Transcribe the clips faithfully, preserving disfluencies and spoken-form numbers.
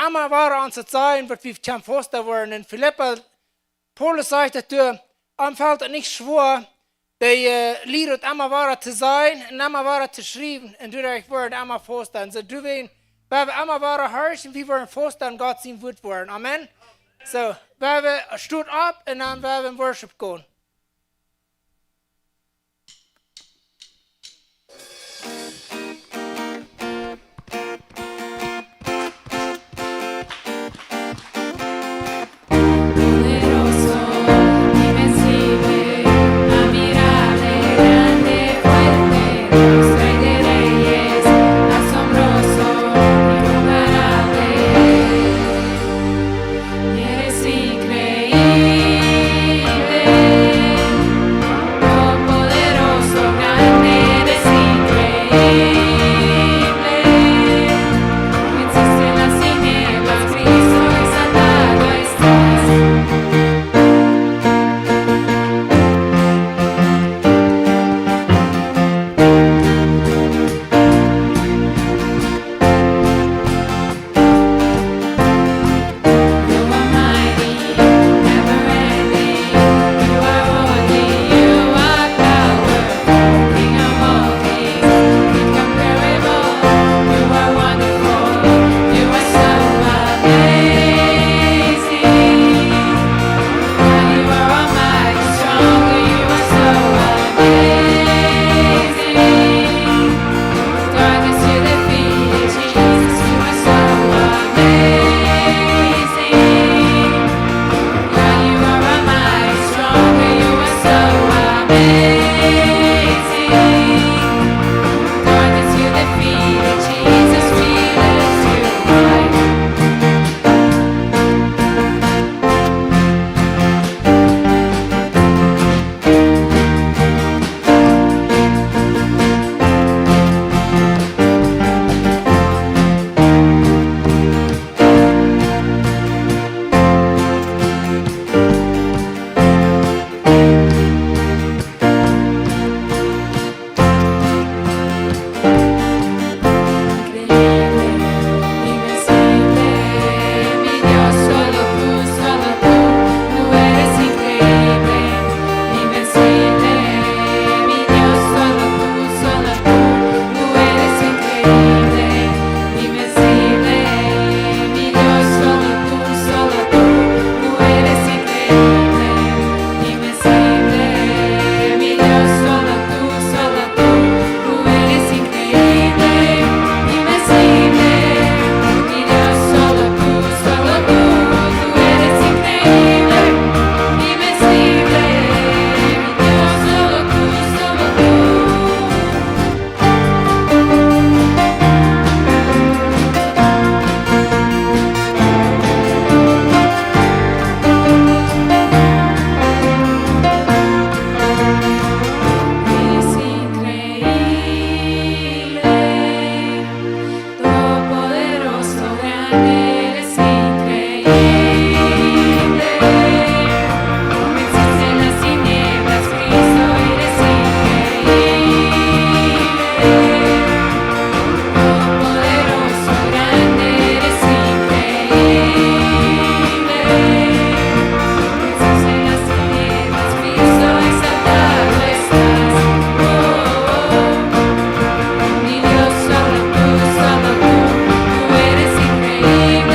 emma wada ons daut sajen, waut wie kjennen fausten woaren. En Filippa, Paulus sajcht daut doa, am felt daut nich schwoa, dee, äh, Lied daut emma wada to sajen un emma wada to schriewen, un doaderch woaren emma fausten. Soo, du wen, wie woaren emma wada horchen, wie woaren fausten, Gott sien Wuat woaren. Amen. Soo, wie stonen opp un dan woa wie en worship gonen. Eres increíble, todopoderoso, grande, eres increíble. Venciste las tinieblas, Cristo, exaltado estás. Eres increíble, todopoderoso, grande, eres increíble. Venciste las tinieblas, Cristo, eres increíble. Todopoderoso, grande, eres increíble. Venciste las tinieblas, Cristo, exaltado estás. Oh, oh, oh. Mi Dios, solo tú, solo tú, tú eres increíble.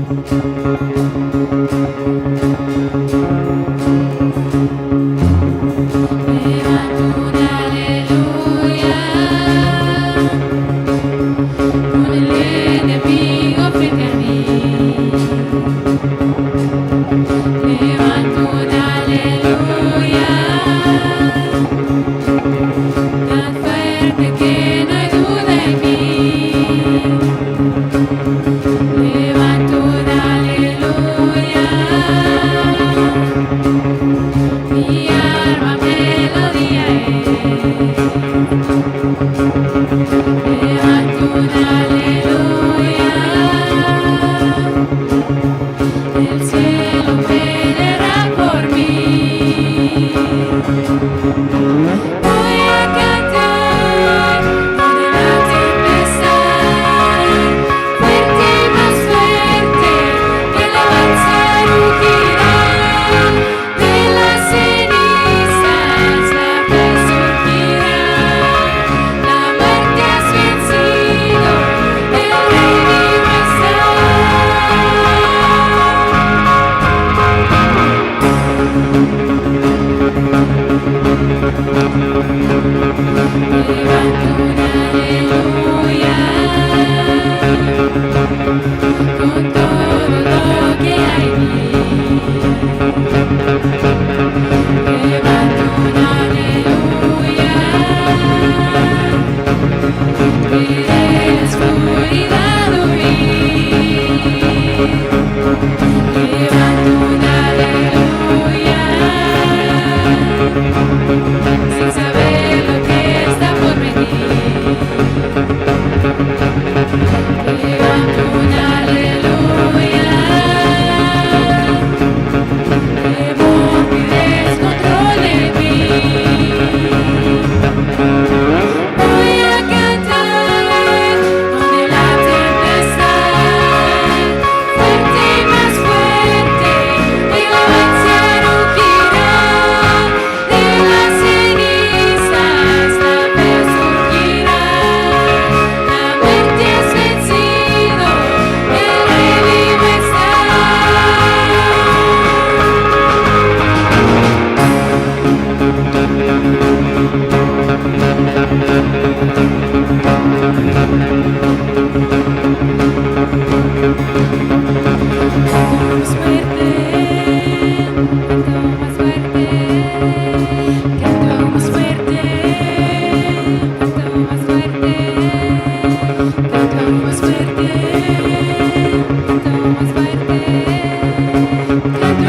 Levant un Aleluya, un el enemigo frente a mí. Levant un Aleluya, tan fuerte que no hay duda en mí. Levant un Aleluya, mi alma melodía es. Levant un Aleluya, el cielo peleará por mí. Voy a cantar con la tempestad, fuerte y más fuerte, que alabanza rugirá, de las cenizas la fe surgirá, la muerte has vencido, el Rey vivo está. Levant un aleluya, con todo lo que hay en mí. Levant un aleluya, y de la oscuridad huir. Levant un aleluya, sin saber lo que está por venir. Levant un aleluya, que no pierdes control de mí. Voy a cantar con la tempestad, fuerte y más fuerte, que alabanza rugirá, de las cenizas la fe surgirá, la muerte has vencido, el Rey vivo está.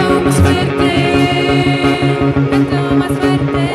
Más fuerte, más fuerte, más fuerte.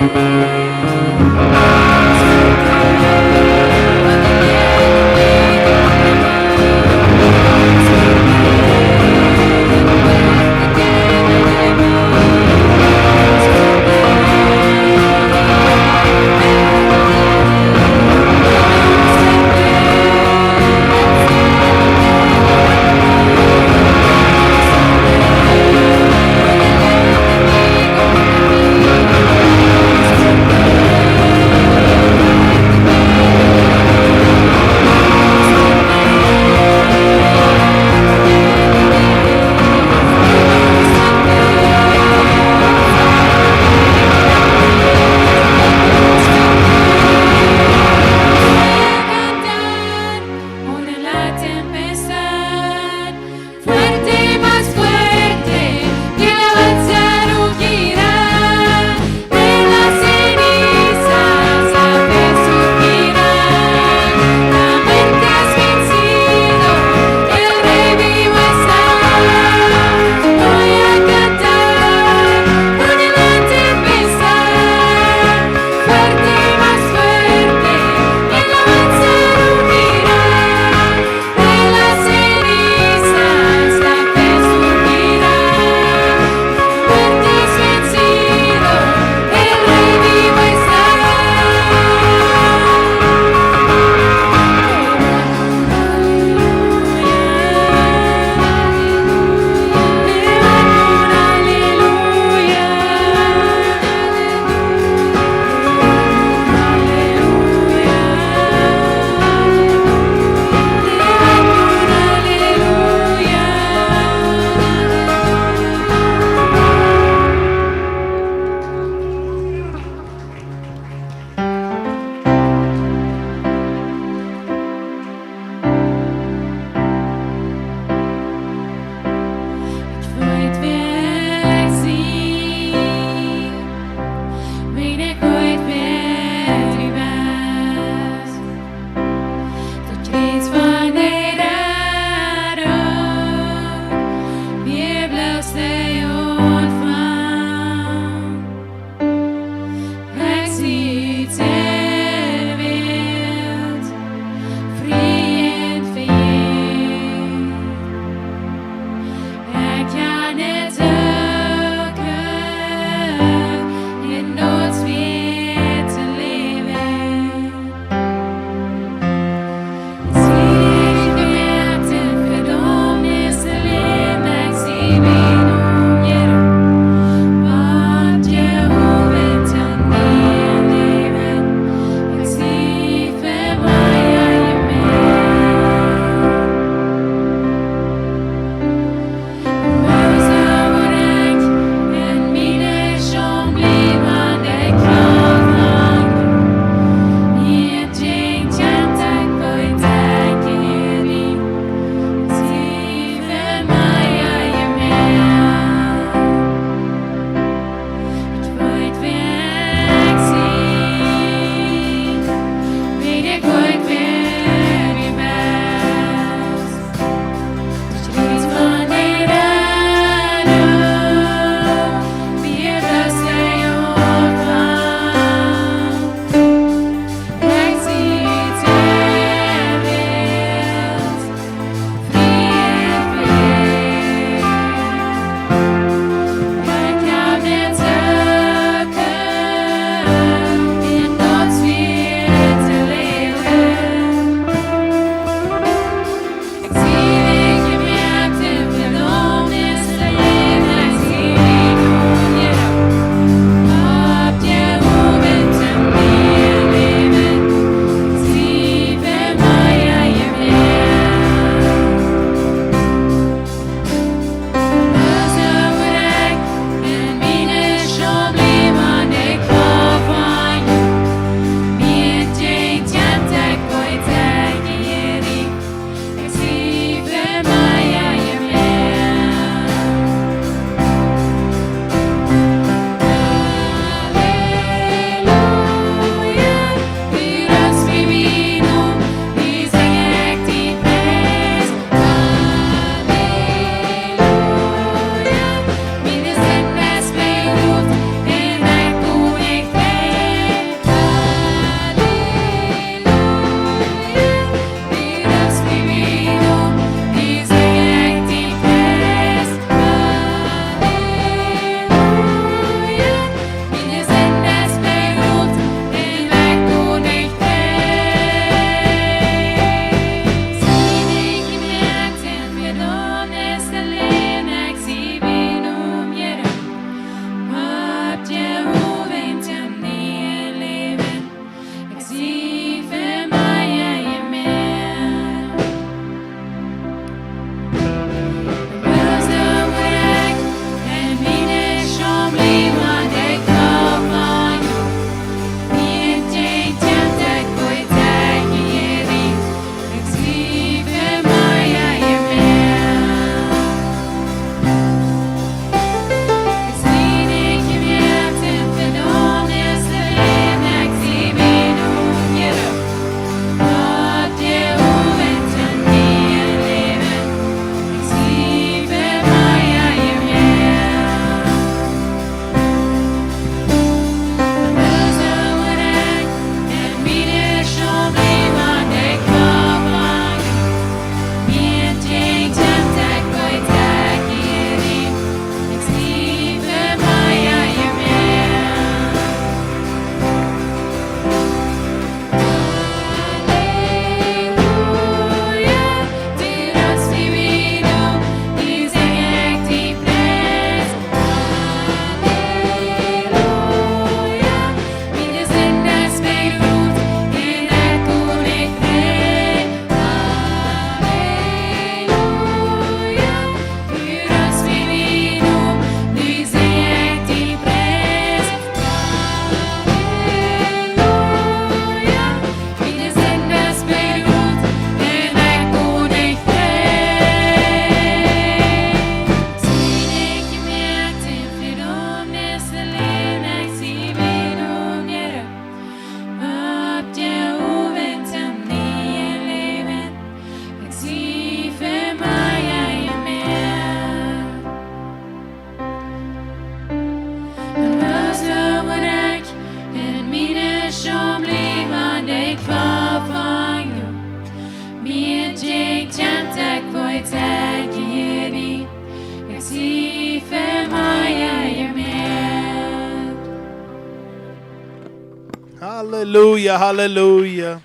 Halleluja, Halleluja.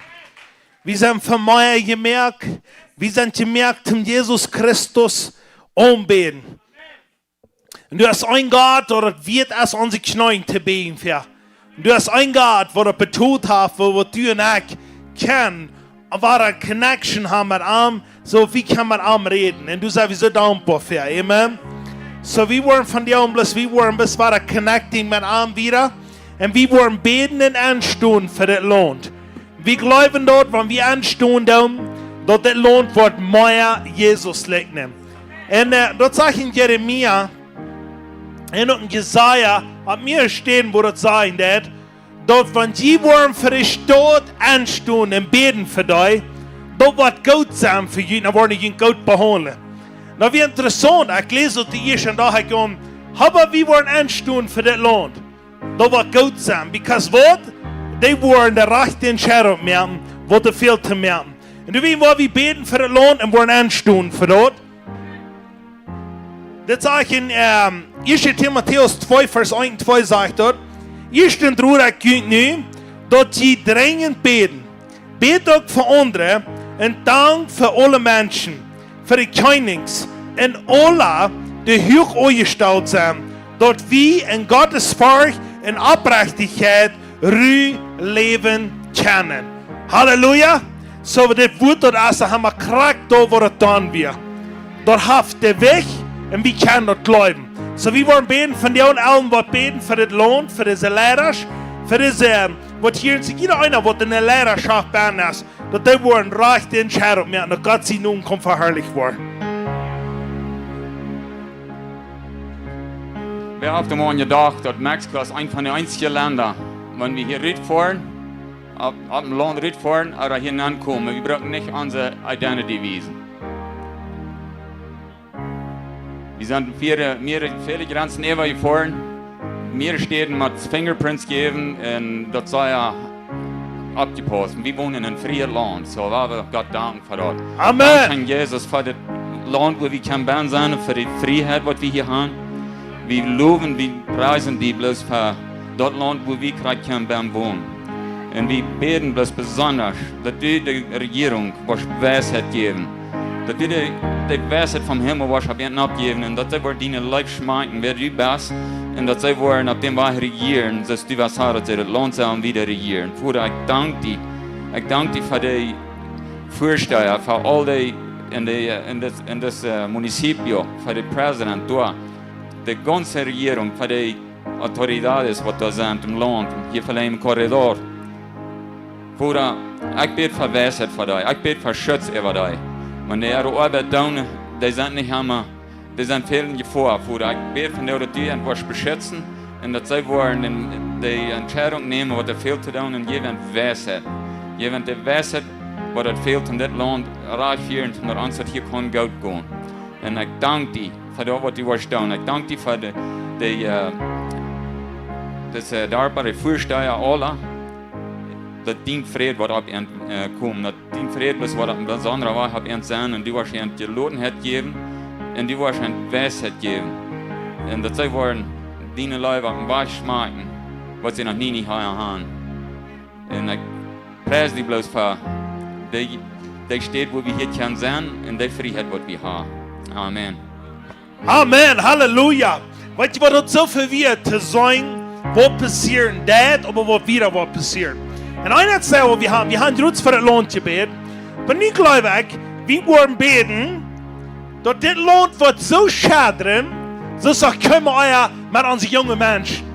Wie sent fa mea jemoakt. Wie sent jemoakt, om Jesus Christus aunbäden. Un du hast een Gott, waut daut wieet es, onse Kjneeen to bäjen fa. Un du hast een Gott, waut daut betolt haft, fa waut du un ekj kjennen, un wada connection haben met am, soo aus wie kjennen met am räden. Un doa sent wie soo dankboa fa. Amen. Soo, wie woaren von die bloos, wie woaren bloos wada connecting met am wada. Un wie woaren bäden un enstonen fa dit Launt. Wie jleewen daut, wan wie enstonen doonen, daut dit Launt woat mea Jesus likjnen. Un, äh, daut sajcht en Jeremia, un uk en Jesaja, opp mea Städen, wua daut sajcht, daut, daut wan jie woaren fa de Staut enstonen un bäden fa dee, daut woat goot sennen fa junt, dan woaren dee junt goot behaundlen. Daut wia interessaunt, ekj läs daut de ieeschte Dach, ekj kom, oba wie woaren enstonen fa dit Launt. Daut woat goot sennen, because waut? Dee woaren de rajchte Entscheidunk moaken, waut doa fält to moaken. Un doawäajen woa wie bäden fa daut Launt un woaren enstonen fa daut. Dit sajcht en, ähm, ieeschte Timotäus twee, Varsch eent un twee sajcht daut: Ieeschtens rod ekj junt nu, daut jie drinjent bäden. Bät uk fa aundre un dankt fa aule Menschen, fa de Kjennichs un aule, dee huach aunjestalt sent, daut wie en Gottesforcht un Oprechtichkjeit Ru läwen kjennen. Halleluja! Soo, dit Wuat, daut es, daut haben wie krakjt doa, wua daut dan wia. Daut haft de Wajch un wie kjennen daut jleewen. Soo, wie woaren bäden von die un aulem, waut bäden fa dit Launt, fa dise Leida, fa dise, waut hia en jieda eena, waut en de Leidaschoft bennen es, daut dee woaren rajchte Entscheidunk moaken, daut Gott sien Nomen kaun veharlicht woaren. Wäa haft aul jedocht, daut Mexiko es eent von de eensje Lenda, wan wie hia rutfoaren, opp, opp daut Launt rutfoaren, ooda hia aunkomen, wie brucken nich onse Identity wiesen. Wie sent väle, mea, väle Grenzen äwajefoaren, mea Städen met Fingerprints jäwen, un daut es sea oppjepaust. Wie wonen en een friet Launt, soo woa wie Gott danken fa daut. Amen. Dankscheen, Jesus, fa dit Launt, wua wie kjennen bennen sennen, fa de Frieheit, waut wie hia haben. Wie lowen, wie priesen die bloos fa daut Launt, wua wie krakjt kjennen bennen wonen. Un wie bäden bloos besonda, daut du de Rejierunk woascht Weisheit jäwen. Daut du de, de Weisheit vom Himmel woascht opp an oppjäwen un daut see woaren diene Leew schmakjen, wäa du best, un daut see woaren opp dän Wajch rejieren, soo aus du west haben, daut see daut Launt sellen wieda rejieren. Voda, ekj dank die. Ekj dank die fa de Väasteha, fa aul dee en de, en dit, en dit, äh, municipio, fa de President doa, de gaunze Rejierunk, fa de autoridades, waut doa sent em Launt, hia fa dän Korridor. Voda, ekj bäd fa Weisheit fa dee, ekj bäd fa Schutz äwa dee. Wan dee äare Oabeit doonen, dee sent nich emma, dee sent väl en Jefoa, Voda. Ekj bäd von die, daut du an woascht beschitzen un daut see woaren de, de Entscheidunk nämen, waut doa fält to doonen, un jäw an Weisheit. Jäw an de Weisheit, waut doa fält, om dit Launt rajcht to fieren, daut ons daut hia kaun goot gonen. Un ekj dank die fa daut, waut du woascht doonen. Ekj dank die fa de, de, äh, dise, äh, dankboare Väasteha aula, daut dien Fräd woat opp an, äh, komen, daut dien Fräd woat opp eene besondre Wajch opp an sennen, un du woascht an Jelotenheit jäwen, un du woascht an Weisheit jäwen. Un daut see woaren diene Leew opp een Wajch schmakjen, waut see noch nie nich hauden. Un ekj pries die bloos fa de, de Städ, wua wie hia kjennen sennen, un de Frieheit, waut wie haben. Amen. Amen, Halleluja. Weetst du waut, daut soo väl wia to seenen, waut passieren deit, oba waut wada woat passieren. Un eena säd, waut wie haben, wie haben jrod fa daut Launt jebät. Oba nu jleew ekj, wie woaren bäden, daut dit Launt woat soo schaddren, soo aus noch kjeenmol ea met onse junge Menschen.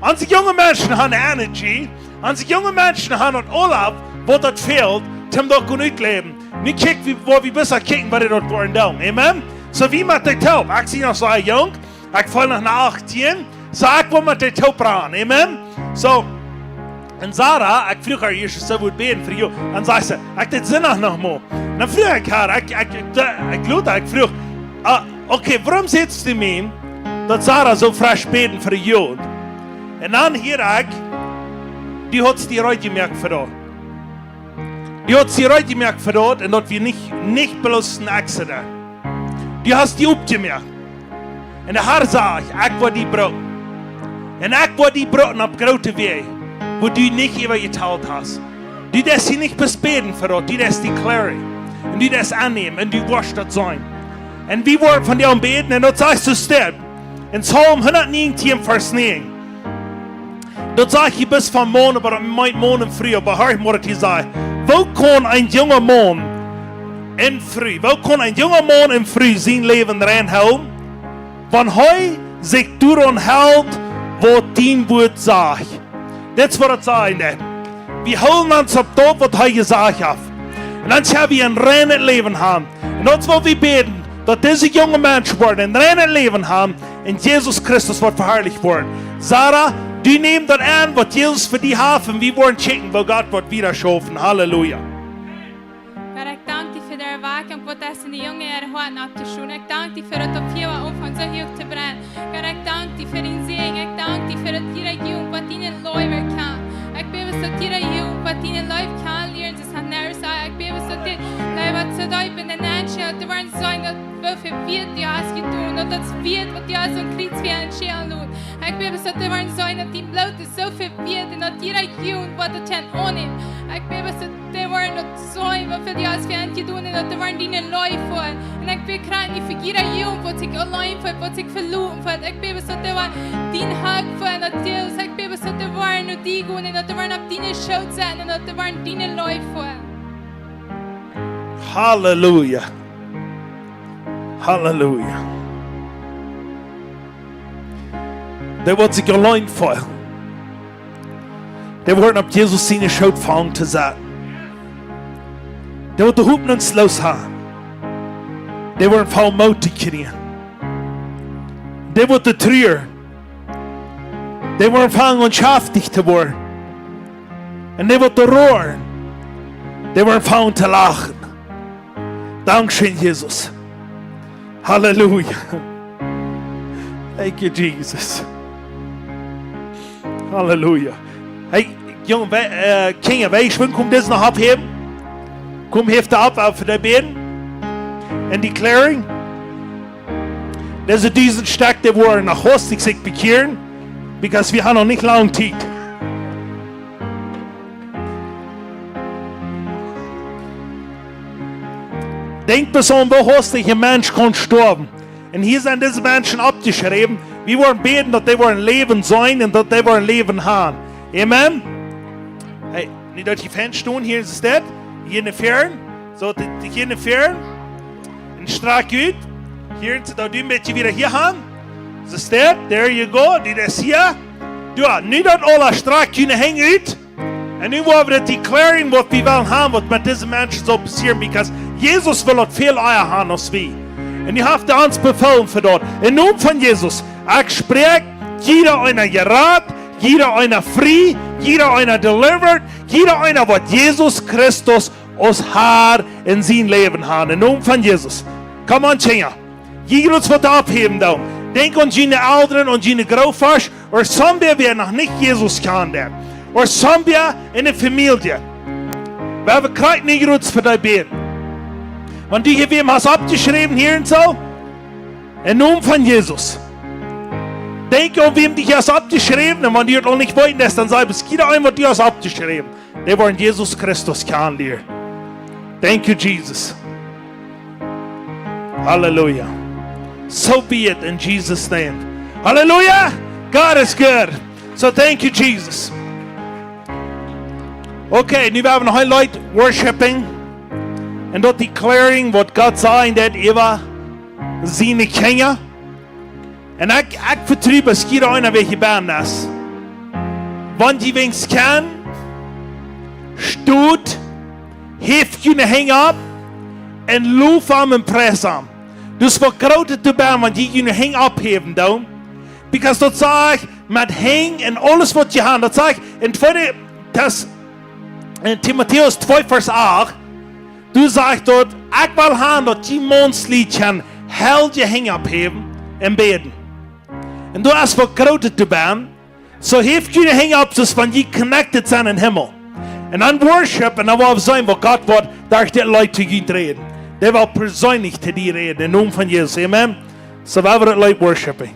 Onse junge Menschen haben Energie, onse junge Menschen haben daut aules, waut daut fält, om daut goot utläwen. Nu kjikj wie, wua wie bloos kjikjen, waut dee daut woaren doonen. Amen. Soo, wie met dee toop. Ekj sie noch soo junk, ekj feel noch no achtieen. Soo, ekj well met dee toop rannen. Amen. Soo, un Sarah, ekj fruach äa ieescht, see wudd bäden fa junt. Dan säd see, ekj deed Sindach noch mol. Dan fruach ekj äa, ekj, ekj, ekj, ekj, ekj fruach, ah, okay, wuarom sajchst du mie, daut Sarah sull fresch bäden fa de Jugend? Un dan hia ekj, du hast die reed jemoakt fa daut. Du hast die reed jemoakt fa daut un daut wia nich, nich bloos een Accident. Du hast die oppjemoakt. Un de Herr sajcht, ekj woa die brucken. Un ekj woa die brucken opp groote Wäaj. wua du nich äwa jetalt hast. Du deist hia nich bloos bäden fa daut, du deist declaren. Un du deist aunnämen un du woascht daut seenen. Un wie woaren von die aun bäden un daut sajchst du stell. En Psalm hundatnienentieen, Varsch näajen. Daut sajcht hia bloos von Maun, oba daut meent Maun un Fru, oba horch mol, waut hia sajcht. Woo kaun een junga Maun un Fru, woo kaun een junga Maun un Fru sien Läwen rein hoolen, wan hee sikj doaraun helt, waut dien Wuat sajcht? Dit es waut et sajen deit. Wie hoolen ons opp daut, waut hee jesajcht haft. Un dan kjenn wie een reinet Läwen haben. Un daut es waut wie bäden, daut dise junge Menschen woaren een reinet Läwen haben un Jesus Christus woat veharlicht woaren. Sarah, du näm daut aun, waut Jesus fa die haft, un wie woaren kjikjen, woo Gott woat wieda schaufen. Halleluja. Gott, ekj dank die fa de Erwakjunk, waut es en de Jungen äare Hoaten opptoschaufen. Ekj dank die fa daut, daut Fia aunfangt soo huach to brennen. Gott, ekj dank die fa dän Säajen. Ekj dank die fa daut jieda Jung, waut diene Leew erkjant. Ekj bäd, daut jieda Jung, waut diene Leew kjanen lieren, see es aun de Seite. Ekj bäd, daut dee Leew, waut soo deep en de Menschen, daut dee woaren seenen, daut woo väl wieet du hast jedonen, daut daut wieet, waut du hast aum Kjriez fa an schälen loten. Ekj bäd, daut dee woaren seenen, daut dien Bloot es soo väl wieet un daut jieda Jung, waut daut kjennen aunnämen. Ekj bäd, daut dee woaren daut seenen, woo väl du hast fa an jedonen un daut dee woaren diene Leew feelen. Un ekj bäd krakjt nu fa jieda Jung, waut sikj auleen feelt, waut sikj veloten feelt. Ekj bäd, daut dee woaren dien Hoat feelen, daut Jesus. Ekj bäd, daut dee woaren no die gonen un daut dee woaren opp diene Schoot setten un daut dee woaren diene Leew feelen. Halleluja. Halleluja. Dee waut sikj auleen feelen, dee woaren opp Jesus siene Schoot fangen to setten. Dee waut hopninjsloos sent, dee woaren aunfangen Moot to kjrieen. Dee waut truaren, dee woaren aunfangen schaftich to woaren. Un dee waut roaren, dee woaren aunfangen to lachen. Dankscheen, Jesus. Halleluja. Thank you, Jesus. Halleluja. Hey, Jung, wie, äh, Kjinja, wie schwind, kjemt dis noch oppheewen? Kjemt, häft opp, opp fa de bäden. Un declaring. Dise dusent Stekj, dee woaren noch hastich sikj bekjieren, because wie haben noch nich lang Tiet. Denkj bloos aun, woo hastich een Mensch kaun stoawen. Un hia sent dise Menschen oppjeschräwen. Wie woaren bäden, daut dee woaren Läwen seenen un daut dee woaren Läwen haben. Amen. Hey, nu daut jie fein stonen, hia es daut. Hia no väaren. Soo, dit, hia no väaren. Un strakj ut. Hia es daut, du een bät wada hia han. Soo steit, there you go. Dit es hia. Jo, nu daut aula, strakj june Henj ut. Un nu woa wie daut declaren, waut wie wellen haben, waut met dise Menschen saul passieren, because Jesus well daut väl ea haben aus wie. Un hee haft ons Befäl fa daut. Em Nomen von Jesus, ekj spräakj, jieda eena jerat, jieda eena frie, jieda eena delivered, jieda eena woat Jesus Christus aus Har en sien Läwen haben. Em Nomen von Jesus. Come on, Kjinja. Jie jrots waut oppheewen doonen. Denkj aun june Elren, aun june Grootvodasch, or somebody, wäa noch nich Jesus kjand. Or somebody en de Famielje. Wie haben krakjt nu jrots fa dee bäden. Wan du hia wäm hast oppjeschräwen hia un soo, em Nomen von Jesus. Denkj aun wäm du hia hast oppjeschräwen, un wan du daut noch nich weetst, dan saj, best jieda een, waut du hast oppjeschräwen. Dee woaren Jesus Christus kjanen lieren. Thank you, Jesus. Hallelujah. So be it in Jesus' name. Hallelujah. God is good. So thank you, Jesus. Okay, nu woa wie noch een Leet worshipen. Un daut declaring waut Gott sajen deit äwa siene Kjinja. Un ekj, ekj vetru, best jieda eena, wäa hia benne es. Wan jie weens kjennen, stot, häft june Henj opp un low am un preis am. Daut es waut Grootet doabie, wan jie june Henj opphäwen doonen. Because daut sajcht, met Henj un aules waut jie haben, daut sajcht en tweede Tes-, en Timotäus twee Varsch acht, doa sajcht daut, ekj well haben, daut jie Maunslied kjennen, heilje Henj opphäwen un bäden. Un daut es waut Grootet doabie. Soo häft june Henj opp, soo aus wan jie connected sent em Himmel. Un dan worship, un dan woa wie seenen, waut Gott woat derch dit Leet to junt räden. Dee woat perseenlich to die räden, em Nomen von Jesus. Amen. Soo woa wie dit Leet worshipen.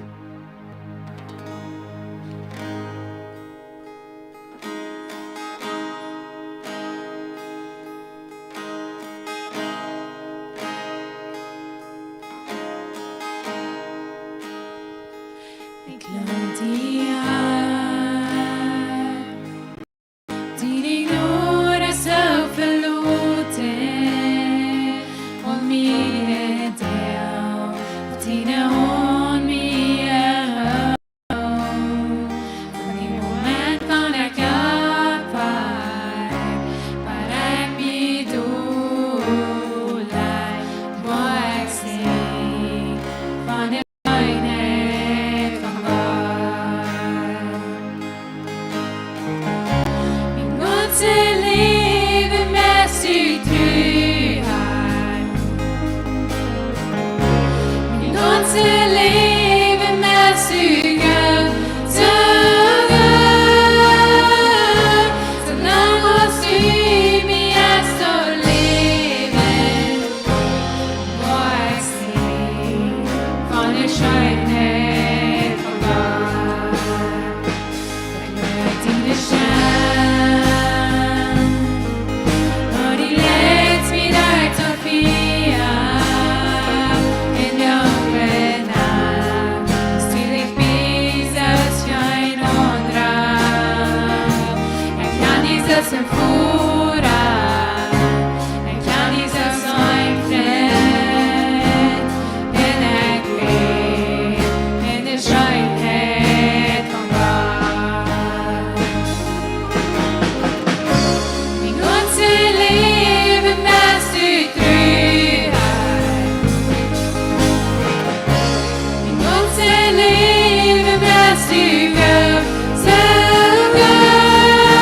Soo goot, soo goot,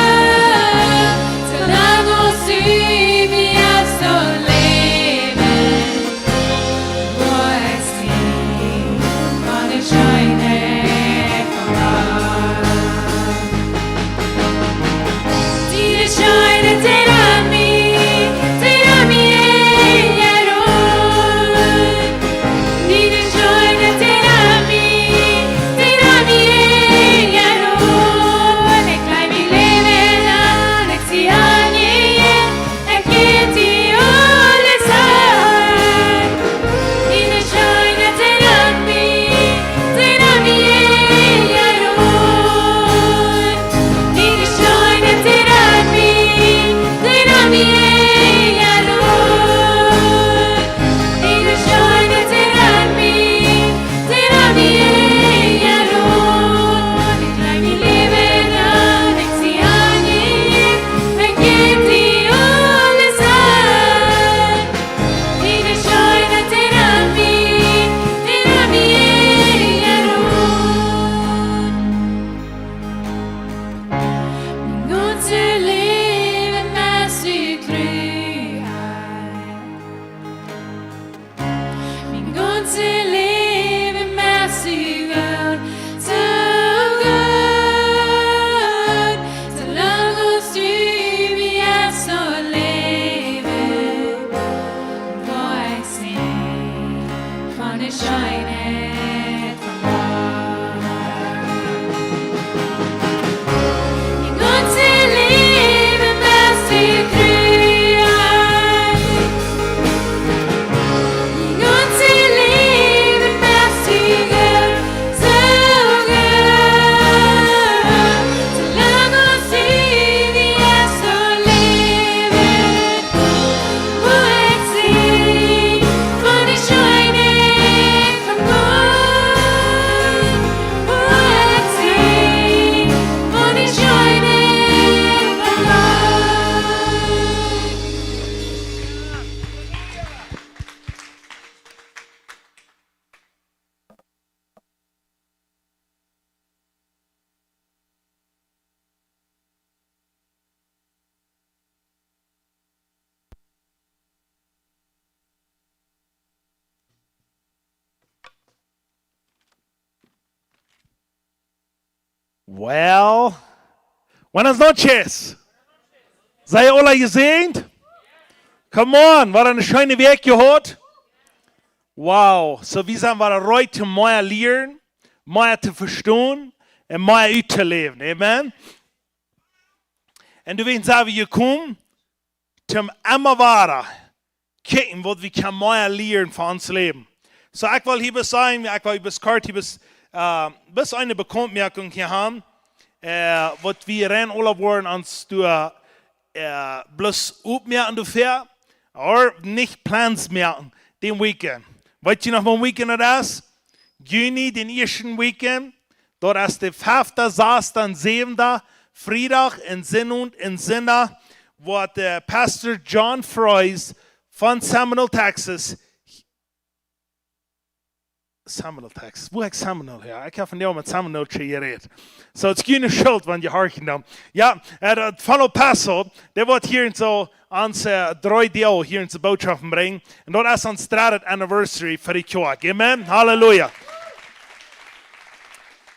soo lang aus du best, soo läwen woa ekj die von de Scheenheit von Gott. Diene Scheenheit, dee rand mie, dee rand mie enj rut. Diene Scheenheit, dee rand mie, dee rand mie enj rut. Ekj laj mien Läwen aun, ekj sie aun die, ekj jäw die aules han. Diene Scheenheit, dee rand mie, dee rand mie enj rut. Diene Scheenheit, dee rand mie, dee rand mie enj rut. Diene Scheenheit, dee rand mie, dee rand mie enj rut. Ekj laj mien Läwen aun, ekj sie aun die, ekj jäw die aules han. Diene Scheenheit, dee rand mie, dee rand mie enj rut. Mien gaunzet Läwen best du tru. Mien gaunzet Läwen best du goot, soo goot, soo lang aus du best, soo läwen woa ekj die von de Scheenheit von Gott. Mien gaunzet Läwen best du tru. Mien gaunzet Läwen best du goot, soo goot, soo lang aus du best, soo läwen woa ekj die von de Scheenheit von Gott, woa ekj die von de Scheenheit von Gott. Well, buenas noches. Sent jie aula jesäajent? Come on, waut eene scheene Wäakj jehieet. Wow, soo wie sent wada reed toom mea lieren, mea to vestonen un mea uttoläwen. Amen. Un doawäajen sent wie jekomen, toom emma wada kjikjen waut wie kjennen mea lieren fa ons Läwen. Soo, ekj well hia bloos sajen, ekj well hia bloos kort hia bloos, äh, bloos eene Bekauntmoakjunk hia han, äh, waut wie rein aula woaren ons doa, äh, bloos oppmoaken doafäa, ooda nich Plans moaken, dän Weekend. Weet jie noch, waut Weekend daut es? Juni, dän ieeschten Weekend, daut es de fefta, sasta un säwenda, Friedach un Sindach un Sindach, woat, äh, Pastor John Froese von Seminole, Texas, Seminole, Texas. Woo hab ekj Seminole häa? Ekj hab vondoag met Seminole jerät. Soo, daut es june Schult, wan jie horchen dan. Jo, äh, daut von El Paso, dee woat hia en soo ons, äh, dree Doag hia en soo Botschaften brinjen. Un daut es ons dreddet Anniversary fa de Kjoakj. Amen. Halleluja.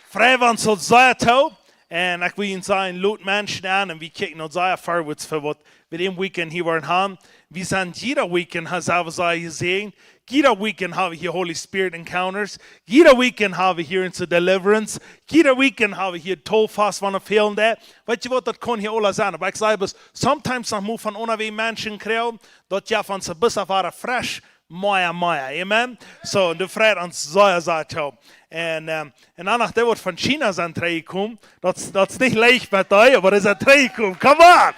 Frei wie ons soo sea too. Un ekj well junt sajen, lot Menschen aun un wie kjikjen aul sea forwards fa waut wie dän Weekend hia woaren han. Wie sent jieda Weekend, ha, sent wie sea jesäajent. Jieda Weekend ha wie hia Holy Spirit Encounters. Jieda Weekend ha wie hia en soo Deliverance. Jieda Weekend ha wie hia Tofas von de Feelende. Weet jie waut, daut kaun hia aula sennen. Oba ekj saj bloos, sometimes noch mol von unjawäajes Menschen kjrieen, daut jie von soo bloos wada fresch, mea, mea. Amen. Soo, un daut freit ons sea, sea too. Un, ähm, un dan noch dee waut von China sent trigjjekomen. Daut, daut es nich leicht met dee, oba dee sent trigjjekomen. Come on!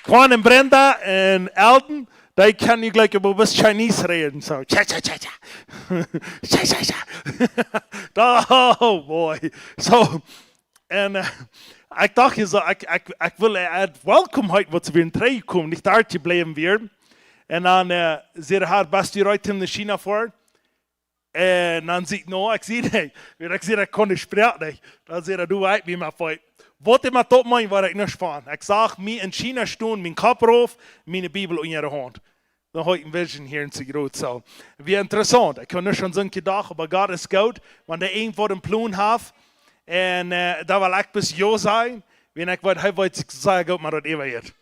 Quan un Brenda un Elton, dee kjennen nu jlikj oba bloos Chinese räden, soo. Cha, cha, cha, cha. Cha, cha, cha. Oh boy. Soo, un, äh, ekj docht hia soo, ekj, ekj, ekj well, äh, welcome heeten, waut see wieren trigjjekomen, nich doa jebläwen wieren. Un dan, äh, säd hee: "Best du reed toom no China foaren?" Un dan säd ekj: "No, ekj sie nich." Wiels ekj säd, ekj kunn de Sproak nich. Dan säd hee: "Du weetst, wie mien Feet." Waut hee met daut meend, weet ekj nuscht von. Ekj sach mie en China stonen, mien Kopp rauf, miene Bibel unja de Haunt. Dan haud ekj een Vision hia en Seagrot, soo. Wia interessaunt. Ekj haud nich aun soon jedocht, oba Gott es goot, wan hee irjentwaut em Plon haft. Un, äh, doa well ekj bloos jo sajen, wan ekj weet, hee weet sikj sea goot, mau daut äwa jeit.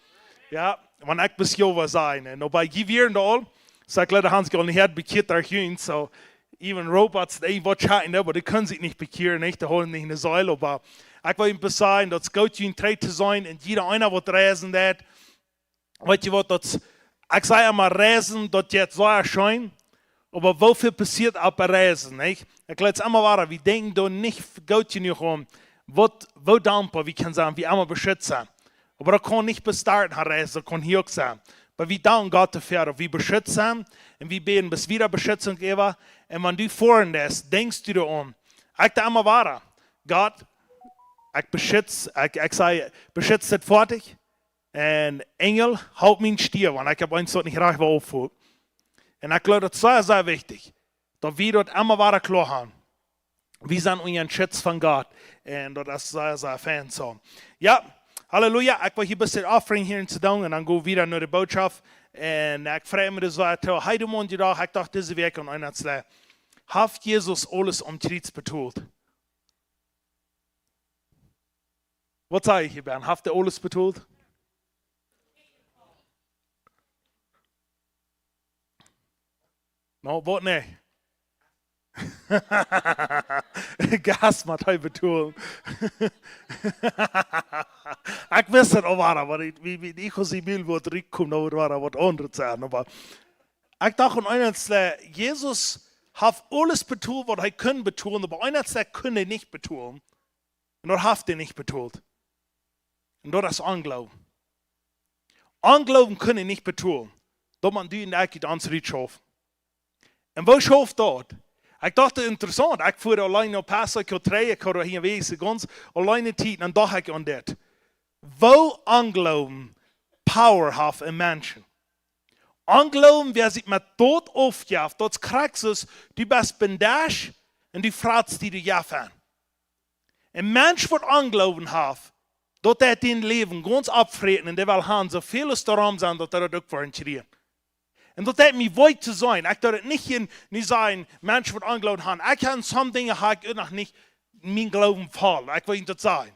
Jo, wan ekj bloos jo well sajen. Un oba jie wieren doa aul, soo ekj leet Hans Gott nich, hee haud bekjieet doa hia, soo, even Robots, dee waut schaden, oba dee kjennen sikj nich bekjieren, nich? Dee haben nich eene Seel, oba ekj well junt bloos sajen, daut es goot, junt trigj to seenen, un jieda eena waut reisen deit, weet jie waut, daut, ekj saj emma, reisen, daut jeit sea scheen, oba woo väl passieet opp Reisen, nich? Ekj leet emma wada, wie denkjen doa nich goot jenuach aun, waut, woo dankboa wie kjennen sennen, wie emma beschützt sent. Oba daut kaun nich bloos doa aun Reisen, daut kaun hia uk sennen. Oba wie danken Gott doafäa, daut wie beschützt sent, un wie bäden bloos wada Beschützung äwa, un wan du foaren deist, denkjst du doaraun. Ekj doo emma wada: Gott, ekj beschütz, ekj, ekj saj, beschütz dit Foatich, un Enjel, hool mien Stia, wan ekj opp eent daut nich rajcht well oppfoten. Un ekj jleew, daut es sea, sea wichtich, daut wie daut emma wada kloa haben. Wie sent unja dän Schutz von Gott. Un daut es sea, sea fein soo. Jo, Halleluja. Ekj well hia een bät Offering hia en Zedong un dan go wie wada no de Botschaft. Un ekj frei mie daut sea too. Hee, de Maun, dee docht, ekj docht dise Wäakj aun eenen Slee. Haft Jesus aules aum Kjriez betolt? Waut saj ekj hia, Ben? Haft hee aules betolt? No, waut nich? Gas mott hee betolen. Ekj wist daut aul wada, oba ekj, wie, wie, ekj aus dee Bibel waut rutkomen, daut wia wada waut aundret sennen. Oba ekj docht aun eenen Slee, Jesus haft aules betolt, waut hee kunn betolen, oba eenen Slee kunn hee nich betolen. Un daut haft hee nich betolt. Un daut es Ongloowen. Ongloowen kunn hee nich betolen. Daut mott du un ekj daut ons rutschaufen. Un woo schauft daut? Ekj docht, interessaunt. Ekj fua auleen no Paso, ekj haud dree, ekj haud hia wes, gaunz auleen Tiet, un docht ekj aun dit. Woo Ongloowen Power haft en Menschen. Ongloowen, wäa sikj met daut aufjeft, daut es Christus, du best bendasch un du fratst die de Jeff aun. Een Mensch waut Ongloowen haft, daut deit dän Läwen gaunz oppfräten un dee well haben, soo väl aus doaromm sennen, daut hee daut uk woat kjrieen. Un daut deit mie wee to sennen. Ekj doo daut nich en, nich sajen, Mensch waut Ongloowen haben. Ekj hab en some Dinja, hab ekj uk noch nich mienen Gloowen voll. Ekj well junt daut sajen.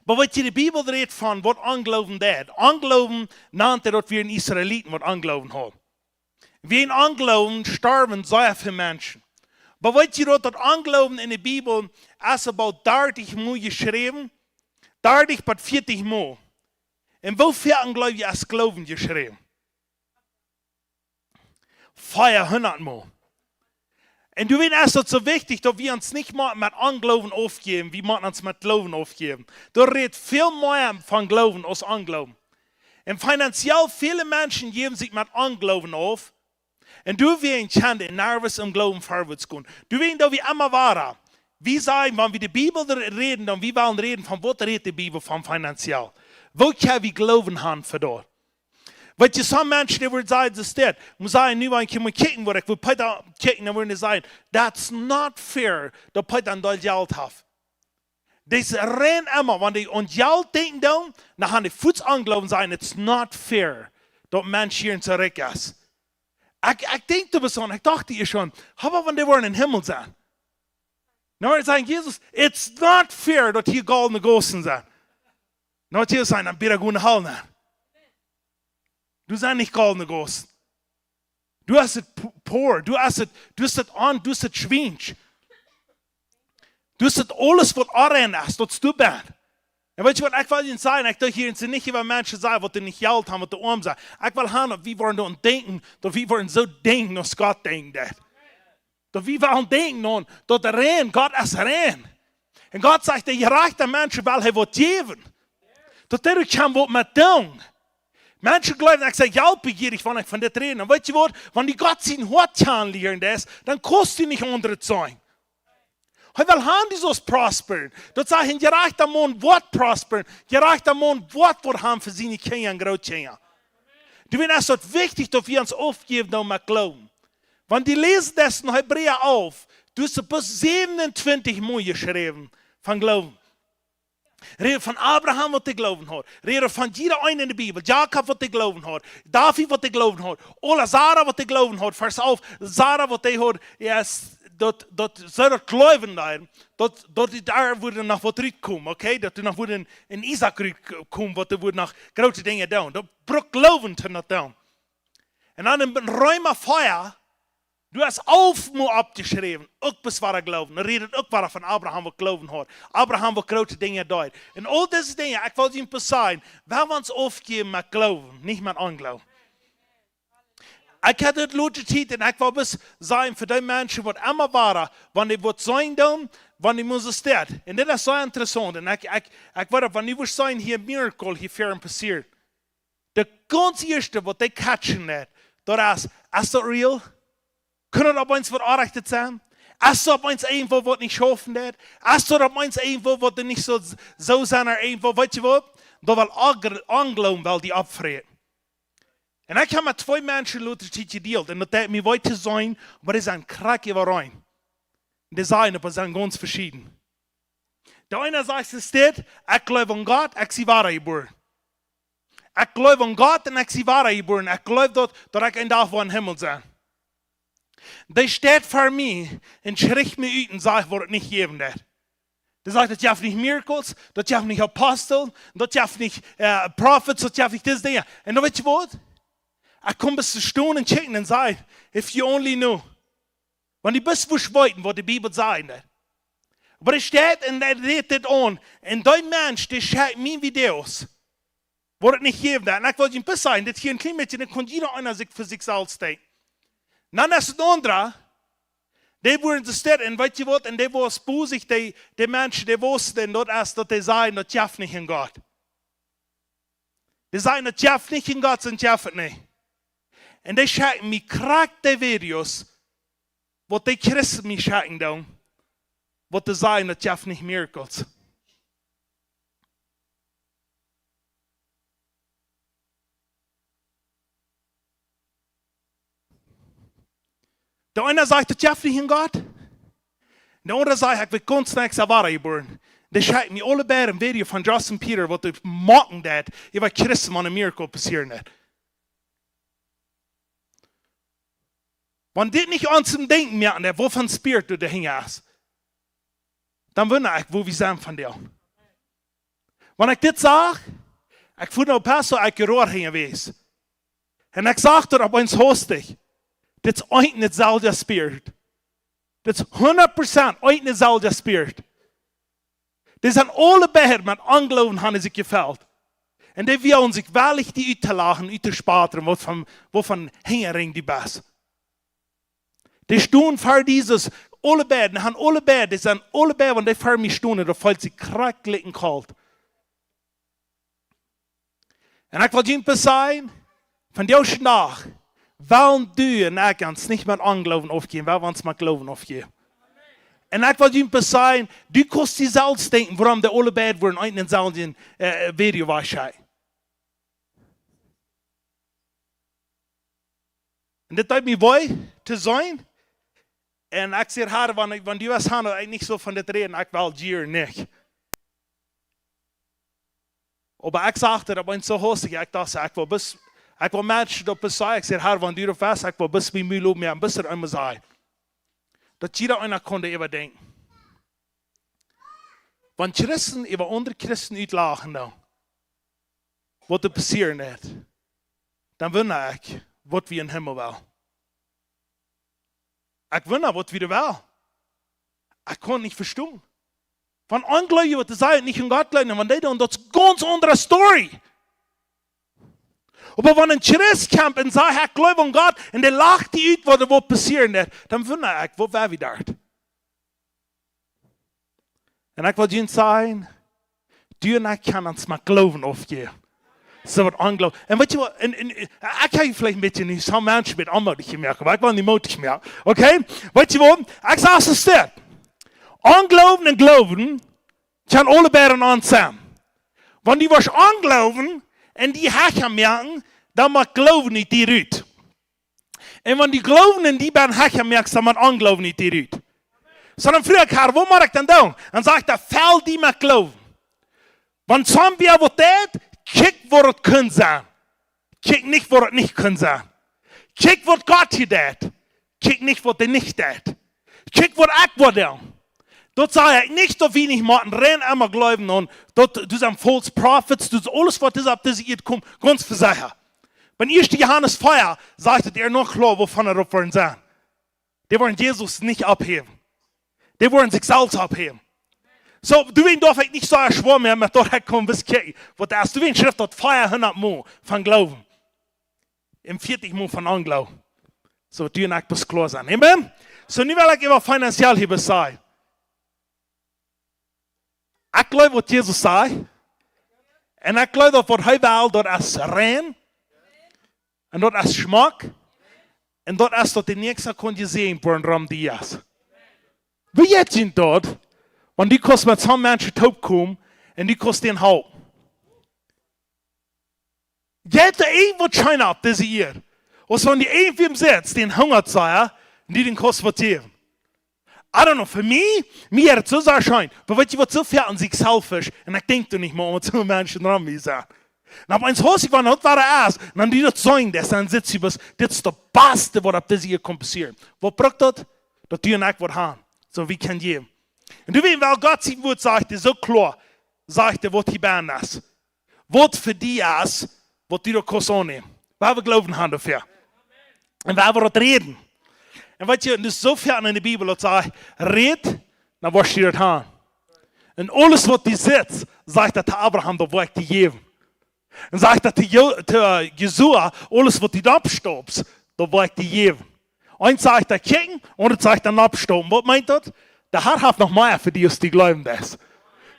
Oba waut de Bibel rät von, waut Ongloowen deit. Ongloowen nant hee daut, wie en Israeliten waut Ongloowen hauden. Wäajen Ongloowen storwen sea väl Menschen. Oba weet jie daut, daut Ongloowen en de Bibel es about dartich mol jeschräwen? Dartich bat vieetich mol. Un woo väl en Gloowen es Gloowen jeschräwen? Veahundat mol. Un doawäajen es daut soo wichtich, daut wie ons nich mau met Ongloowen aufjäwen, wie motten ons met Gloowen aufjäwen. Doa rät väl mea von Gloowen aus Ongloowen. Un finanziell, väle Menschen jäwen sikj met Ongloowen auf. Un doawäajen kjennen dee nervös em Gloowen verwoats gonen. Doawäajen doo wie emma wada. Wie sajen, wan wie de Bibel re-, räden, dan wie wellen räden von waut rät de Bibel von finanziell. Woo kjenn wie Gloowen haben fa daut? Weet jie, some Menschen, dee wudden sajen, daut es dit. Mott sajen, nu wan ekj mol kjikjen wudd, ekj wudd Peter kjikjen, dan wudden dee sajen, that's not fair, daut Peter een Deel Jelt haft. Dee sent rein emma, wan dee aun Jelt denkjen doonen, dan haben dee fuaz Ongloowen, sajen, it's not fair, daut Mensch hia soo rikj es. Ekj, ekj denkj doa bes aun, ekj docht hia schon, oba wan dee woaren em Himmel sennen. Dan woaren see sajen, Jesus, it's not fair, daut hia goldne Gossen sent. Dan woat Jesus sajen, dan bie de goone Hal, nä. Du sent nich goldne Gossen. Du hast et p-, poor, du hast et, du hast et aun, du hast et schwiensch. Du hast et aules waut onrein es, daut es du best. Un weet jie waut, ekj well junt sajen, ekj doo hia nich äwa Menschen sajen, waut nich Jelt haben, waut oam sent. Ekj well haben, daut wie woaren doaraun denkjen, daut wie woaren soo denkjen, aus Gott denkjen deit. Daut wie woaren denkjen aun, daut rein, Gott es rein. Un Gott sajcht, de jerajchte Mensch well hee waut jäwen. Daut dee kjennen waut met doonen. Menschen jleewen, ekj sie jeldbejierich, wan ekj von dit räd. Un weet jie waut? Wan du Gott sien Hoat kjanen lieren deist, dan kaust du nich aundret sennen. Hee well haben, du saust prosperen. Daut sajcht, een jerajchta Maun woat prosperen. Jerajchta Maun woat waut haben fa siene Kjinja un Grootkjinja. Doawäajen es daut wichtich, daut wie ons aufjäwen doonen met Gloowen. Wan du läst daut en Hebräa alf, du hast bloos säwenuntwintich Mol jeschräwen von Gloowen. Räd von Abraham, waut dee Gloowen haud. Räd von jieda eenen en de Bibel. Jakob, waut dee Gloowen haud. David, waut dee Gloowen haud. Oda Sara, waut dee Gloowen haud. Varsch alf, Sara, waut dee haud, jo, es daut, daut see daut Gloowen deed, daut, daut doa wudd noch waut rutkomen, okay? Daut doa noch wudd een, een Isaak rutkomen, waut doa wudd noch groote Dinja doonen. Daut brukt Gloowen, om daut to doonen. Un dan en Reema vea, du hast alf Mol oppjeschräwen, uk bloos wada Gloowen. Dan rät et uk wada von Abraham, waut Gloowen haud. Abraham, waut groote Dinja deed. Un aul dise Dinja, ekj well junt bloos sajen, wan wie ons aufjäwen met Gloowen, nich met Ongloowen. Ekj haud daut latste Tiet un ekj well bloos sajen fa dee Menschen, waut emma wieren, wan dee waut seenen doonen, wan dee motten steit. Un dit es soo interessaunt. Un ekj, ekj, ekj weet, wan dee waut seenen, hia Miracle, hia ver passieet. Daut gaunz ieeschte, waut dee catchen deit, daut es, es daut real? Kaun daut opp eemol waut Onrajchtet sennen? Es daut opp eemol irjentwaut, waut nich schaufen deit? Es daut opp eemol irjentwaut, waut doa nich soo, soo sennen, irjentwaut, weetst du waut? Daut well Onge-, Ongloowen well die oppfräten. Un ekj hab met twee Menschen latste Tiet jedealt, un daut deed mie wee to seenen, oba dee sent krakjt äwareen. Un dee sajen, oba sent gaunz veschieden. De eena sajcht, es dit: "Ekj gleew aun Gott, ekj sie wadajebuaren. Ekj gleew aun Gott un ekj sie wadajebuaren. Ekj gleew daut, daut ekj een Dach woa em Himmel sennen." Dee steit ver mie un schriecht mie ut un sajcht, waut et nich jäwen deit. Dee sajcht, daut jeft nich Miracles, daut jeft nich Apostel, daut jeft nich, äh, Prophets, daut jeft nich dise Dinja. Un dan weetst du waut? Ekj kaun bloos stonen un kjikjen un sajen, "If you only knew." Wan du bloos wurscht weeten, waut de Bibel sajcht, nä? Oba dee steit un dee rät dit aun. Un dee Mensch, dee schekjt mie Videos, waut et nich jäwen deit. Un ekj well junt bloos sajen, dit hia een kjlien bät, dan kaun jieda eena sikj fa sikj selfst denkjen. Dan es et een aundra, dee wort en de Staut, un weetst du waut, un dee wia bosich, dee, dee Menschen, dee wisten, daut es, daut dee sajen, daut jeft nich een Gott. Dee sajen, daut jeft nich een Gott, sent jeft et nich. Un dee schekjen mie krakjt dee Videos, waut dee Christen mie schekjen doonen, waut dee sajen, daut jeft nich Miracles. De eena sajcht, daut jeft nich een Gott. De aundra sajcht, ekj well gaunz nich wadajebuaren. Dee schekjt mie aule beid een Video von Justin Peters, waut hee moaken deed, äwa Christen, wan een Miracle passieren deit. Wan dit nich ons toom Denkjen moakt, nä, waut fa een Spirit doa hinja es, dan wunda ekj, wua wie sent vondoag. Wan ekj dit sach, ekj funk no Paso, ekj jeroa hinja wes. Un ekj sach daut opp eemol hastich. Dit es eent un deeselwja Spirit. Dit es hundat Prozent eent un deeselwja Spirit. Dee sent aule beid met Ongloowen, haben sikj jefelt. Un dee wullen sikj wellich die uttolachen, uttospotren, waut fa, waut fa een Hinjaring du best. Dee stunden ver Jesus, aule beid, dee haben aule beid, dee sent aule beid, wan dee ver mie stunden, daut feelt sikj krakjt jlikj un kolt. Un ekj well junt bloos sajen, vondoag dän Dach, wan du un ekj ons nich met Ongloowen aufjäwen, wan wie ons met Gloowen aufjäwen. Un ekj well junt bloos sajen, du kaust die selfst denkjen, wuarom dee aule beid wieren eent un deeselwja, äh, Video wajchschekjen. Un dit deed mie wee to seenen. Un ekj säd, Herr, wan, wan du waut hast, daut ekj nich sull von dit räden, ekj well hia nich. Oba ekj sach daut opp eemol soo hastich, ekj docht, ekj well bloos, ekj well Menschen daut bloos sajen, ekj säd, Herr, wan du daut west, ekj well bloos mie Mühe loten, jo, bloos daut eemol sajen. Daut jieda eena kunn doaräwa denkjen. Wan Christen äwa aundre Christen utlachen, dan, waut doa passieren deit, dan wunda ekj, waut wie em Himmel wellen. Ekj wunda, waut wie doa wellen. Ekj kaun et nich vestonen. Wan Ongleubje, waut dee sajen, nich aun Gott jleewen, wan dee dan, daut es gaunz aundre Story. Oba wan een Christ kjemt un sajcht, ekj gleew aun Gott, un dee lacht die ut, waut doa woat passieren, dan, dan wunda ekj, waut wea wie doa? Un ekj well junt sajen, du un ekj kjennen ons met Gloowen aufjäwen. Soo waut Ongloowen. Un weetst du waut, un, un, ekj hab veleicht een bät nu sommje Menschen een bät onmootich jemoakt, oba ekj well nich mootich moaken. Okay? Weetst du waut? Ekj saj, es dit. Ongloowen un Gloowen kjennen aule beid en ons sennen. Wan du woascht Ongloowen un die hecha moaken, dan moakt Gloowen nich die rut. Un wan dee Gloowen en die bie een Hecha moakt, dan met Ongloowen nich dee rut. Sonda froag ekj: "Herr, waut mott ekj dan doonen?" Dan sajcht hee: "Fell die met Gloowen." Wan soo wäa waut deit, kjikj waut et kunn sennen. Kjikj nich waut et nich kunn sennen. Kjikj waut Gott hia deit. Kjikj nich waut hee nich deit. Kjikj waut ekj woa doonen. Daut saj ekj nich, daut wie nich motten rein emma gloowen aun, daut, doa sent false prophets, daut es aules waut es opp dise Ieed kjemt, gaunz vesechat. Bie ieeschte Johanes vea sajcht et doa noch kloa, wuavon et opp woaren sennen. Dee woaren Jesus nich opphäwen. Dee woaren sikj selfst opphäwen. Soo, doawäajen darf ekj nich soo schwoa mea met daut ekj kaun beskjikjen. Waut es, doawäajen schrift daut veahundat Mol von Gloowen. Un vieetich Mol von Ongloowen. Soo, doa un ekj bloos kloa sennen. Amen? Soo, nu well ekj äwa finanziell hia bie sajen. Ekj gloow waut Jesus sajcht. Un ekj gloow daut waut hee well, daut es rein. Un daut es schmock. Un daut es daut de Näakjsta kaun jesäajent woaren, wuarom dee es. Woo jeit et daut, wan du kaust met soone Menschen toopkomen un du kaust dän halpen? Jeit et irjent waut scheena opp dise Ieed, aus wan du irjentwäm sitst, dän hungat sea, un du dän kaust waut jäwen? I don't know, fa mie, mie es et soo sea scheen, oba weetst du waut, soo väl aun sikj selfst, un ekj denkj doa nich mea aun, waut soone Menschen rom mie sent. Un opp eemol haus ekj, wan daut woa es, un dan dee daut seenen, dan sitst du bloos, dit es daut baste waut opp dise Ieed kaun passieren. Waut brukt daut? Daut du un ekj waut haben. Soo, wie kjennen jäwen. Un du weetst, wiels Gott sien Wort sajcht, es soo kloa, sajcht hee, waut hia bie es. Waut fa die es, waut du doa kaust aunnämen. Wua wie Gloowen haben doafäa. Un wua wie daut räden. Un weetst du, daut es soo väl en de Bibel, daut sajcht: "Räd, dan woascht du daut haben." Un aules waut du sitst, sajcht daut to Abraham, daut woa ekj die jäwen. Un sajcht daut to Jo-, to, äh, Josua, aules waut du oppstaupst, daut woa ekj die jäwen. Eent sajcht daut kjikjen, un daut sajcht daut oppstaupen. Waut meent daut? De Herr haft noch mea fa die, aus du gloowen deist.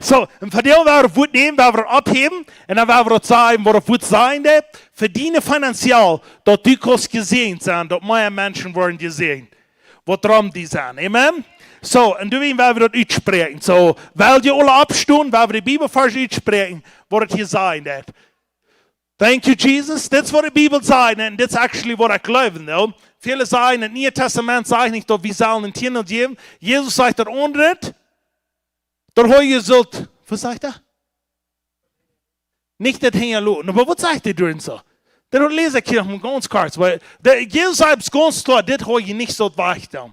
Soo, un fa die woa wie daut Wort nämen, woa wie daut opphäwen, un dan woa wie daut sajen, waut daut Wort sajen deit, fa die finanziell, daut du kaust jesäajent sennen, daut mea Menschen woaren jesäajent, waut rom die sent. Amen? Soo, un doawäajen woa wie daut utspräakjen. Soo, well jie aula oppstonen, woa wie de Bibelvarsch utspräakjen, waut et hia sajen deit. Thank you, Jesus. Dit es waut de Bibel sajcht, un dit es actually waut ekj gloowen doo. Väle sajen, daut Niee Tastament sajcht nich, daut wie sellen een Tiendel jäwen. Jesus sajcht daut aundret. Daut hee, jie sellen, waut sajcht hee? Nich daut hinjaloten. Oba waut sajcht hee doa dan soo? Daut läs ekj hia noch gaunz kort. Wiels de, Jesus sajcht gaunz kloa, dit hee, jie nich sellen wajchdoonen.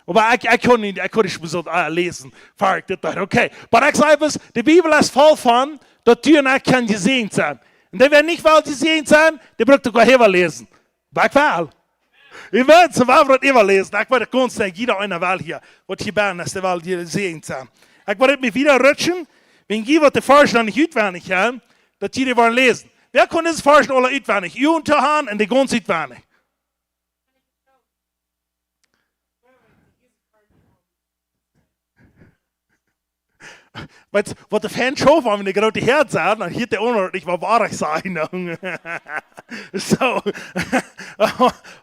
Oba ekj, ekj kaun nich, ekj kaun nich soo, äh, läsen. Fa ekj dit doa, okay. Oba ekj saj bloos, de Bibel es voll von, daut du un ekj kjennen jesäajent sennen. Un dee, wäa nich well jesäajent sennen, dee brukt uk nich äwa läsen. Oba ekj well. Amen, soo woa wie daut äwa läsen. Ekj weet daut gaunz secha, jieda eena well hia, waut hia bie es, dee well jesäajent sennen. Ekj well daut mie wieda rutschen, wan jie waut de Varsch noch nich utwendich haben, daut jie dee wellen läsen. Wäa kaun dise Varsch aula utwendich? Jugend to haben un dee gaunz utwendich. Weetst, waut de Fans schaufen, wan dee groote Häad sent, dan hieet de aundre nich, waut woa ekj sajen. Soo.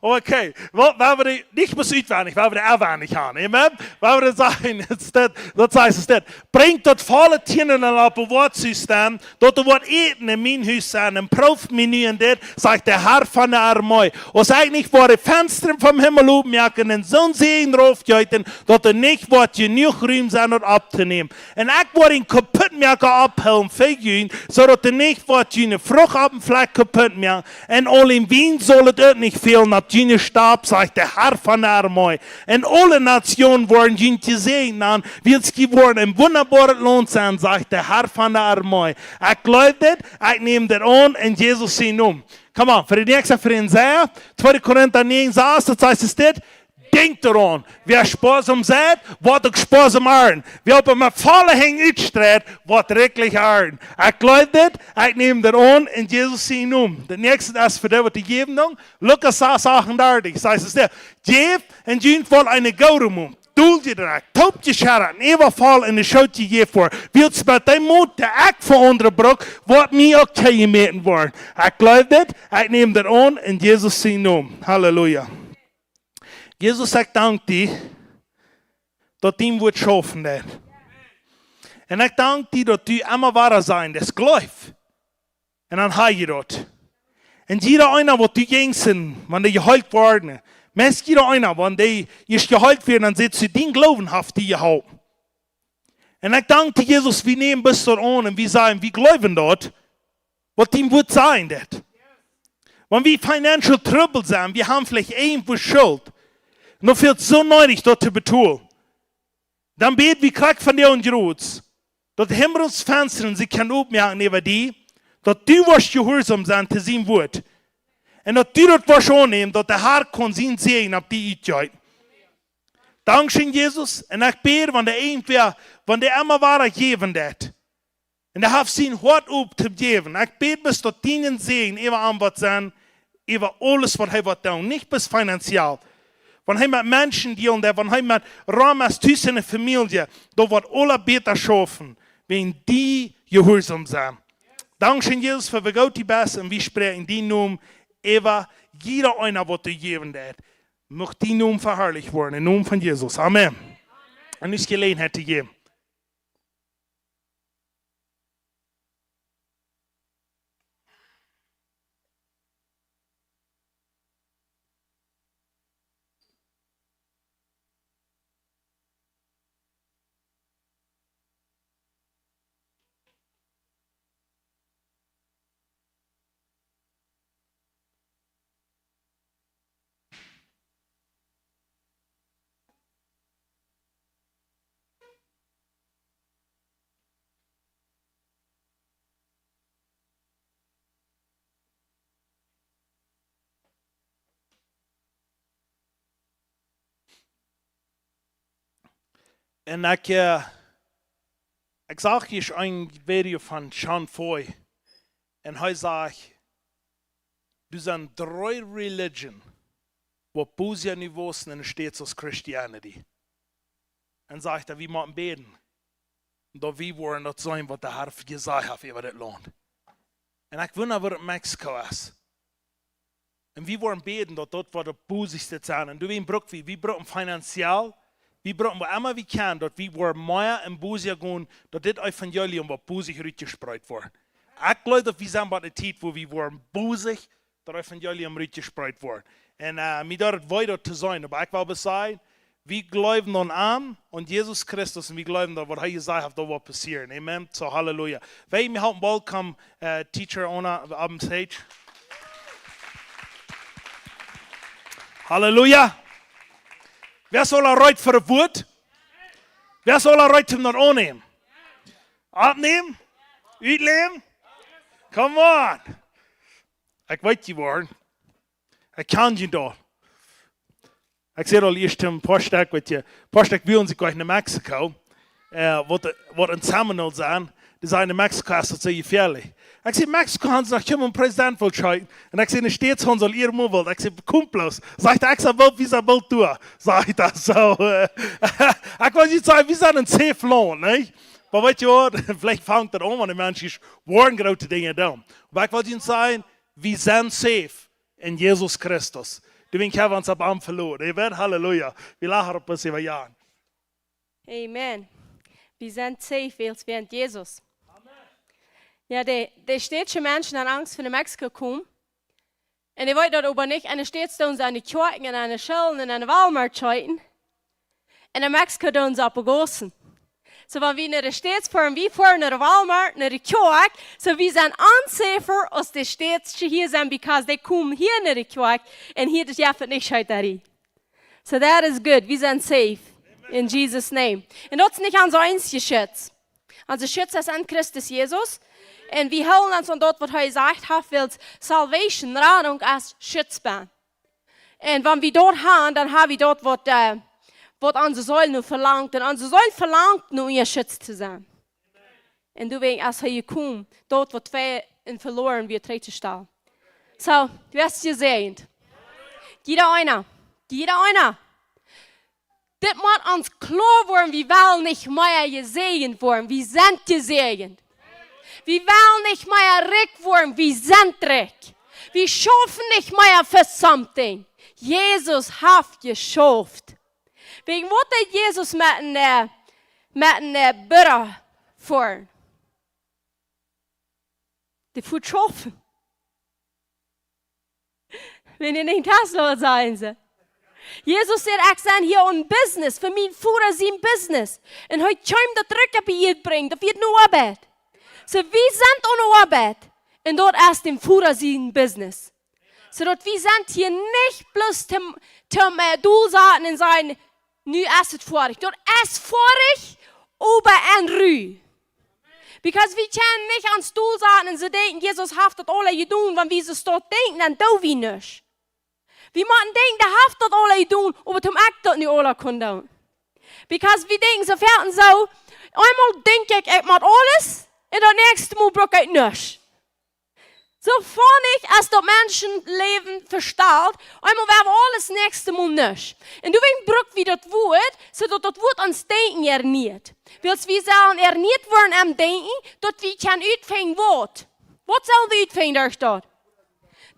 Okay. Well, woa wie dee nich bloos utwendich, woa wie dee äwendich haben. Amen? Woa wie sajen, daut es dit, daut sajcht et dit. Brinjt daut volle Tiendel opp daut Wuat to stonen, daut doa waut Äten en mien Hus sent, un proowt mie nu en dit, sajcht de Herr von de Armee. Aus ekj nich woa de Fensta vom Himmel opmoaken un soon Säajen raufjeeten, daut doa nich woat jenuach Rum sennen, daut opptonämen. Un ekj woa dän Kaputtmoaka opphoolen fa junt, soo daut doa nich woat june Frucht opp dän Flakj kaputt moaken. Un aun dän Wien saul et uk nich fälen opp june Stap, sajcht de Herr von de Armee. Un aule Natsjoonen woaren junt jesäajent nanen, wiels jie woaren een wundaboaret Launt sennen, sajcht de Herr von de Armee. Ekj gloow dit, ekj näm dit aun en Jesus sienen Nomen. Come on, fa de näakjste, fa dän Sach, tweede Korinta näajen, sas, daut sajcht et dit, denkjt doaraun, wäa spoasom seit, woat uk spoasom arnten. Wäa oba met volle Henj utstreit, woat rikjlich arnten. Ekj gloow dit, ekj näm dit aun en Jesus sienen Nomen. De näakjste es fa dee, waut dee jäwen doonen. Lukas sas, achtundartich, sajcht et dit, jäft un junt woat eene goode Mot toojedroagen, toopjescheddat un äwavoll en de Schoot jejäft woaren. Wiels met dee Mot, dee ekj fa aundre bruk, woat mie uk toojemäten woaren. Ekj gloow dit, ekj näm dit aun en Jesus sienen Nomen. Halleluja. Jesus, ekj dank die, daut dien Wuat schaufen deit. Un ekj dank die, daut du emma wada sajen deist, jleew. Un dan hab jie daut. Un jieda eena waut du jinkst, wan dee jeheelt worden, meist jieda eena, wan dee ieescht jeheelt wieren, dan säd see, dien Gloowen haft die jeholpen. Un ekj dank die, Jesus, wie nämen bloos daut aun un wie sajen, wie jleewen daut, waut dien Wuat sajen deit. Wan wie financial trouble sent, wie haben veleicht irjentwoo Schult, un dan fält soo needich daut to betolen, dan bäd wie krakjt von die un Jrots, daut de Himmelsfenstren sikj kjennen opmoaken äwa die, daut du woascht jehuarsom sennen to sien Wuat. Un daut du daut woascht aunnämen, daut de Har kaun sienen Säajen opp die utjeeten. Dankscheen, Jesus. Un ekj bäd, wan doa irjentwäa, wan dee emma wada jäwen deit, un dee haft sien Hoat op to jäwen, ekj bäd bloos, daut dien Säajen äwa am woat sennen, äwa aules waut hee woat doonen, nich bloos finanziell. Wan hee met Menschen dealen deit, wan hee met Ramas tus enne Famielje, daut woat aules bäta schaufen, wan dee jehuarsom sent. Dankscheen, Jesus, fa woo goot du best, un wie spräakjen dienen Nomen äwa jieda eena waut du jäwen deist. Mucht dien Nomen veharlicht woaren, em Nomen von Jesus. Amen. Un nu es Jeläajenheit to jäwen. Un ekj, eh, ekj sach hia een Video von Sean Feucht. Un hee sajcht, doa sent dree religion, waut bosja nu wausen enne States aus Christianity. Un sajcht hee, wie motten bäden, daut wie woaren daut seenen, waut de Har jesajcht haft äwa dit Launt. Un ekj wunda, waut Mexiko es. Un wie woaren bäden, daut daut woat daut bosja sennen. Un doawäajen bruck wie, wie brucken finanziell, wie brucken woo emma wie kjennen, daut wie woaren mea un bosja gonen, daut dit Evangelium woat bosja rutjespreet woaren. Ekj jleew, daut wie sent bie eene Tiet, wua wie woaren bosja daut Evangelium rutjespreet woaren. Un, eh, mie deit et wee daut to seenen, oba ekj well bloos sajen, wie jleewen aun am, aun Jesus Christus, un wie jleewen daut waut hee jesajcht haft, daut woat passieren. Amen. So, Halleluja. Well wie halpen welcome, eh, Teacher Ona opp de stage. Halleluja. Wäa es aul reed fa daut Wuat? Wäa es aul reed om daut aunnämen? Oppnämen? Utläwen? Come on. Ekj weet jie woaren. Ekj kjan jie doch. Ekj säd aul ieescht een poa Stekj, weet jie, poa Stekj wullen sikj goanich no Mexiko, eh, waut, waut en Seminole sent, dee säden, en Mexiko es daut soo jefäalich. Ekj säd, Mexiko haben see noch kjeemen President wult scheeten. Un ekj säd, enne States haben see aul ea mol wult. Ekj säd, komt bloos. Sajcht hee, ekj saj, woo, wie sent boolt doa. Sajcht hee soo, eh, ekj well junt sajen, wie sent een safe Launt, nä? Oba weet jie waut, veleicht fangt daut aun, wan de Menschen woaren groote Dinja doonen. Oba ekj well junt sajen, wie sent safe en Jesus Christus. Doawäajen kjenn wie ons opp am veloten. Amen. Halleluja. Wie lachen opp ons äwa Jan. Amen. Wie sent safe, wiels wie en Jesus. Jo, de, de stätsche Menschen haben Angst, von Mexiko komen. Un dee weeten daut oba nich. Enne States doonen see enne Kjoakjen un enne Schoolen un enne Walmart scheeten. Un en Mexiko doonen see opp de Gossen. So, wan wie no de States foaren, wie foaren no de Walmart, no de Kjoakj, so wie sent ons safer aus de States hia sent, because dee komen hia no de Kjoakj un hia daut jeft et nich Scheetarie. So that is good. Wie sent safe. In Jesus' name. Un daut es nich ons eensja Schutz. Ons Schutz es en Christus Jesus. Un wie hoolen ons aun daut, waut hee jesajcht haft, wiels salvation, Radunk, es Schutz bie. Un wan wie daut haben, dan haben wie daut, waut, eh, waut onse Seel nu velangt. Un onse Seel velangt nu, unjaschützt to sennen. Un doawäajen es hee jekomen, daut waut vee un veloaren wia trigjtostalen. So, wäa es jesäajent? Jieda eena. Jieda eena. Dit mott ons kloa woaren, wie wellen nich mea jesäajent woaren. Wie sent jesäajent. Wie wellen nich mea rikj woaren. Wie sent rikj. Wie schaufen nich mea fa something. Jesus haft jeschauft. Wäajen waut deed Jesus met een, eh, met een, eh, Burra foaren? Dee fuat schaufen. Wan jie nich Tesla, waut sajen see? Jesus sajcht: "Ekj sie hia om Business, fa mien Voda sien Business." Un hee kjeem daut trigj opp de Ieed brinjen, daut wia ne Oabeit. Soo, wie sent aun de Oabeit. Un daut es däm Voda sien Business. Soo daut wie sent hia nich bloos toom, toom, äh, dol sitten un sajen: "Nu es et foadich." Daut es foadich, oba en Ru. Because wie kjennen nich aun stool sitten un soo denkjen, Jesus haft daut aula jedonen, wan wie soo stoakj denkjen, dan doo wie nuscht. Wie motten denkjen, dee haft daut aula jedonen, oba toom ekj daut nu aula kunn doonen. Because wie denkjen soo väl un soo, eemol denkj ekj, ekj mott aules, un daut näakjste Mol bruk ekj nuscht. Soo foadich es daut Menschenläwen vestalt, eemol woa wie aules, näakjste Mol nuscht. Un doawäajen bruck wie daut Wuat, soo daut daut Wuat ons Denkjen ernieet. Wiels wie sellen ernieet woaren aum Denkjen, daut wie kjennen utfinjen waut. Waut sell wie utfinjen derch daut?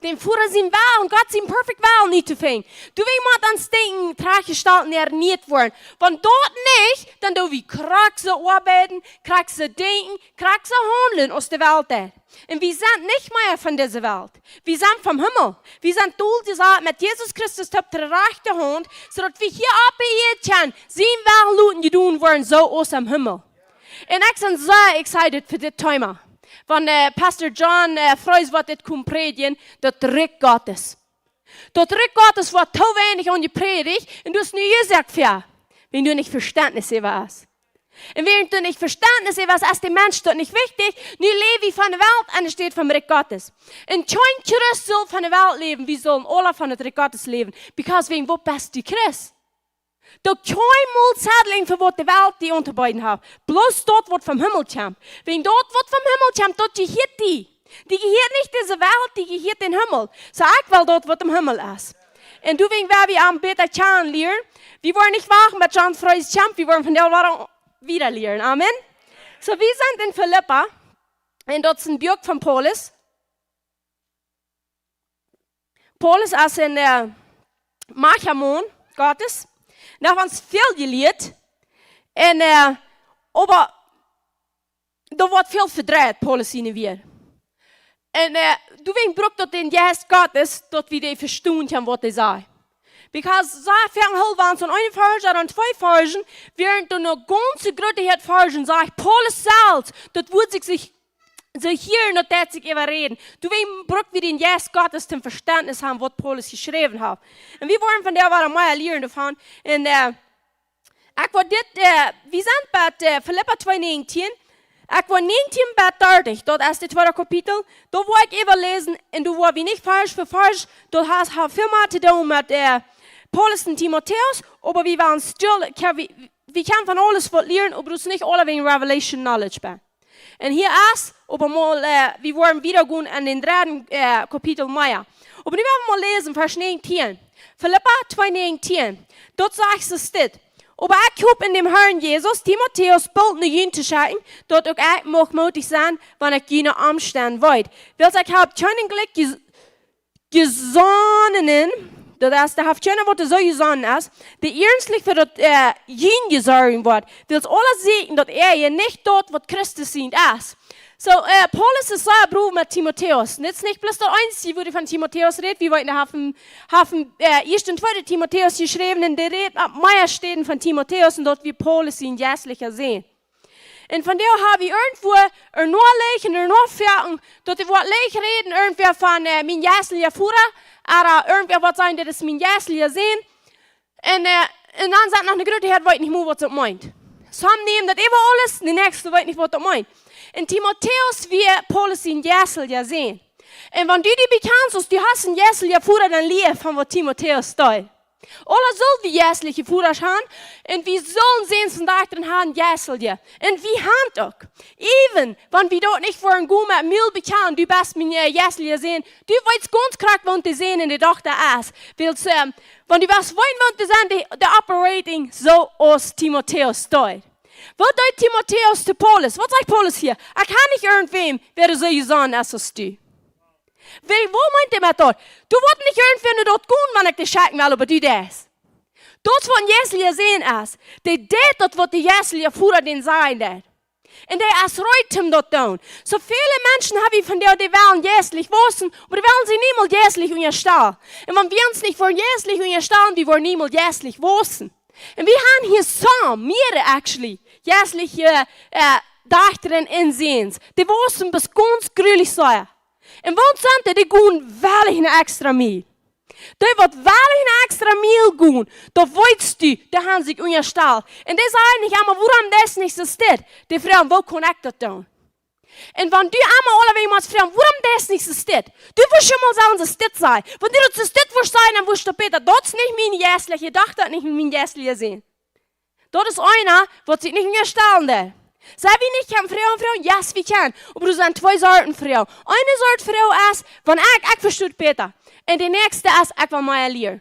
Däm Voda sien Wellen, Gott sien perfekta Wellen uttofinjen. Doawäajen mott ons Denkjen trajchtjestalt un ernieet woaren. Wan daut nich, dan doo wie krakjt soo oabeiden, krakjt soo denkjen, krakjt soo haundlen aus de Welt deit. Un wie sent nich mea von dise Welt. Wie sent vom Himmel. Wie sent dol jesat met Jesus Christus opp de rajchte Haunt, soo daut wie hia opp de Ieed kjennen sien Wellen loten jedonen woaren, soo aus em Himmel. Un ekj sie sea excited fa dit Thema. Wan, äh, Pastor John, äh, Froese woat dit komen prädjen, daut Rikj Gottes. Daut Rikj Gottes woat too weinich aunjeprädicht, un daut es nu hia, saj ekj, fa wan du nich Vestentnis äwa hast. Un wan du nich Vestentnis äwa hast, es däm Mensch daut nich wichtich, nu läw wie von de Welt enne Städ vom Rikj Gottes. Un kjeen Christ saul von de Welt läwen, wie sellen aula von daut Rikj Gottes läwen. Because wäajen waut best du Christ? Daut kjeen Mol settling fa waut de Welt die auntobeeden haft. Bloos daut waut vom Himmel kjemt. Wan daut waut vom Himmel kjemt, daut jehieet die. Die jehieet nich dise Welt, die jehieet dän Himmel. Soo, ekj well daut waut em Himmel es. Un doawäajen woa wie am bäta kjanen lieren. Wie woaren nich wachten bat John Froese kjemt, wie woaren von doa wada wieda lieren. Amen. Soo, wie sent en Filippa. Un daut es een Buak von Paulus. Paulus es een, äh, machtiga Maun Gottes. Dee haft ons väl jelieet. Un, äh, oba doa woat väl vedreit, Paulus siene Wieed. Un, äh, doawäajen brukt daut dän Jeist Gottes, daut wie dee vestonen kjennen, waut hee sajcht. Because soo väl hoolen wie ons aun een Varsch, aun twee Varschen, wiels doa noch gaunz groote Varschen sajcht Paulus selfst, daut woat sikj, sikj soo hia, daut deit sikj äwaräden. Doawäajen bruck wie dän Jeist Gottes toom Vestentnis haben, waut Paulus jeschräwen haft. Un wie woaren von doa wada mea lieren doavon. Un, äh, ekj woa dit, äh, wie sent bie, äh, Filippa twee näajentieen. Ekj woa näajentieen bat dartich, daut es daut tweede Kapitel. Doa woa ekj äwaläsen un doa woa wie nich Varsch fa Varsch, daut haft, haft väl mea to doonen met, äh, Paulus un Timotäus, oba wie woaren stell, ekj, wie, wie kjennen von aules waut lieren, oba daut es nich aula wäajen Revelation Knowledge bie. Un hia es, oba mol, äh, wie woaren wieda gonen aun dän dredden, äh, Kapitel mea. Oba nu woa wie mol läsen, Varsch näajentieen. Filippa twee näajentieen. Daut sajcht soo dit: "Oba ekj hop en däm Herrn Jesus, Timotäus boolt no junt to schekjen, daut uk ekj mucht mootich sennen, wan ekj june Omstend weet. Wiels ekj hab kjeenen Jlikj jes-, jesonnen, daut es, dee haft kjeenen, waut soo jesonnen es, dee iernstlich fa daut, äh, Junt sorjen woat, wiels aule seenen, daut äa je nich daut, waut Christus sient es." Soo, äh, Paulus es sea brow met Timotäus. Un daut es nich bloos daut eensje, wua hee von Timotäus rät, wie weeten, hee haft, haft, äh, ieeschte un tweede Timotäus jeschräwen, un dee rät opp mea Städen von Timotäus un daut wia Paulus sien jeistelja Sän. Un von doa hab wie irjentwua ea noa läsen un ea noa foaken, daut dee waut läsen räden, irjentwäa von, äh, mien jeistelja Voda, ooda irjentwäa waut sajen, daut es mien jeistelja Sän. Un, äh, un dan sajcht noch ne groote Häad, weet nich mol, waut daut meent. Some nämen daut äwa aules, de näakjste weet nich, waut daut meent. Un Timotäus wia Paulus sien jeistelja Sän. Un wan du die bekjanst, aus du hast een jeistelja Voda, dan lia von waut Timotäus deed. Aula sell wie jeistelje Vodasch han, un wie sellen Säns un Dajchta han, jeistelje. Un wie han uk. Even wan wie daut nich fa een goot met Mul bekjanen, du best mien, äh, jeistelja Sän, du weetst gaunz krakjt, waut de Sän un de Dochta es. Wiels, ähm, wan du west weeten, waut de Sän, de, de operating soo aus Timotäus deed. Waut deed Timotäus to Paulus? Waut sajcht Paulus hia? Ekj hab nich irjentwäm, wäa soo jesonnen es aus du. Wäa, waut meent hee met daut? Du woascht nich irjentwäm no daut gonen, wan ekj die schekjen well, oba du deist. Daut es waut een jeistelja Sän es. Dee deit daut, waut de jeistelja Voda dän sajen deit. Un dee es reed toom daut doonen. Soo väle Menschen hab wie vondoag, dee wellen jeistlich wausen, oba dee wellen sikj niemols jeistlich unjastalen. Un wan wie ons nich woaren jeistlich unjastalen, wie woaren niemols jeistlich wausen. Un wie haben hia some, mearere actually, jeistliche, äh, Dochta un Säns. Dee wausen bat gaunz grulich sea. Un waut sent dee? Dee gonen werkjlich ne extra Miel. Dee waut werkjlich ne extra Miel gonen, daut weetst du, dee haben sikj unjastalt. Un dee sajen nich emma, wuarom deist nich soo stell? Dee froagen, woo kaun ekj daut doonen? Un wan du emma aulawäajen motst froagen, wuarom deist nich soo stell? Du woascht mol soo stell sennen. Wan du daut soo stell woascht sennen, dan woascht du bäta. Daut es nich miene jeistliche Dochta, nich mien jeistlicha Sän. Daut es eena, waut sikj nich unjastalen deit. Sent wie nich kjennen froagen, froagen? Yes, wie kjennen. Oba doa sent twee Sorten Froagen. Eene Sort Froag es, wan ekj, ekj vesto bäta. Un de näakjste es, ekj well mea lieren.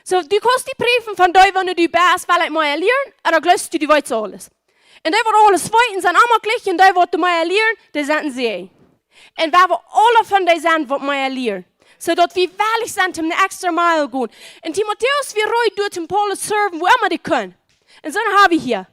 Soo, du kaust die priefen von dee, wan du best, well ekj mea lieren, un dan jleefst du, du weetst aules. Un dee waut aules weeten, sent emma jlikj, un dee waut mea lieren, dee sent een Säajen. Un wie haben aule von dee sent waut mea lieren. Soo daut wie werkjlich sent toom ne extra Miel gonen. Un Timotäus wia reed doa toom Paulus serven, wua emma dee kunn. Un soo haben wie hia.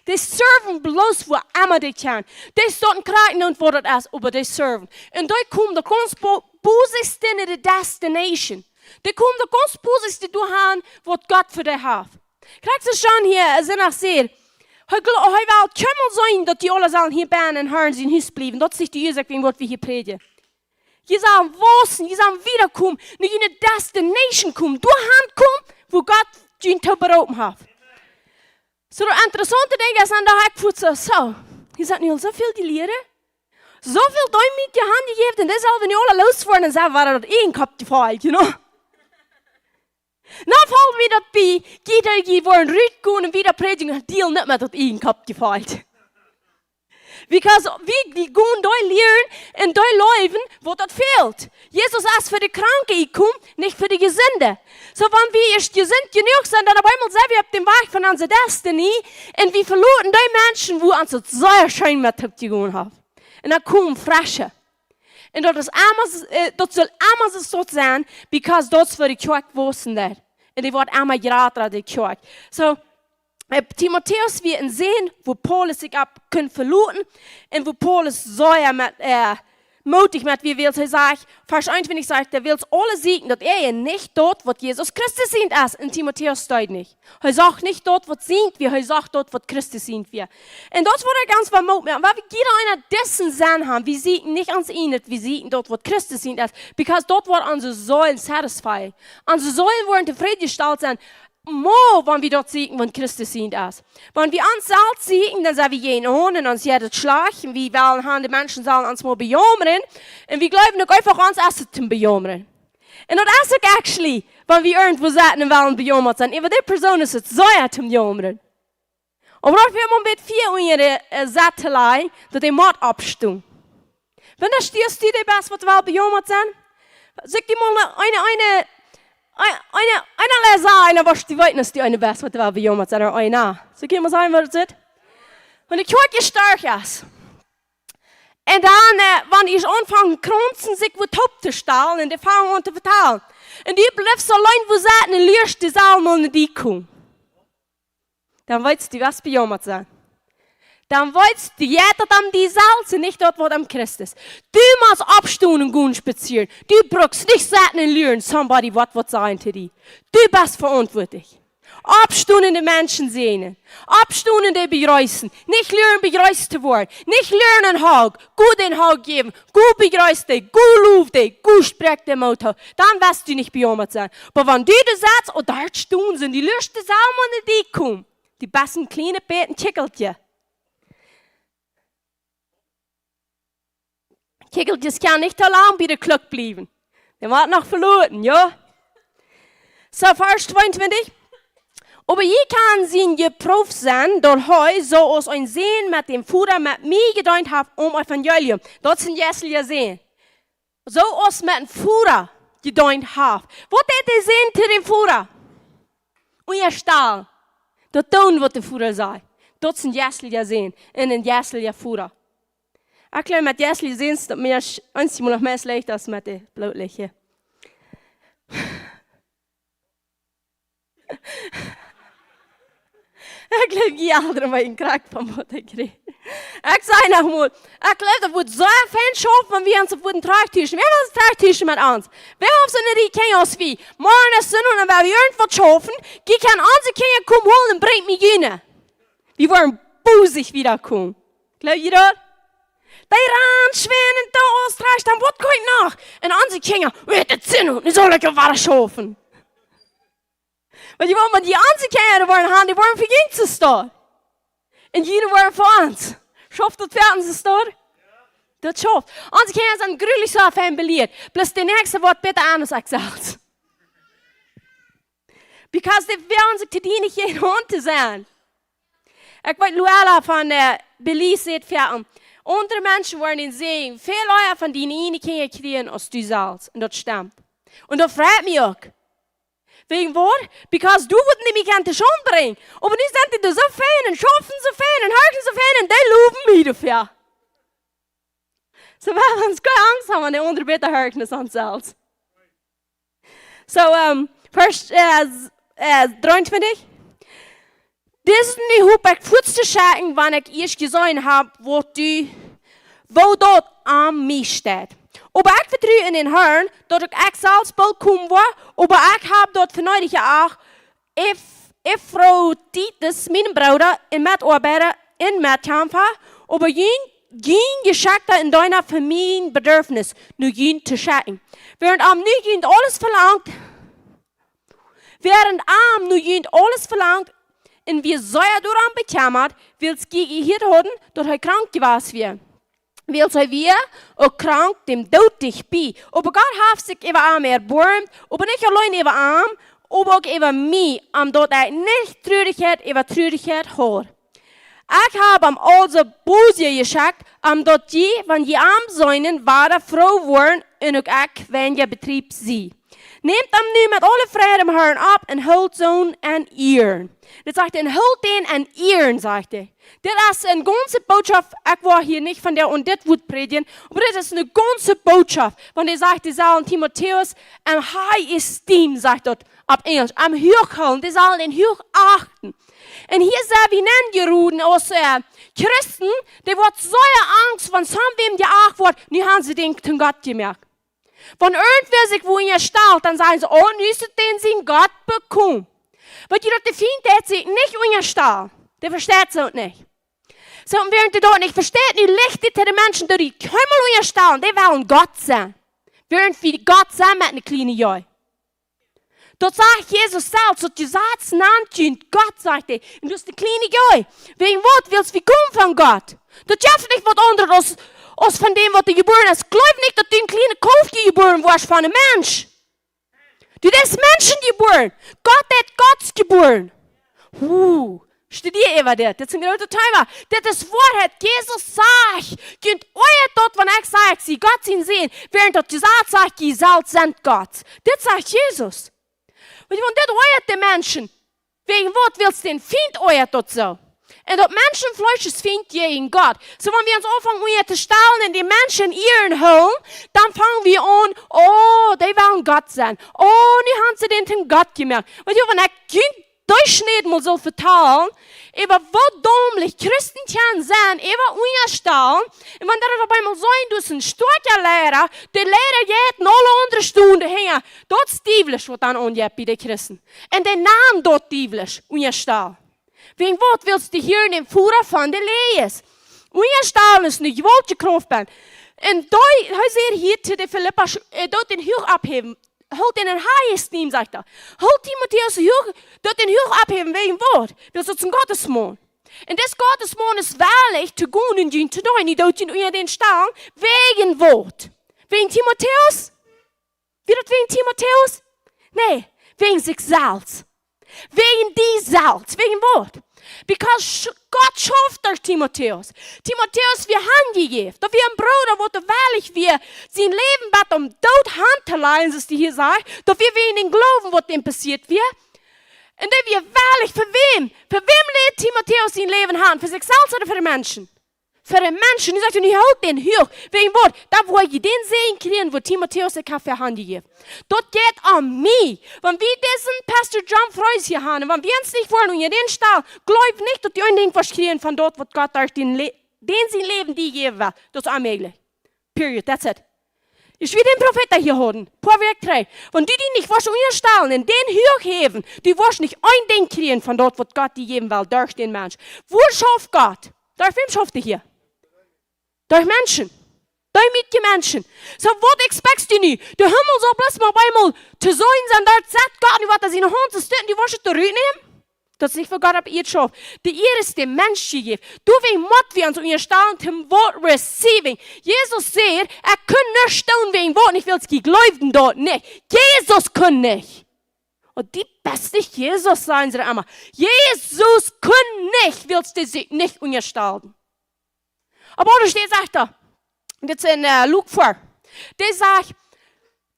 Dee serven bloos wua emma dee kjennen. Dee stonen krakjt nich waut daut es, oba dee serven. Un dee komen doa gaunz bo-, bosich enn de destination. Dee komen doa gaunz bosich doahan, waut Gott fa dee haft. Krakjt soo aus John hia, äh, Sindach säd, hee gl-, hee well kjeenmol seenen, daut dee aule sellen hia bennen em Harn sien Hus bliewen. Daut es nich de Uasoak, wäajen waut wie hia prädjen. Jie sellen wausen, jie sellen wieda komen, no june destination komen, doahan komen, wua Gott junt too beroopen haft. Soo, daut interessaunte Dinkj es, dan docht ekj fuaz soo, soo, hia sent nu aul soo väl jelieet, soo väl Deemoot jehaunt, jejäft, un dee sell wie nu aule looswoaren, un soo wia daut ieejne Kopp jefelt, you know? Dan foll mie daut bie, jie, dee jie woaren rutgonen un wieda prädjen, deal nich met daut ieejne Kopp jefelt. Because wie, dee gonen dee lieren un dee läwen, waut daut fält. Jesus es fa de Kranke jekomen, nich fa de Jesunde. Soo, wan wie ieescht jesunt jenuach sent, dan opp eemol sent wie opp däm Wajch von onse destiny un wie veloten dee Menschen, wua ons daut sea scheen met jegonen haft. Un dan komen fresche. Un daut es emma, äh, daut saul emma soo sennen, because daut es wua de Kjoakj wausen deit. Un dee woat emma jrata, de Kjoakj. Soo, äh, Timotäus wia een Sän, wua Paulus sikj opp kunn veloten un wua Paulus sea met, äh, mootich met wia, wiels hee sajcht, Varsch eenuntwintich sajcht, dee wia aule Sieden, daut hee nich deed waut Jesus Christus sient es. Un Timotäus deed nich. Hee sach nich daut waut sient wia, hee sach daut waut Christus sient wia. Un daut woat ekj gaunz väl Moot moaken. Wan wie jieda eena disen Senn haben, wie sieekjen nich ons ieejnet, wie sieekjen daut waut Christus sient es. Because daut woat onse Seelen satisfy. Onse Seelen woaren tofrädjestalt sennen. Mau, wan wie daut sieekjen, waut Christus sient es. Wan wie ons selfst sieekjen, dan sent wie jäajen aundre un ons jeit daut schlajcht. Un wie wellen haben, de Menschen sellen ons mau bejaumren. Un wie jleewen uk eefach, ons es et toom bejaumren. Un daut es uk actually, wan wie irjentwua setten un wellen bejaumat sennen, äwa dee Persoon es et sea toom jaumren. Oba daut wie mau met väl unja de, äh, Sett to lajen, daut dee mott oppstonen. Wan du stieescht, du dee best waut well bejaumat sennen, saj die mol eene, eene, eene, eene, eene Lesa, eene, waut du weetst, aus du eene best waut well bejaumat sennen, ooda eena. Saj die mol, saj mol, waut es et? Wan de Kjoakj stoakj es. Un dan, äh, wan dee aunfangen kronzen, sikj waut opptostalen un dee fangen aun to vetalen. Un du blifst auleen wua setten un lieescht dee sellen mol no die komen. Dan weetst du, waut bejaumat sent. Dan weetst du, jeit daut om die selfst un nich daut waut om Christus. Du motst oppstonen un gonen spazieren. Du brukst nich setten un lieren, somebody waut, waut sajen to die. Du best veauntwuatlich. Oppstonen un de Menschen säajnen. Oppstonen un dee bejreessen. Nich lieren bejreest to woaren. Nich lieren een Hug. Go dän Hug jäwen. Go bejreess dee. Go low dee. Go spräakj dee Moot too. Dan woascht du nich bejaumat sennen. Oba wan du doa setst, un doa stonen sent dee, lieescht dee sellen mol no die komen. Dee best een kjlienet bät een Kjikjeltje. Kjikjeltjes kjennen nich too lang bie de Kluck bliewen. Dee woat noch veloten, jo? Soo, Varsch tweeuntwintich. Oba hia kaun see jeprooft sennen, daut hee, soo aus een Sän met däm Voda met mie jedeent haft om Evangelium. Daut es een jeistelja Sän. Soo aus met een Voda jedeent haft. Waut deed de Sän to däm Voda? Unjastalen. Daut doonen waut de Voda sajcht. Daut es een jeistelja Sän un een jeistelja Voda. Ekj jleew met jeistelje Säns daut mie sch-, eenjemol noch mea leicht es aus met de blootliche. Ekj jleew, jie aule weeten krakjt von waut ekj räd. Ekj saj noch mol, ekj jleew, daut wudd soo fein schaufen, wan wie ons wudden trigjtuschen. Wäa well trigjtuschen met ons? Wäa haft soone rieekje Kjinja aus wie? Morjen es Sindach, dan woa wie irjentwaut schaufen. Jie kjennen onse Kjinja komen holen un brinjen mie june. Wie woaren bosich wada komen. Jleew jie daut? Dee rannen schwind un doo aules trigj, dan waut kaun ekj noch? Un onse Kjinja, wie, daut sent noch, nu saul ekj wada schaufen. Wiels jie woaren, wan jie onse Kjinja woaren haben, dee woaren fa junt soo stoakj. Un jie woaren fa ons. Schauft daut fa ons soo stoakj? Daut schauft. Onse Kjinja sent jrulich soo fein belieet. Plus de näakjste woat bäta aundasch aus ekj selfst. Because dee wellen sikj to die nich jehaun to sennen. Ekj weet, Luella von, äh, Belize sajcht foaken, aundre Menschen woaren die sajen, väl ea von diene ieejne Kjinja kjrieen aus du selfst. Un daut stemt. Un daut freit mie uk. Wäajen waut? Because du wurscht mie nich aun de School brinjen. Oba nu sent dee soo fein un schaufen soo fein un horchen soo fein un dee lowen mie doafäa. Soo, wie haben ons kjeene Angst haben, wan de aundre bäta horchen aus ons selfst. Soo, ähm, Varsch, äh, s-, äh, dreeuntwintich. Disen nu hop ekj fuaz to schekjen, wan ekj ieescht jeseenen hab, waut du, woo daut aun mie steit. Oba ekj vetru en dän Harn, daut uk ekj selfst boolt komen woa, oba ekj hab daut fa needich jeacht, Ef-, Epafroditus, mien Brooda un Metoabeida un Metkämpa, oba jun, jun Jeschekjta un Deena fa mien Bedarfnis no junt to schekjen. Wäarent am nu junt aules velangt, wäarent am nu junt aules velangt, un wia sea doaraun bekjemmat, wiels jie jehieet hauden, daut hee krank jewast wia. Wiels hee wia uk krank, däm Doot dicht bie. Oba Gott haft sikj äwa am erboarmt, oba nich auleen äwa am, oba uk äwa mie, om daut ekj nich Trurichkjeit äwa Trurichkjeit haud. Ekj hab am aulsoo Bosja jeschekjt, om daut jie, wan jie am seenen, wada froo woaren un uk ekj weinja bedreeft sie. Nämt am nu met aule Freid em Harn opp un hoolt soo en Ieren. Dit sajcht, un hoolt dän en Ieren, sajcht hee. Dit es eene gaunze Bootschoft, ekj woa hia nich von dee aun dit Wuat prädjen, oba dit es eene gaunze Bootschoft, wan hee sajcht, dee sellen Timotäus en high esteem, sajcht daut opp Enjlisch, am huach hoolen, dee sellen dän huach achten. Un hia sent wie nenjeroden aus, äh, Christen, dee woat soo Angst, wan soone wäm jeacht woat, nu haben see dän to Gott jemoakt. Wan irjentwäa sikj wua unjastalt, dan sajen see, oh, nu es et dän sien Gott bekomen. Weet jie daut, de Fient deit sikj nich unjastalen? Dee vesteit soo nich. Soo, un wäarent dee daut nich vesteit, nu licht dit de Menschen, dee kjeenmol unjastalen, dee wellen Gott sennen. Wäarent wie Gott sent met eene kjliene Jugend. Daut sajcht Jesus selfst, daut Jesaz nant junt Gott, sajcht hee. Un daut es de kjliene Jugend. Wäajen waut? Wiels wie komen von Gott. Daut jeft nich waut aundret aus, aus von däm, waut doa jebuaren es. Jleew nich, daut du een kjlienet Kaulf jebuaren woascht von een Mensch. Du best Menschen jebuaren. Gott haft Gott jebuaren. Huh. Studia äwa dit. Dit es een grootet Thema. Dit es Woarheit. Jesus sajcht, junt oajat daut, wan ekj saj, ekj sie Gott sien Sän, wäarent daut Jesaz sajcht, jie selfst sent Gott. Dit sajcht Jesus. Weet jie, wan dit oajat de Menschen, wäajen waut? Wiels dän Fient oajat daut soo. Un daut Menschenfleesch es Fient jäajen Gott. Soo, wan wie ons aunfangen unjastalen un dee Menschen ieren hoolen, dan fang wie aun, oh, dee wellen Gott sennen. Oh, nu haben see dän to Gott jemoakt. Weet jie, wan ekj junt Durchschnitt mol sull vetalen, äwa woo dommlich Christen kjennen sennen, äwa unjastalen, un wan daut opp eemol soo es, daut een stoakja Liera, de Liera jeit en aule aundre Stunde hinja, daut es diewlisch, waut dan aunjeit bie de Christen. Un dee nanen daut diewlisch, unjastalen. Wäajen waut? Wiels dee hia dän Foda von de Liera es. Unjastalen es eene jewaltje Krauft benn. Un dee, hee sajcht hia to de Filippa, äh, daut dän huach opphäwen. Hoolt dän en high esteem, sajcht hee. Hoolt Timotäus huach, daut dän huach opphäwen, wäajen waut? Wiels daut es een Gottesmaun. Un dis Gottesmaun es wellich to gonen un junt to deenen. Dee deit junt unja dän stalen, wäajen waut? Wäajen Timotäus? Wia daut wäajen Timotäus? Nä, wäajen sikj selfst. Wäajen die selfst, wäajen waut? Because sch-, Gott schauft derch Timotäus. Timotäus wia hanjejäft. Daut wia een Brooda, waut wellich wia, sien Läwen bat aum Doot han to lajen, soo aus dee hia sajcht. Daut wia wäajen dän Gloowen, waut däm passieet wia. Un dee wia wellich, fa wäm? Fa wäm läd Timotäus sien Läwen han? Fa sikj selfst ooda fa de Menschen? Fa de Menschen, dee sajcht, un dee hoolt dän huach. Wäajen waut? Dan woa jie dän Säajen kjrieen, waut Timotäus uk haft fa hanjejäft. Daut jeit om mie. Wan wie disen Pastor John Froese hia haben, wan wie ons nich woaren unja dän stalen, jleew nich, daut du een Dinkj woascht kjrieen von daut, waut Gott derch dän Lä-, dän sien Läwen die jäwen well, daut es onmäajlich. Period, that's it. Ekj well dän Profeet hia haben, poa Wäakj trigj. Wan du die nich woascht unjastalen un dän huach häwen, du woascht nich een Dinkj kjrieen von daut, waut Gott die jäwen well, derch dän Mensch. Wua schauft Gott? Derch wäm schauft hee hia? Derch Menschen. Derch miene Menschen. So, waut expectst du nu? De Himmel saul bloos mau bie mol to seenen sennen, doa sett Gott nu waut aus siene Haunt to stütten, du woascht et doa rutnämen? Daut es nich, waut Gott opp Ieed schauft. De Ieed es däm Mensch jejäft. Doawäajen mott wie ons unjastalen, toom waut receiving. Jesus säd, ekj kunn nuscht doonen wäajen waut nich, wiels jie jleewden daut nich. Jesus kunn nich. Un du best nich Jesus, sajen see emma. Jesus kunn nich, wiels dee sikj nich unjastalden. Oba doa steit, sajcht hee, dit es en, äh, Lukas vea. Dee sajcht,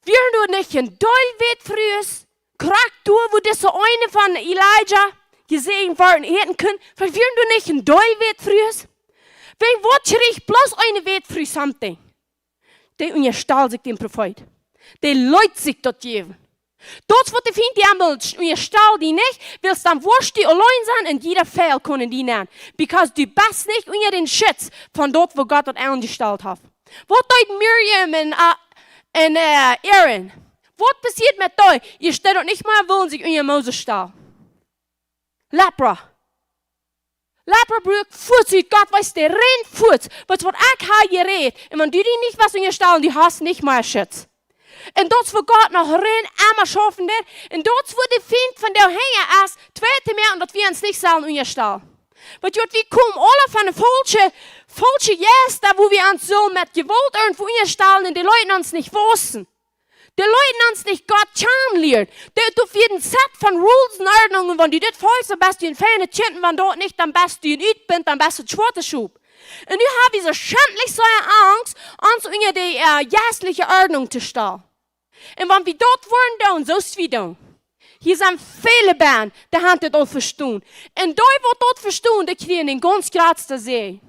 wieren doa nich een Deel Wätfrues, krakjt doa, wua dise eene von Elija jesäajent worden, hieeden kunn, wieren doa nich een Deel Wätfrues? Wäajen waut kjrieech bloos eene Wätfru something? Dee unjastalt sikj däm Profeet. Dee leet sikj daut jäwen. Daut es waut de Fient die aunbieet, unjastal die nich, wiels dan woascht du auleen sennen un jieda Fäl kaun die nämen. Because du best nich unja dän Schutz von daut, waut Gott daut aunjestalt haft. Waut deed Miriam un, äh, un, äh, Aaron? Waut passieed met dee? Dee deeden daut nich mea wellen sikj unja Moses stalen. Lepra. Lepra bruak fuaz ut, Gott wiest dee rein fuaz. Waut, waut ekj hab jerät. Un wan du die nich west unjastalen, du hast nich mea Schutz. Un daut es wua Gott noch rein emma schaufen deit. Un daut es wua de Fient von die hinja es, twei to moaken, daut wie ons nich sellen unjastalen. Waut, jo, wie komen aule von de faulsche, faulsche Jeista, wua wie ons sellen met Jewault irjentwua unjastalen un dee leeten ons nich wausen. Dee leeten ons nich Gott kjanen lieren. Dee, dee haben een Set von rules un Ordnungen, wan du dit folchst, dan best du een feinet Kjint, un wan daut nich, dan best du een Utbunt, dan best du een schwoatet Schop. Un nu hab wie soo schentlich soo Angst, ons unja dee, äh, jeistelje Ordnunk to stalen. Un wan wie daut woaren doonen, soo aus wie doonen, hia sent väle bennen, dee haben dit aul vestonen. Un dee, waut daut vestonen, dee kjrieen een gaunz jratsta Säajen.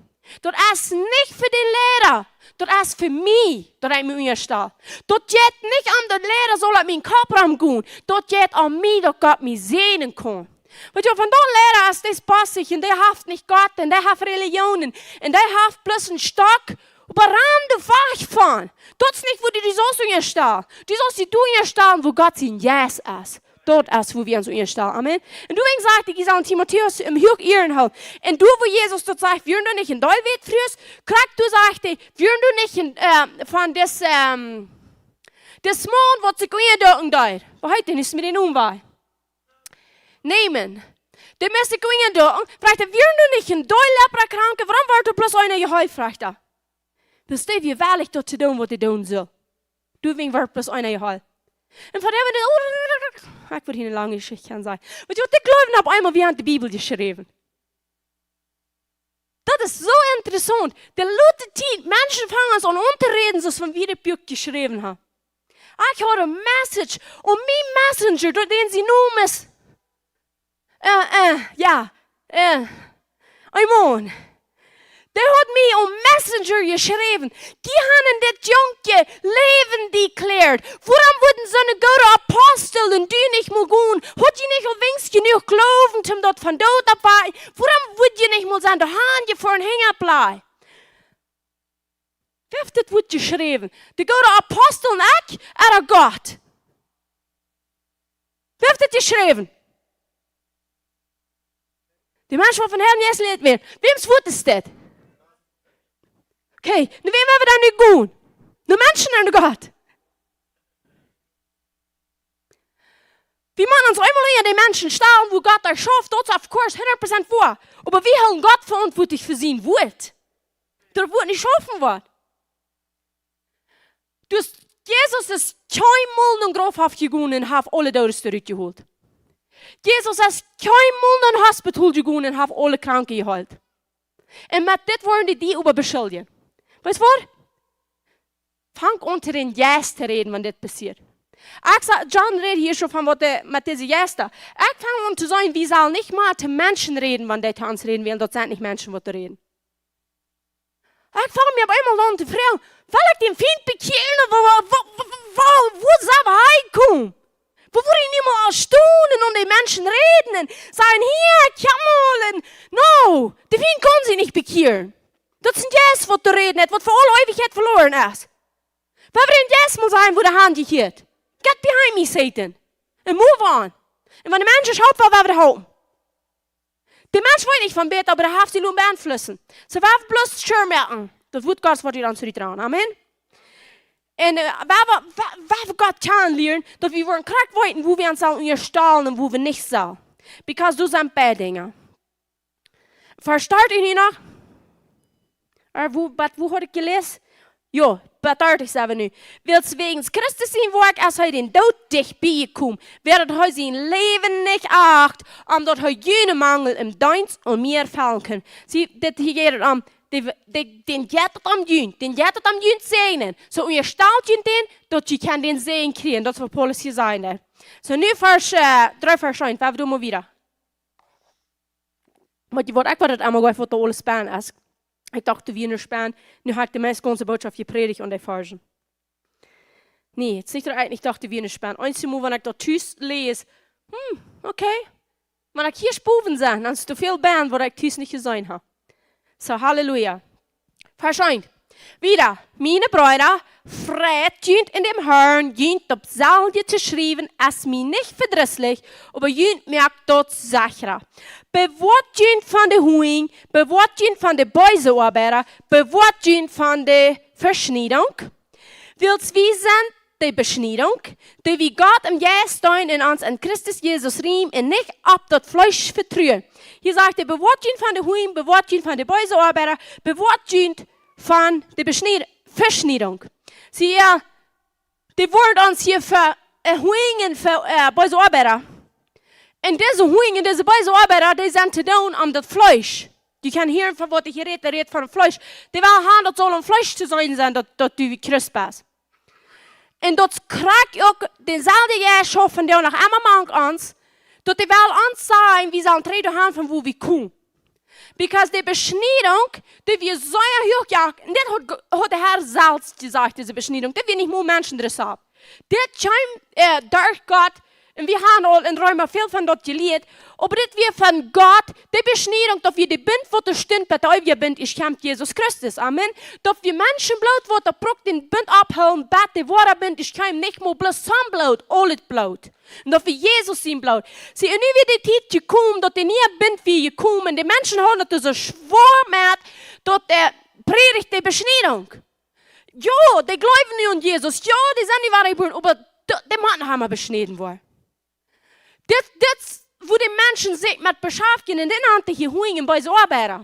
Daut es nich fa dän Liera, daut es fa mie, daut ekj mie unjastal. Daut jeit nich om daut Liera saul opp mienen Kopp romgonen, daut jeit om mie, daut Gott mie säajnen kaun. Wiels jo, wan daut Liera es, dee es passich un dee haft nich Gott un dee haft Relijoon un dee haft bloos een Stock, oba ran de Wajch von. Daut es nich, wua du die saust unjastalen. Du saust die doa unjastalen, wua Gott sien Jeist es. Daut es, wua wie ons unjastalen. Amen. Un doawäajen sajcht hee, jie sellen Timotäus em Huach Ieren hoolen. Un doa, wua Jesus daut sajcht, wieren doa nich een Deel Wätfrues, krakjt doa sajcht hee, wieren doa nich een, äh, von dis, ähm, dis Maun, waut sikj unjadukjen deed. Woo heet dee? Es mie de Nomen wajch. Naaman. Dee must sikj unjadukjen. Frajcht hee, wieren doa nich een Deel Leprakranke, wuarom wort doa bloos eena jeheelt, frajcht hee. Daut es dee, wia wellich daut to doonen, waut hee doonen sull. Doawäajen wort bloos eena jeheelt. Un von däm, ekj wudd hia eene lange Jeschicht gonen sajen. Wiels jo, ekj jleew, opp eemol wort de Bibel jeschräwen. Daut es soo interessaunt. De latste Tiet, Menschen fangen aun, aun to räden, soo aus wan wie daut Buak jeschräwen haben. Ekj haud een Message opp mienen Messenger, daut dän sien Nomen es, äh, äh, jo, äh, een Maun. Dee haud mie opp Messenger jeschräwen. Dee haben dit junge Läwen declared. Wuarom wudden soone goode Apostel un du nich mol gonen? Haud jie nich aul weens jenuach Gloowen, om daut von doot oppwakjen? Wuarom wudd jie nich mol sennen doahan jefoaren, hinja bliewen? Wäa haft dit Wuat jeschräwen? De goode Apostel un ekj, ooda Gott? Wäa haft dit jeschräwen? De Mensch, waut von Herrn Jeist jeläd woat. Wäms Wuat es dit? Okay, no wäm woa wie dan nu gonen? No Menschen ooda no Gott? Wie motten ons eemol unja de Menschen stalen, wua Gott doa schauft, daut es of course hundat Prozent woa. Oba wie hoolen Gott veauntwuatlich fa sien Wuat. Daut woat nich schaufen woaren. Dus Jesus es kjeenmol nom Grauf jegonen un haft aule Doodes doa rut jehoolt. Jesus es kjeenmol nom Hospital jegonen un haft aule Kranke jeheelt. Un met dit woaren dee die äwa beschuldjen. Weetst waut? Fang aun to dän Jeist to räden, wan dit passieet. Ekj saj, John rät hia aul von waut de, met dise Jeista. Ekj fang aun to sajen, wie sellen nich mea to Menschen räden, wan dee to ons räden wellen, daut sent nich Menschen, waut doa räden. Ekj fang mie opp eemol aun to froagen, well ekj dän Fient bekjieren, wua, wua, wua sell hee komen? Wua woat hee niemols stonen un aun de Menschen räden un sajen, hia, kjikj mol, un, no, de Fient kaun sikj nich bekjieren. Daut es een Jeist, waut doa räden deit, waut fa aule Eewichkjeit veloaren es. Woa wie dän Jeist mol sajen, wua dee hanjehieet. Get behind me, Satan. And move on. Un wan de Mensch halpen well, woa wie dee halpen. De Mensch weet nich von bäta, oba dee haft sikj loten beeinflussen. Soo woa wie bloos sure moaken, daut Wuat Gottes woat ons rutdroagen. Amen. Un, äh, woa wie, woa, woa wie Gott kjanen lieren, daut wie woaren krakjt weeten, wua wie ons sellen unjastalen un wua wie nich sellen. Because doa sent beid Dinja. Varsch dartich nu noch. Äh, wua, bat wua haud ekj jeläst? Jo, bat dartich sent wie nu. Wiels wäajens Christus sien Woakj es hee dän Doot dicht bie jekomen, wäarent hee sien Läwen nich acht, om daut hee junen Mangel em Deenst aun mie erfellen kunn. See, dit hia jeit om, dee, dee, dän jeit daut om junt, dän jeit daut om junt säajnen. Soo unjastalt junt dän, daut jie kjennen dän Säajen kjrieen. Daut es waut Paulus hia säd, nä? Soo, nu Varsch, äh, dree Varsch eent, woa wie doa mol wieda. Oba jie woaren, ekj woa daut emma goa foto aules spälen es. Ekj docht, daut wia nuscht spälen. Nu hab ekj de meist gaunze Bootschoft jeprädicht aun de Varschen. Nä, et es nich daut ekj nich docht, daut wia nuscht spälen. Eensjemol, wan ekj daut tus läs, hm, okay. Wan ekj hia bowen sie, dan es et too väl bie waut ekj tus nich jeseenen hab. Soo, Halleluja. Varsch eent. Wieda, miene Breeda, freit junt en däm Harn, junt daut selwje to schriewen es mie nich vedrisslich, oba junt moakt daut sechra. Bewoat junt von de Hunj, bewoat junt von de beese Oabeida, bewoat junt von de Veschniedunk. Wiels wie sent de Beschniedunk, dee wie Gott em Jeist deenen un ons en Christus Jesus riemen un nich opp daut Fleesch vetruen. Hia sajcht hee, bewoat junt von de Hunj, bewoat junt von de beese Oabeida, bewoat junt von de Beschnied-, Veschniedunk. See, äh, dee woaren ons hia ver-, äh, Hunj un ver-, äh, beese Oabeida. Un dise Hunj un dise beese Oabeida, dee sent to doonen om daut Fleesch. Jie kjennen hieren von waut ekj rät, dee rät von Fleesch. Dee wellen haben, daut saul aum Fleesch to seenen sennen, daut, daut du Christ best. Un daut krakjt uk deeselwje Jeist von dee noch emma mank ons, daut dee well ons sajen, wie sellen trigj haben von wua wie komen. Because de Beschniedunk, dee wia sea huach, jo, un dit haud, haud de Herr selfst jesajcht, dise Beschniedunk, dee wia nich mol menschendressab. Dit kjeem, äh, derch Gott, un wie haben aul en Reema väl von daut jelieet, oba dit wia von Gott, de Beschniedunk, daut wia de Bunt, waut doa stunt, bat de eewje Bunt es, kjemt Jesus Christus. Amen. Daut wia Menschenbloot, waut doa brukt dän Bunt opphoolen, bat de woare Bunt es, kjeem nich mol bloos sien Bloot, aul daut Bloot. Un daut wia Jesus sien Bloot. See, un nu wia de Tiet jekomen, daut de niee Bunt wia jekomen. De Menschen hauden et soo schwoa met, daut dee prädichten de Beschniedunk. Jo, dee jleewen nu aun Jesus. Jo, dee sent nu wada jebuaren, oba de, dee motten noch emol beschnäden woaren. Dit, dit es, wua de Menschen sikj met beschaftjen un dee nanden hia Hunj un beese Oabeida.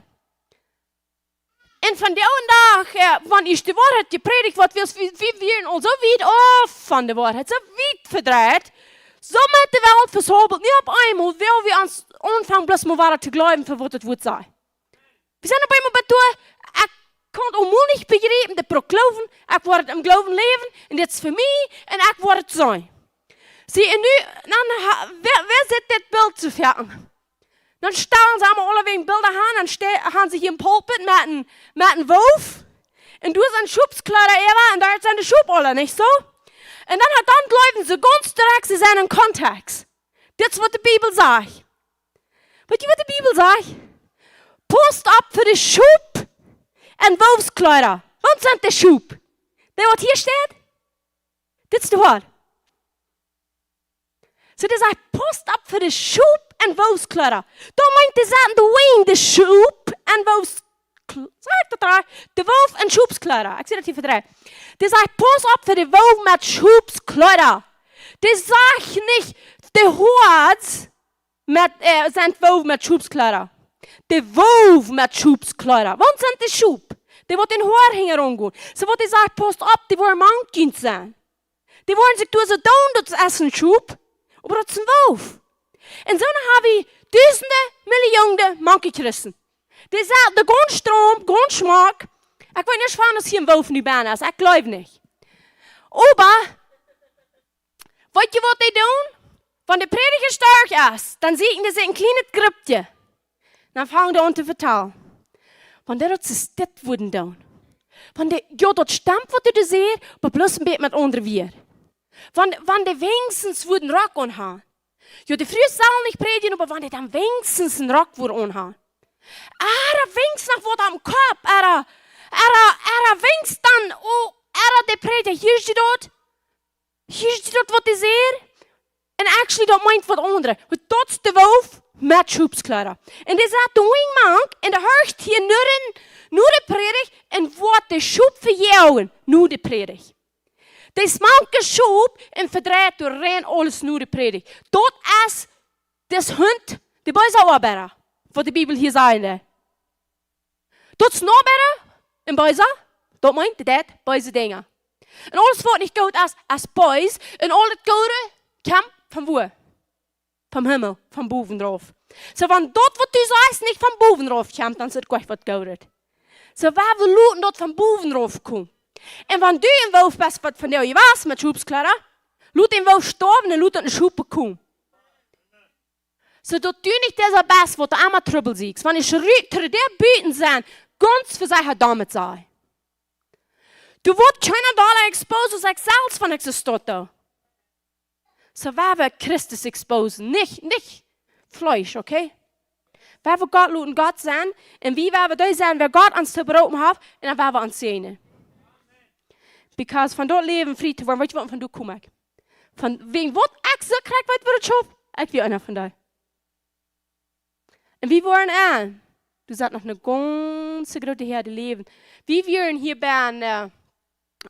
Un vondoag dän Dach, äh, wan es de Woarheit jeprädicht woat, wie, wie, wie wieren aul soo wiet auf von de Woarheit, soo wiet vedreit, soo met de Welt vesabelt, nu opp eemol well wie ons aunfangen bloos mol wada to jleewen fa waut daut Wuat sajcht. Wie sent opp eemol bat doa, ekj kaun et aul mol nich bejriepen, de Prokloven, ekj woa em Gloowen läwen, un dit es fa mie, un ekj woa et sennen. See, un nu, dan ha-, wäa, wäa sitt dit Bilt to foaken? Dan stalen see emma aulewäajen Bilda aun, dan ste-, haben see hia een Pulpit met een, met een Wolf. Un doa sent Schopskjleeda äwa, un doa sent de Schop aula, nich soo? Un dan ha-, dan jleewen see gaunz direkt, see sent en Kontext. Dit es waut de Bibel sajcht. Weet jie waut de Bibel sajcht? Paust opp fa de Schop en Wolfskjleeda. Waut sent de Schop? Dee waut hia steit? Dit es de Woarheit. Soo, dee sajcht, paust opp fa de Schop en Wolfskjleeda. Daut meent, dee sent doa en de Schop en Wolfskjleeda. Sajcht daut doa? De Wolf en Schopskjleeda. Ekj sie daut hia vedreit. Dee sajcht, paust opp fa de Wolf met Schopskjleeda. Dee sajcht nich, de Hoad met, äh, sent Wolf met Schopskjleeda. De Wolf met Schopskjleeda. Waut sent de Schop? Dee waut dän Hoad hinjaraun gonen. Soo waut dee sajcht, paust opp, dee woaren mank junt sennen. Dee woaren sikj doa soo doonen, daut es een Schop, oba daut es een Wolf. Un soo ha wie dusende, Millionen manke Christen. Dee sent doa gaunz strom, gaunz schmock. Ekj weet nich, wan et hia een Wolf nu bie es, ekj jleew nich. Oba, weet jie waut dee doonen? Wan de Prädja stoakj es, dan sieekjen dee sikj een kjlienet Gruppje. Dan fangen dee aun to vetalen. Wan dee daut es, dit wudden doonen. Wan dee, jo, daut stemt waut dee doa säd, oba bloos een bät met aundre Wieed. Wan, wan dee weens een Rock aun haben. Jo, de Frues sellen nich prädjen, oba wan dee dan weens een Rock wudden aun haben. Ah, daut weens noch waut aum Kopp, ooda, ooda, ooda winkjst dan, oh, ooda de Prädja, hia es daut, hia es daut, waut dee sajcht. Un actually, daut meent waut aundret. Waut daut es de Wolf met Schopskjleeda. Un dee sat doa mank, un dee horcht hia no de, no de Prädicht, un woat de Schop vejoagen, no de Prädicht. Dee es mank de Schop un vedreit doa rein aules no de Prädicht. Daut es, daut es Hunt, de beese Oabeida, waut de Bibel hia sajcht. Daut es noch bäta un beesa, daut meent, daut deit beese Dinja. Un aules waut nich goot es, es bees. Un aul daut Goode kjemt von wua? Vom Himmel, von bowen rauf. Soo, wan daut, waut du sajchst, nich von bowen rauf kjemt, dan es daut nich waut Goodet. Soo, wie wellen loten daut von bowen rauf komen. Un wan du een Wolf best, waut von die jewast met Schopskjleeda, lot dän Wolf stoawen un lot daut een Schop bekomen. Soo daut du nich dee best, waut emma Trubbel sieekjst. Wan ekj rut, trigj doa buten sie, gaunz vesechat doamet sie. Du woascht kjeena dolla exposen aus ekj selfst, wan ekj soo stoa. Soo, wie wellen Christus exposen, nich, nich Fleesch, okay? Wie wellen Gott loten Gott sennen, un wie wellen dee sennen, wäa Gott ons to beropen haft, un dan wellen wie ons säajnen. Because von daut Läwen frie to woaren, weetst du waut, von doa kom ekj. Von wäajen waut ekj soo krakjt weet, woo daut schauft, ekj wia eena von dee. Un wie wieren aun, du sitst noch eene gaunz groote Häad Läwen. Wie wieren hia bie, äh,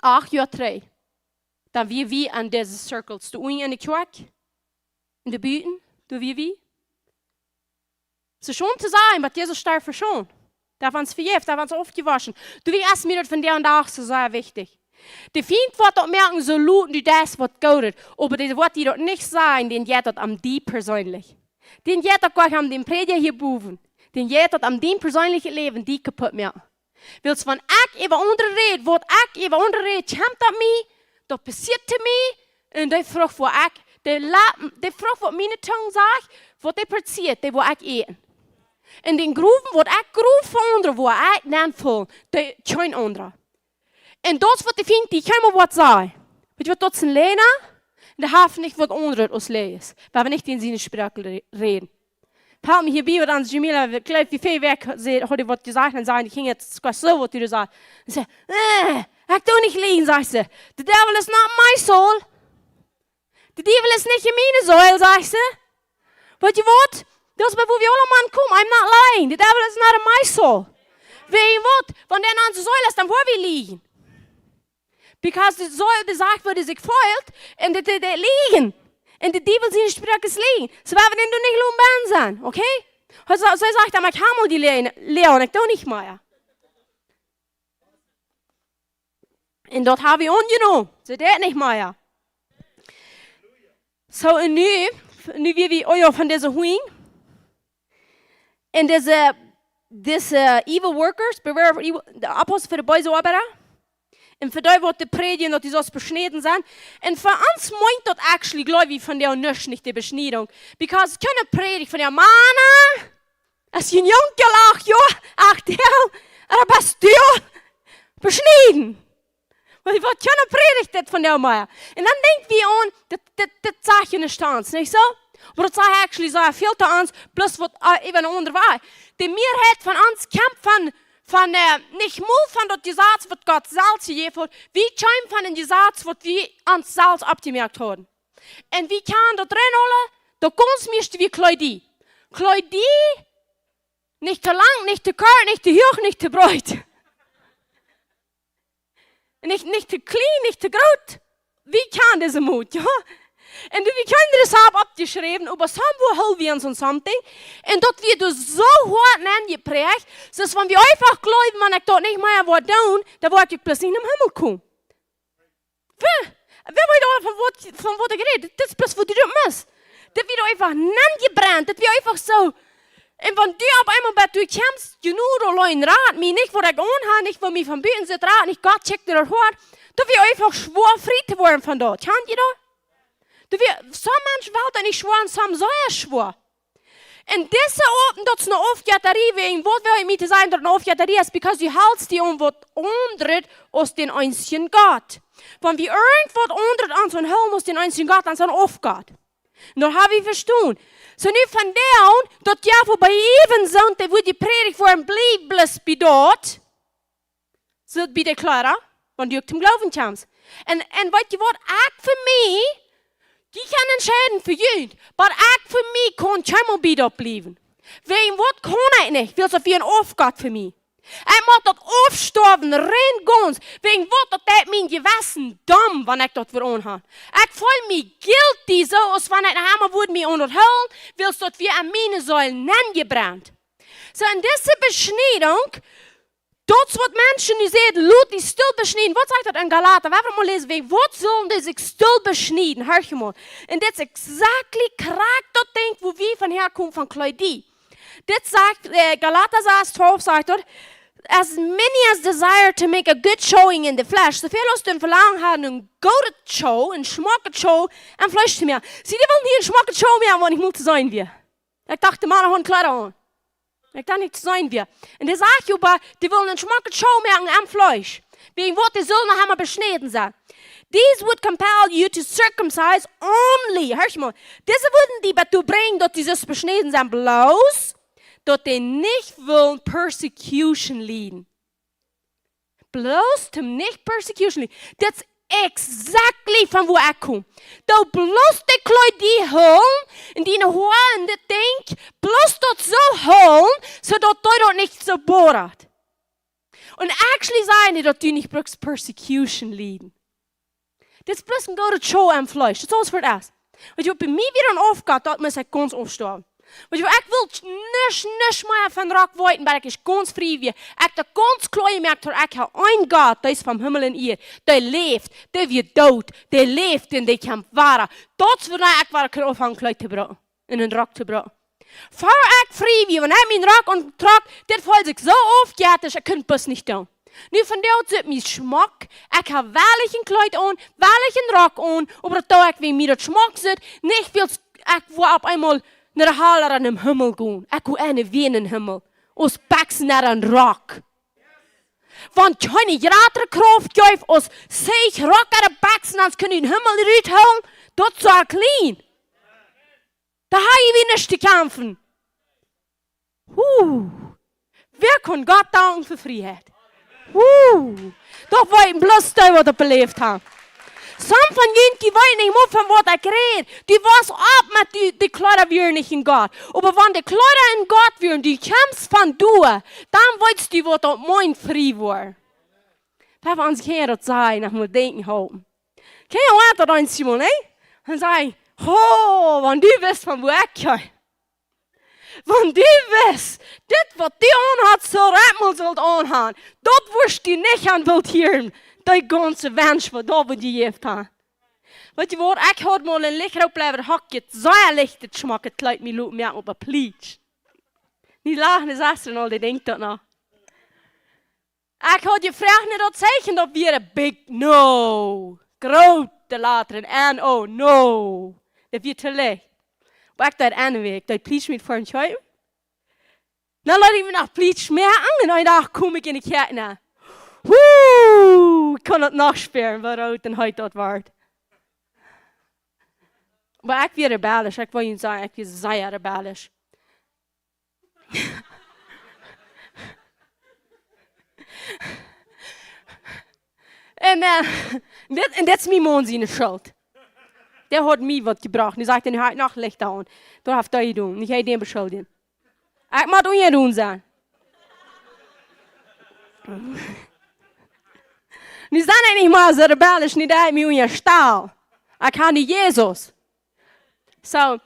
acht Joa trigj. Dan wia wie aun dise Circles. Du unjen enne Kjoakj, enne Buten, du wia wie. Soo scheen to sennen, waut Jesus storf fa ons. Daut wie ons vejäft, daut wie ons aufjewoschen. Du, wie es mie daut vondoag dän Dach soo sea wichtich. De Fient woat daut moakjen, soo lot du daut waut Goodet. Oba dee woat die daut nich sajen, dän jeit daut om die perseenlich. Dän jeit daut nich om dän Prädja hia bowen. Dän jeit daut om dien perseenlichet Läwen, die kaputt moaken. Wiels wan ekj äwa aundre räd, waut ekj äwa aundre räd, kjemt daut mie, daut passieet to mie, un dee Frucht, wua ekj, dee La-, dee Frucht, waut miene Tung sajcht, waut dee passieet, dee woa ekj äten. Un dän Growen, waut ekj grow fa aundre, woa ekj dan fol, dee kjeen aundra. Un daut es waut de Fient die kjeenmol woat sajen. Weetst du waut, daut es een Läajna? Un dee haft nich waut aundret aus Läajes. Wie wellen nich dän siene Sproak re-, räden. Felt mie hia bie, waut aun Jamila, ekj jleew, wie väl Wäakj säd, haud ekj waut jesajcht, un säd, ekj jinkj nu, daut es soo waut du sajchst. Un see, äh, ekj doo nich läajen, sajcht see. The devil is not in my soul. De Diewel es nich en miene Seel, sajcht see. Weetst du waut? Daut es bie wua wie aulemaun komen. I'm not lying. The devil is not in my soul. Weetst du waut? Wan dee en onse Seel es, dan woa wie läajen. Because de Seel, dee sajcht, woo dee sikj feelt, un dee, dee, dee läajen. Un de Diewel siene Sproak es läajen. Soo, wie wellen dän nich loten bennen sennen, okay? Hee sa-, hee sajcht dan, ekj hab aul dee Läajen, Läajen, ekj doo nich mea. Un daut hab wie aunjenomen. See deit nich mea. Soo, un nu, nu wia wie, oh jo, von dise Hunj. Un dise, dise evil workers, beware of evil, de Apostel fa de beese Oabeida. Un fa dee waut dee prädjen, daut dee sellen beschnäden sennen. Un fa ons meent daut actually, jleew ekj, vondoag nuscht, nich de Beschniedunk. Because kjeena prädicht vondoag, Mana, aus een Jung, jo, acht Joa, acht Joa, ooda best du beschnieden? Wiels waut kjeena prädicht daut vondoag mea. Un dan denkj wie aun, daut, daut, daut sajcht je nich aundasch, nich soo? Oba daut sajcht actually sea väl to ons, plus waut, äh, äwa een aundra Wajch. De Mearheit von ons kjemt von, von, äh, nich mol von daut Jesaz, waut Gott selfst jejäft haft. Wie kjeemen von een Jesaz, waut wie ons selfst oppjemoakt hauden. Un wie kjennen daut rennholen, daut gaunz mieeschte wia Kjleeda. Kjleeda, nich too lang, nich too kort, nich too huach, nich too breet. Nich, nich too kjlien, nich too groot. Wie kjennen dise Mood, jo? Un du, wie kjennen daut selfst oppjeschräwen, oba somehow hold wie ons aun something. Un daut wia doa soo hoat aunjepräacht, daut wan wie eefach jleewen, wan ekj daut nich mea woa doonen, dan woa ekj bloos nich em Himmel komen. Wäa, wäa weet aul von waut, von waut ekj räd? Daut es bloos waut du doa must. Daut wia eefach aunjebrent, daut wia eefach soo. Un wan du opp eemol bie die kjemst, je nu auleen, rat mie nich, waut ekj aunhab, nich waut mie von buten sitt, rat nich, Gott schekjt die daut Hoat. Daut wia eefach schwoa frie to woaren von daut. Kjant jie daut? Daut wia, sommje Menschen felt daut nich schwoa un sommje sea schwoa. Un dise Oaten, daut es eene Aufjettarie, wäajen waut well ekj mie to sajen, daut eene Aufjettarie es, because du halst die aun waut aundret aus dän eensjen Gott. Wan wie irjent waut aundret aun ons hoolen aus dän eensjen Gott, dan es daut een Aufgott. Daut hab wie vestonen. Soo nu von doa aun, daut jo, woo bie äwen soont, dee woat jeprädicht woaren, bliew bloos bie daut. Soo bie de Kjleeda, wan du uk toom Gloowen kjemst. Un, un weet jie waut, ekj fa mie, jie kjennen entscheiden fa junt, oba ekj fa mie kaun kjeenmol bie daut bliewen. Wäajen waut kaun ekj nich, wiels daut wia een Aufgott fa mie. Ekj mott daut aufstoawen, rein gauns, wäajen waut daut deit mien Jewessen domm, wan ekj daut wada aunhab. Ekj feel mie guilty, soo aus wan ekj noch emma wudd mie aun daut hoolen, wiels daut wia aun miene Seel nenjebrent. Soo, en dise Beschniedunk, daut es waut Menschen nu sajen, lot die stell beschnieden. Waut sajcht daut en Galata? Wie woaren mol läsen, wäajen waut sellen dee sikj stell beschnieden? Hia mol. Un dit es exactly krakjt daut Dinkj, woo wie von häa komen von Kleeda. Dit sajcht, äh, Galata sas twalf sajcht daut, "As many as desire to make a good showing in the flesh." Soo väl aus dee een Velangen haben, eene goode Show, eene schmocke Show em Fleesch to moaken. See, dee wullen hia eene schmocke Show moaken, wan ekj mol to seenen wia. Ekj docht, de Mana hauden Kjleeda aun. Ekj docht nich to seenen wia. Un dee sajcht, jo, oba dee wullen eene schmocke Show moaken em Fleesch. Wäajen waut, dee sullen noch emma beschnäden sennen. "These would compel you to circumcise only." Hia mol. Dise wudden die doatoo brinjen, daut dee sust beschnäden sennen, bloos daut dee nich wullen persecution lieden. Bloos toom nich persecution lieden. Dit es exactly von wua ekj kom. Doo bloos de Kleeda hoolen un diene Hoa un dit Dinkj, bloos daut soo hoolen, soo daut dee daut nich soo bodat. Un actually sajen dee daut du nich brukst persecution lieden. Dit es bloos eene goode Show em Fleesch. Daut es aules fa daut. Weet jie, bie mie wia een Aufgott, daut mott ekj gauns aufstoawen. Weet jie, ekj well nuscht, nuscht mea von Rock weeten, oba ekj es gauns frie wia. Ekj deed gauns kloa moaken, daut ekj hab eenen Gott, dee es von Himmel un Ieed. Dee läft, dee wia doot, dee läft un dee kjemt wada. Daut es wuarom ekj wada kunn aunfangen Kjleeda to brucken. En een Rock to brucken. Ver ekj frie wia, wan ekj mienen Rock auntrock, dit feeld sikj soo aufjetich, ekj kunn daut bloos nich doonen. Nu vondoag sitt mie schmock, ekj hab wellich een Kjleed aun, wellich een Rock aun, oba daut doo ekj, wäajen mie daut schmock sitt, nich wiels ekj well opp eemol no de Hal ooda nom Himmel gonen. Ekj well enne wieenen Himmel, aus Bekjsen ooda een Rock. Wan kjeene jratre Krauft jeef aus sikj Rock ooda Bekjsen, dan kunn dee dän Himmel rut hoolen, daut es soo kjlien. Doa hab wie nuscht to kjamfen. Huh. Wäa kaun Gott danken fa Frieheit? Huh. Daut weet bloos dee, waut daut beläft haben. Some von junt, dee weeten nich mol, von waut ekj räd. Dee wossen opp met dee, dee Kjleeda wieren nich en Gott. Oba wan dee Kjleeda en Gott wieren, dee kjemst von doa, dan weetst du, waut daut meent, frie woaren. Daut wie ons Herr daut sajen, noch mol denkjen halpen. Kjenn jie daut eent mol, nä? Dan saj ekj, "Ho, wan du wist, von wua ekj kjeem. Wan du wist, dit, waut du aunhast, soo räd mol sullt aunhaben. Daut wurscht du nich aun wult hieren, dee gaunze Wensch, waut doa wort jejäft haben." Weet jie waut, ekj haud mol een licht root blauet Hock, daut sea lichtet, schmocket Kjleed, mie loten moaken opp een Plietsch. Nu lachen de Sestren aul, dee denkjen daut noch. Ekj haud jefroacht no daut Tieekjen, daut wia een big no. Groote Lettren, N O, no. Daut wia to licht. Oba ekj deed enne Wäakj, daut Plietsch mie ver een Kjeem. Dan leet ekj mie noch Plietsch moaken un eenen Dach kom ekj enne Kjoakj nenn. Huh, ekj kunn daut noch spieren, woo root un heet daut wort. Oba ekj wia rebellisch, ekj well junt sajen, ekj wia sea rebellisch. Un, äh, dit, un dit es mien Maun siene Schult. Dee haud mie waut jebrocht. Nu sajcht hee, nu hab ekj noch lichta aun. Daut haft hee jedonen. Nich hee dän beschuldjen. Ekj mott unjajedonen sennen. Nu sie ekj nich mea soo rebellisch, nu doo ekj mie unjastalen. Ekj hab nu Jesus. Soo,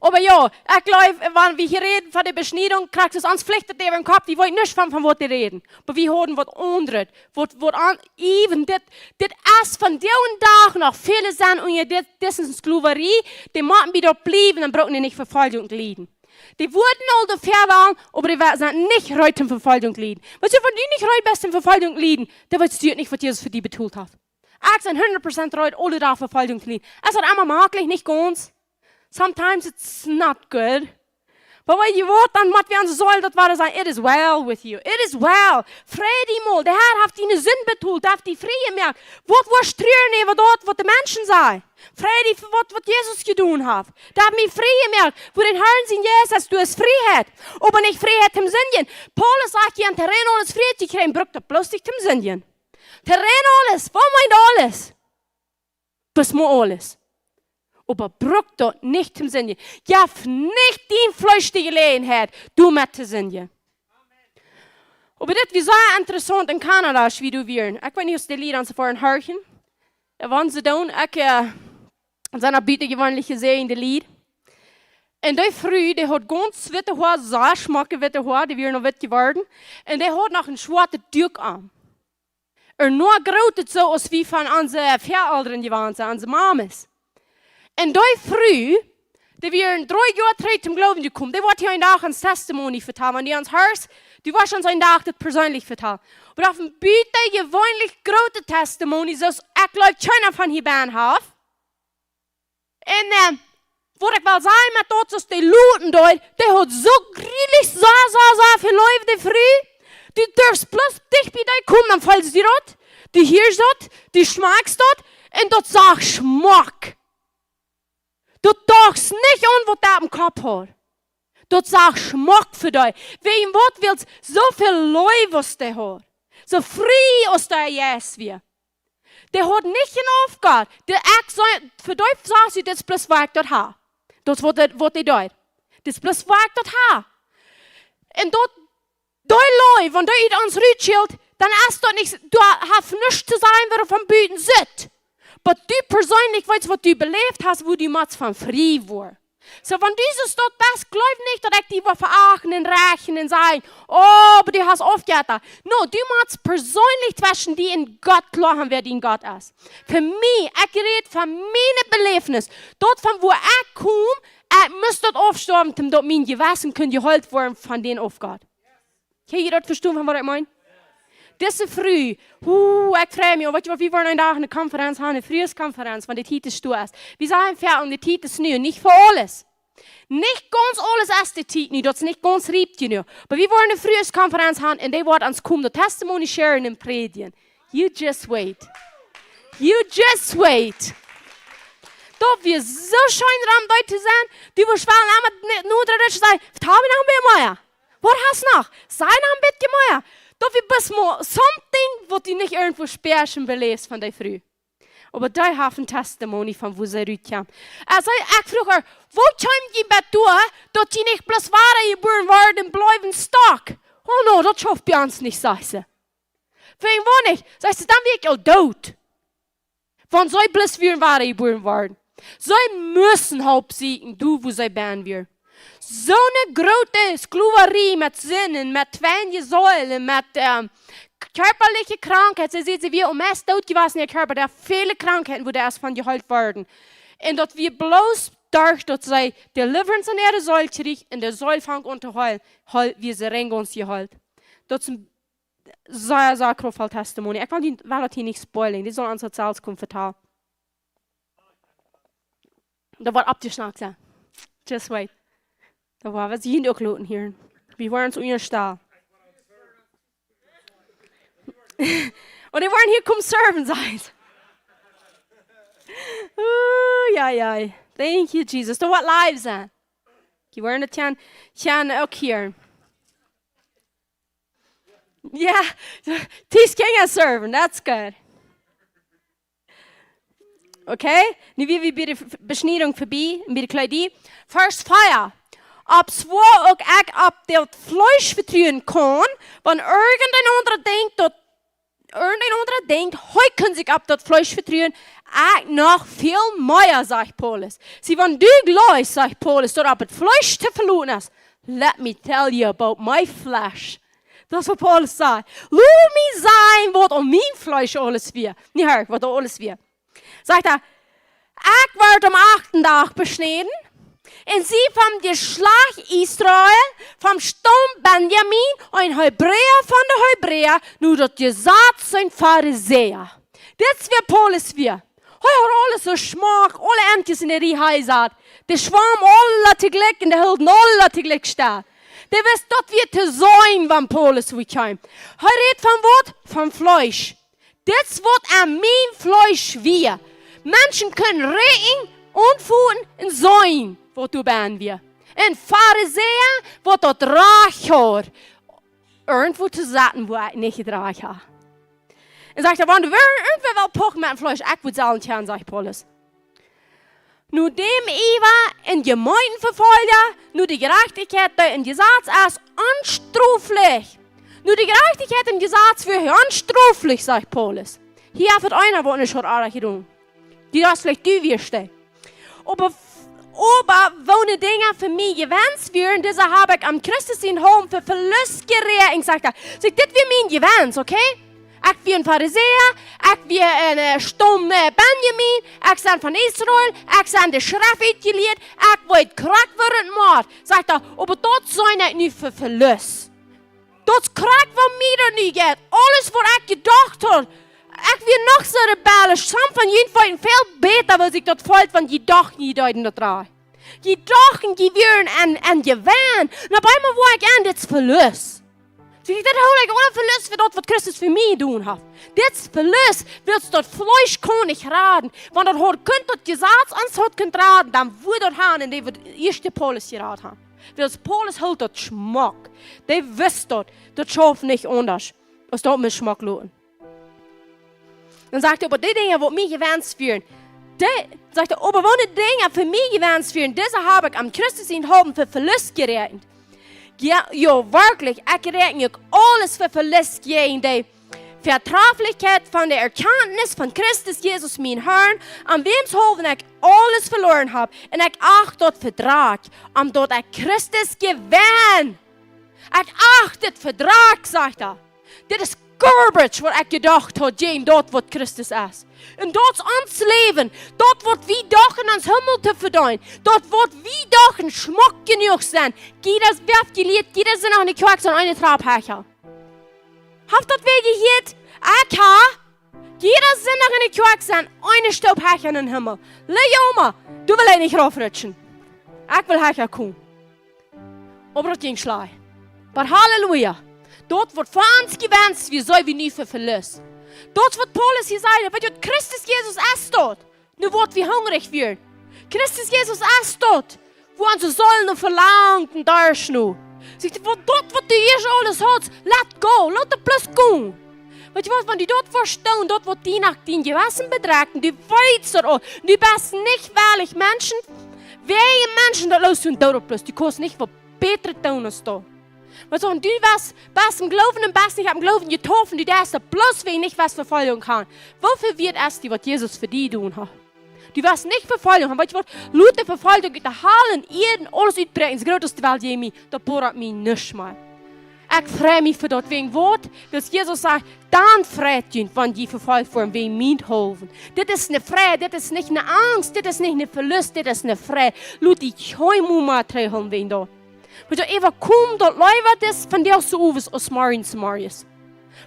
oba jo, ekj jleew, wan wie hia räden von de Beschniedunk, krakjt soo, ons flicht daut äwa dän Kopp, wie weeten nich von, von waut dee räden. Oba wie hieren waut aundret, waut, waut aun, even dit, dit es vondoag dän Dach noch, väle sent unja dit, dit es eene Sklowarie, dee motten bie daut bliewen, dan brucken dee nich Vefoljunk lieden. Dee wudden aul doafäa wellen, oba dee wa-, sent nich reed toom Vefoljunk lieden. Weetst du, wan du nich reed best toom Vefoljunk lieden, dan weetst du nich, waut Jesus fa die betolt haft. Ekj sie hundat Prozent reed, aule Doag Vefoljunk to lieden. Es daut emma mäajlich? Nich gaunz. Sometimes it's not good. Oba weet jie waut, dan mott wie aun de Seel daut wada sajen: "It is well with you. It is well." Frei die mol. De Herr haft diene Sind betolt, haft die frie jemoakt. Waut woascht du truaren äwa daut, waut de Menschen sajen? Frei die fa waut, waut Jesus jedonen haft. Dee haft mie frie jemoakt. Wua dän Herrn sien Jeist es, doa es Frieheit. Oba nich Frieheit toom sindjen. Paulus sajcht hia, om aules frie to kjrieen, brukt daut bloos nich toom sindjen. Om aules, waut meent aules? Bloos mau aules. Oba brukt daut nich toom sindjen. Jeff nich dien Fleesch de Jeläajenheit, doamet to sindjen. Oba dit wia sea interessaunt en Kanada, aus wie doa wieren. Ekj weet nich, aus de Lied aun soo foaren horchen. Wan see doonen, ekj, äh, sent opp butajeweenlich jesäajende Lied. Un dee Fru, dee haud gaunz witte Hoa, sea schmocke witte Hoa, dee wieren noch witt jeworden. Un dee haud noch een schwoatet Duak aun. Ea noch grootet soo aus wie von onse Väaelren jewant sent, onse Mames. Un dee Fru, dee wia dree Joa trigj toom Gloowen jekomen. Dee woat hia een Dach ons Testimony vetalen. Wan du ons horchst, du woascht ons een Dach daut perseenlich vetalen. Oba daut es een butajeweenlich grootet Testimony, soo aus ekj jleew, kjeena von hia bennen haft. Un, äh, waut ekj well sajen met daut, soo aus dee loten doa, dee haud soo jreslich, soo, soo, soo väl Leew, dee Fru. Du durfst bloos dicht bie dee komen, dan feelst du daut, du hieescht daut, du schmakjst daut, un daut sach schmock. Daut docht nich aun, waut dee oppem Kopp haud. Daut sach schmock fa dee. Wäajen waut? Wiels soo väl Leew aus dee haud. Soo frie aus dee Jeist wia. Dee haud nich een Aufgott. Dee ekj saj, fa dee sach see, dit es bloos waut ekj daut ha. Daut es waut dee, waut dee deed. Dit es bloos waut ekj daut ha. Un daut, dee Leew, wan dee ut ons rutschillt, dan es daut nich, du hast nuscht to sajen, waut von buten sitt. Oba du perseenlich weetst, waut du beläft hast, wua du motst von frie woaren. Soo, wan du soo daut best, jleew nich, daut ekj die well veachten un räakjnen un sajen: "Oh, oba du hast Aufgott." No, du motst perseenlich tweschen die un Gott kloa han, wäa dien Gott es. Fa mie, ekj räd von miene Beläfnis. Daut von wua ekj kom, ekj must daut aufstoawen, om daut mien Jewessen kunn jeheelt woaren von dän Aufgott. Kjenn jie daut vestonen, von waut ekj meen? Dise Fru, hu, ekj frei mie, weetst du waut, wie woaren een Dach eene Konferenz han, eene Frueskonferenz, wan de Tiet es doa es. Wie sajen ver, un de Tiet es nu, nich fa aules. Nich gaunz aules es de Tiet nu, daut es nich gaunz riep jenuach. Oba wie woaren eene Frueskonferenz han, un dee woat ons komen, de Testimony sharen un prädjen. You just wait. You just wait. Daut wia soo scheen, rom doa to sennen. Du woascht wellen emma nodra Rutsch sajen: "Vetal mie noch een bät mea. Waut hast noch? Saj noch een bät mea." Daut wia bloos mau something, waut du nich irjentwua späasch un beläfst von dee Fru. Oba dee haft een Testimony von wua see rutkjeem. Aus ekj, ekj fruach äa: "Woo kjeem jie bat doa, daut jie nich bloos wada jebuaren worden un bleewen stuck?" "Oh no, daut schauft bie ons nich," sajcht see. "Wäajen waut nich?" sajcht see, "dan wia ekj aul doot, wan see bloos wieren wada jebuaren worden." See musten Help sieekjen, doa wua see bennen wieren. Soone groote Sklowarie met Sind un met twei Sälen, met, ähm, kjarpaliche Krankheit. See säd, see wia aum meist doot jewast en äa Kjarpa. Doa väle Krankheiten, wua dee es von jeheelt worden. Un daut wia bloos doaderch, daut see Deliverance en äare Seel kjrieech un de Seel funk aun to heelen, heil-, wia see rein gaunz jeheelt. Daut es een sea, sea krauftvoll Testimony. Ekj well die, well daut hia nich spoilen. Dee saul ons daut selfst komen vetalen. Daut woat oppjeschnackt sennen. Just wait. Daut woa wie junt uk loten hieren. Wie woaren ons unjastalen. Un dee woaren hia komen serven, sajcht. Ooh, ja, ja. Thank you, Jesus. Daut woat live sennen. Jie woaren daut kjennen, kjennen uk hieren. Ja, Ties kjennen serven, that's good. Okay, nu wie, wie bie de F-, Beschniedunk verbie, bie de Kjleeda. Varsch vea. Opp woo uk ekj opp daut Fleesch vetruen kaun, wan irjent een aundra denkjt, daut, irjent een aundra denkjt, hee kunn sikj opp daut Fleesch vetruen, ekj noch väl mea, sajcht Paulus. See, wan du jleefst, sajcht Paulus, daut opp daut Fleesch to veloten es, let me tell you about my flesh. Daut es waut Paulus sajcht. Lot mie sajen, waut aun mien Fleesch aules wia. Nä, hia, waut aules wia. Sajcht hee: "Ekj wort aum achten Dach beschnäden, un sie vom Jeschlajcht Israel, vom Staum Benjamin, een Hebräa von de Hebräa, no daut Jesaz een Farisäa." Dit es wäa Paulus wia. Hee haud aules soo schmock, aule Endjes en de Rieej hee saut. Dee schwaum aule toojlikj un dee hilden aule toojlikj stell. Dee wist, daut wia to seenen, wan Paulus wia kjeem. Hee räd von waut? Von Fleesch. Dit es waut aun mien Fleesch wia. Menschen kunnen rieekjen, aunfoten un seenen, waut doa bennen wia. Een Farisäa, waut daut Rajcht haud, irjentwoo to sitten, wua ekj nich daut Rajcht haud. Un sajcht hee: "Wan du irjentwäa well pochen met Fleesch, ekj woa saul nich gonen," sajcht Paulus. Nu däm äwa een Jemeentevefolja, nu de Jerajchtichkjeit, dee em Jesaz es, onstroflich. Nu de Jerajchtichkjeit em Jesaz wia onstroflich, sajcht Paulus. Hia haft eena waut nich haud oajch jedonen. Dee daut veleicht du wieescht. Oba, oba woo de Dinja fa mie Jewenn wieren, dise hab ekj aun Christus sien Haunt fa Velust jeräakjent, sajcht hee. Saj, dit wia mien Jewenn, okay? Ekj wia een Farisäa, ekj wia een, äh, Staum, äh, Benjamin, ekj sie von Israel, ekj sie de Schreft utjelieet, ekj weet krakjt woo daut mott. Sajcht hee, oba daut sie ekj nu fa Velust. Daut es krakjt waut mie doa nu jeit. Aules waut ekj jedocht haud, ekj wia noch soo rebellisch. Somje von junt weeten väl bäta, woo sikj daut feelt, wan jie dochten, jie deeden daut rajcht. Jie dochten, jie wieren aun, aun Jewenn. Un opp eemol woa ekj enn, dit es Velust. Saj ekj, dit hool ekj aule Velust fa daut, waut Christus fa mie jedonen haft. Dit es Velust, wiels daut Fleesch kaun nich raden. Wan daut haud kunt daut Jesaz ons haud kunt raden, dan wudd daut han un dee wudd ieescht Paulus jerat han. Wiels Paulus hilt daut schmock. Dee wist daut, daut schauft nich aundasch, aus daut mie schmock loten. Dan sajcht hee, oba dee Dinja, waut mie Jewenn wieren, dee, sajcht hee, oba woo de Dinja fa mie Jewenn wieren, dise hab ekj aun Christus sien Haunt fa Velust jeräakjent. Jo, jo, werkjlich, ekj räakjen uk aules fa Velust jäajen de Vetraflichkjeit von de Erkjantnis von Christus Jesus, mienen Herrn, aun wäms haulwen ekj aules veloaren hab, un ekj acht daut fa Drakj, om daut ekj Christus jewenn. Ekj acht dit fa Drakj, sajcht hee. Dit es garbage, waut ekj jedocht haud, jäajen daut, waut Christus es. Un daut es ons Läwen, daut, waut wie dochten, ons Himmel to vedeenen, daut, waut wie dochten, schmock jenuach sennen. Jieda, wäa haft jelieet, jieda Sindach enne Kjoakj sent eene Trap hecha. Haft daut wäa jehieet? Ekj ha. Jieda Sindach enne Kjoakj sent eene Stoop hecha en dän Himmel. Leoma, du wellst nich raufrutschen. Ekj well hecha komen. Oba daut jinkj schlajcht. Oba Halleluja. Daut waut fa ons Jewenn wia, sent wie nu fa Velust. Daut waut Paulus hia säd, weetst du, Christus Jesus es daut. Nu woat wie hungrich woaren. Christus Jesus es daut, wua onse Seelen no velangen un doaschnoo. Sajcht hee, waut daut, waut du hia aules hast, let go, lot daut bloos gonen. Weetst du waut, wan du daut vestonen, daut waut die no dien Jewessen bedrekjt, du weetst daut aul, du best nich wellich Menschen, wäajen Menschen daut loos doonen, daut bloos, du kaust nich waut bätret doonen aus daut. Weetst du, wan du best, best em Gloowen un best nich aum Gloowen jedoaft, du deist daut bloos wäajen nich waut Vefoljunk han. Woo väl wieet es die, waut Jesus fa die jedonen haft? Du woascht nich Vefoljunk han. Weetst du waut? Lot de Vefoljunk ut de Hal un Ieed aules utbräakjen, soo groot aus de Welt jäajen mie. Daut bodat mie nuscht mea. Ekj frei mie fa daut wäajen waut, wiels Jesus sajcht, dan freit junt, wan jie vefolcht woaren wäajen mienthaulwen. Dit es ne Freid, dit es nich ne Angst, dit es nich ne Velust, dit es ne Freid. Lot die kjeenmol mea trigjhoolen wäajen daut. Weetst du, äwakomm daut leewa, dis von die aus soo owes aus morjens, morjens.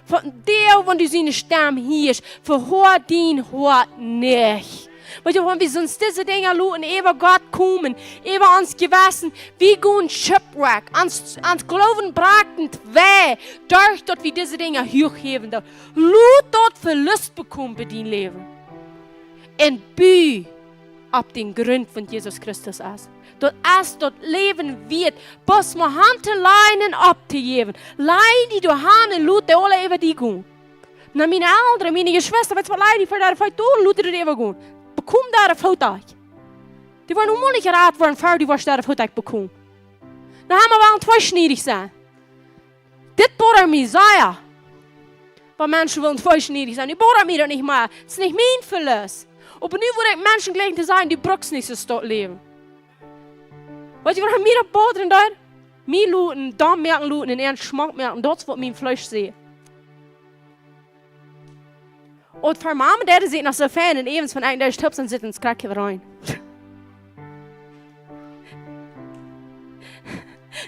Von die, wan du siene Stemm hieescht, vehoa dien Hoat nich. Weetst du, wan wie ons dise Dinja loten äwa Gott komen, äwa ons Jewessen, wie gonen shipwreck, ons, ons Gloowen brakjt wee, derch daut wie dise Dinja huach häwen, dan lot daut Velust bekomen bie dien Läwen. Un bu opp dän Grunt, waut Jesus Christus es. Daut es daut Läwen wieet, bloos mau han to lajen un opptojäwen. Laj die doa han un lot dee aula äwa die gonen. Na, miene Elren, miene Jeschwista, weetst du waut, laj die ver äare Feet doa, lot dee doa äwa gonen. Bekomm äare Feet derch. Dee woaren nu mol nich jerat woaren, ver du woascht äare Feet derch bekomen. Dan ha wie woll tweeschniedich sennen. Dit bodat mie sea. Wan Menschen wellen tweeschniedich sennen, nu bodat mie daut nich mea. Daut es nich mien Velust. Oba nu woa ekj Menschen jlikjen to sajen, du brukst nich soo daut Läwen. Weetst du waut mie daut bodren deed? Mie loten, dan moaken loten un äant schmock moaken, daut es waut mien Fleesch sajcht. Un fa Mama, dee sitt noch soo fein un äwens von een Dach toop, dan sitt ons krakjt äwarein.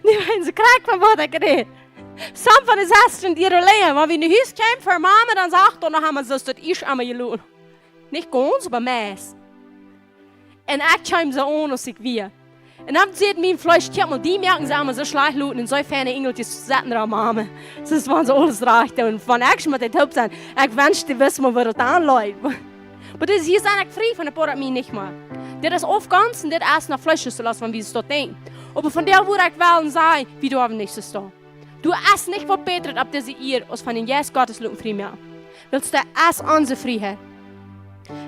Nu weeten see krakjt von waut ekj räd. Somje von de Sestren, dee doa lenja, wan wie no Hus kjeemen, fa Mama, dan sach daut noch emol soo, daut es emma jeloten. Nich gaunz, oba meist. Un ekj kjeem soo aun aus ekj wia. Un dan säd mien Fleesch: "Kjikj mol, die moaken see aulemol soo schlajcht loten un soo feine Enjelkjes sitten doa, Mame." Daut wia soo aules rajcht. Un von ekj mott daut toop sennen. Ekj wensch, dee wisten mol, woo daut aunleet. Oba dit, hia sie ekj frie von de Pornografie nich mea. Dit es aufgonen un dit es no Fleesch, soo aus wan wie daut denkjen. Oba von doa, woo ekj well sennen, wie doa nich soo stonen. Du hast nich waut bätret opp dise Ieed, aus von dän Jeist Gottes loten frie moaken. Wiels daut es onse Frieheit.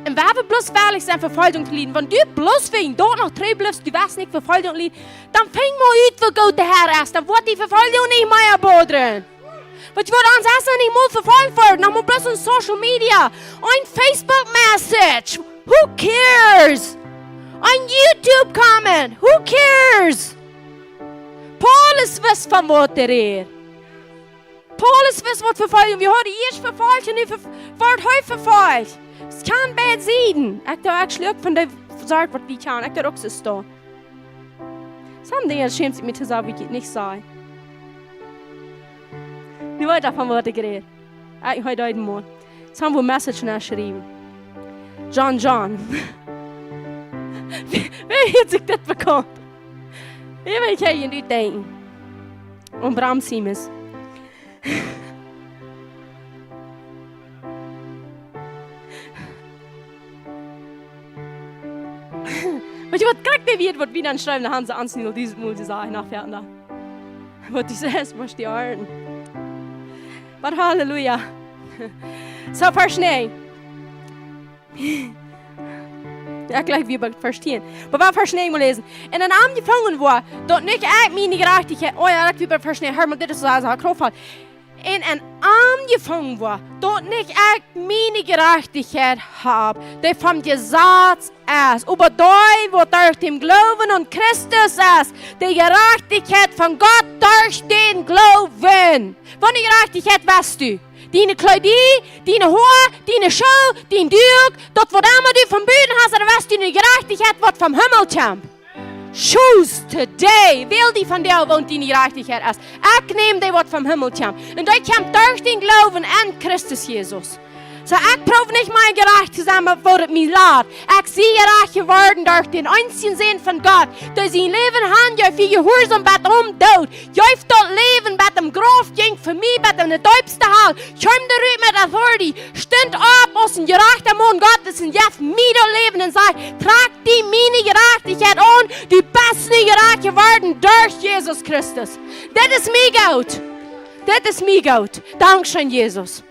Un wan wie bloos wellich sent, Vefoljunk to lieden, wan du bloos wäajen daut noch tru blifst, du woascht nich Vefoljunk lieden, dan fang mol ut, woo goot de Herr es. Dan woat die Vefoljunk nich mea bodren. Waut woat ons es noch nich mol vefolcht woaren, noch mol bloos opp Social Media, opp Facebook Message. Who cares? Opp YouTube Comment. Who cares? Paulus wist, von waut hee räd. Paulus wist, waut Vefoljunk. Wie hauden ieescht Vefoljunk un nu vef-, woat hee vefolcht. Daut kaun bie jieda. Ekj denkj, ekj schlaj von de Sort, waut wie kjennen. Ekj denkj uk soo stonen. Some Dinja schäm ekj mie to sajen, waut ekj nich saj. Nu weet ekj, von waut ekj räd. Ekj, hee deed mol. Soo, woo Message no schriewen. John John. Wäa, wäa haft sikj dit bekauft? Wäa well hia nu denkjen? Un Bram Siemens. Weetst du waut, krakjt dee Wieed, waut wie dan schriewen, dan haben see ons nu dise Mol jesajcht, no veertien Doag. Waut du sajchst, motst du achten. Oba Halleluja. Soo, Varsch näajen. Jo, jlikj wie bie Varsch tieen. Oba wie Varsch näajen mol läsen. Un aun am jefungen wort, daut nich ekj miene Jerajchtichkjeit, oh jo, jlikj wie bie Varsch näajen, hia mol, dit es soo, soo, Kraft. Un aun am jefungen wort, daut nich ekj miene Jerajchtichkjeit hab, dee vom Jesaz es, oba dee, waut derch dän Gloowen aun Christus es, de Jerajchtichkjeit von Gott derch dän Gloowen. Waut ne Jerajchtichkjeit woascht du? Diene Kjleeda, diene Hoa, diene Schoo, dien Duak, daut waut emma du von buten hast, ooda woascht du ne Jerajchtichkjeit, waut vom Himmel kjemt? Choose today. Wäl die vondoag, waut diene Jerajchtichkjeit es. Ekj näm dee, waut vom Himmel kjemt. Un dee kjemt derch dän Gloowen aun Christus Jesus. Soo, ekj proow nich mea jerajcht to sennen, waut et mie lat. Ekj sie jerajcht jeworden derch dän eensjen Sän von Gott, dee sien Läwen hanjeef, wia jehuarsom bat aum Doot. Jeef daut Läwen bat em Grauf, jinkj fa mie bat enne deepste Hal. Kjeem doa rut met authority. Stunt opp aus een jerajchta Maun Gottes un jeef mie daut Läwen un säd: "Trakj die miene Jerajchtichkjeit aun, du best nu jerajcht jeworden derch Jesus Christus." Dit es mie goot. Dit es mie goot. Dankscheen, Jesus.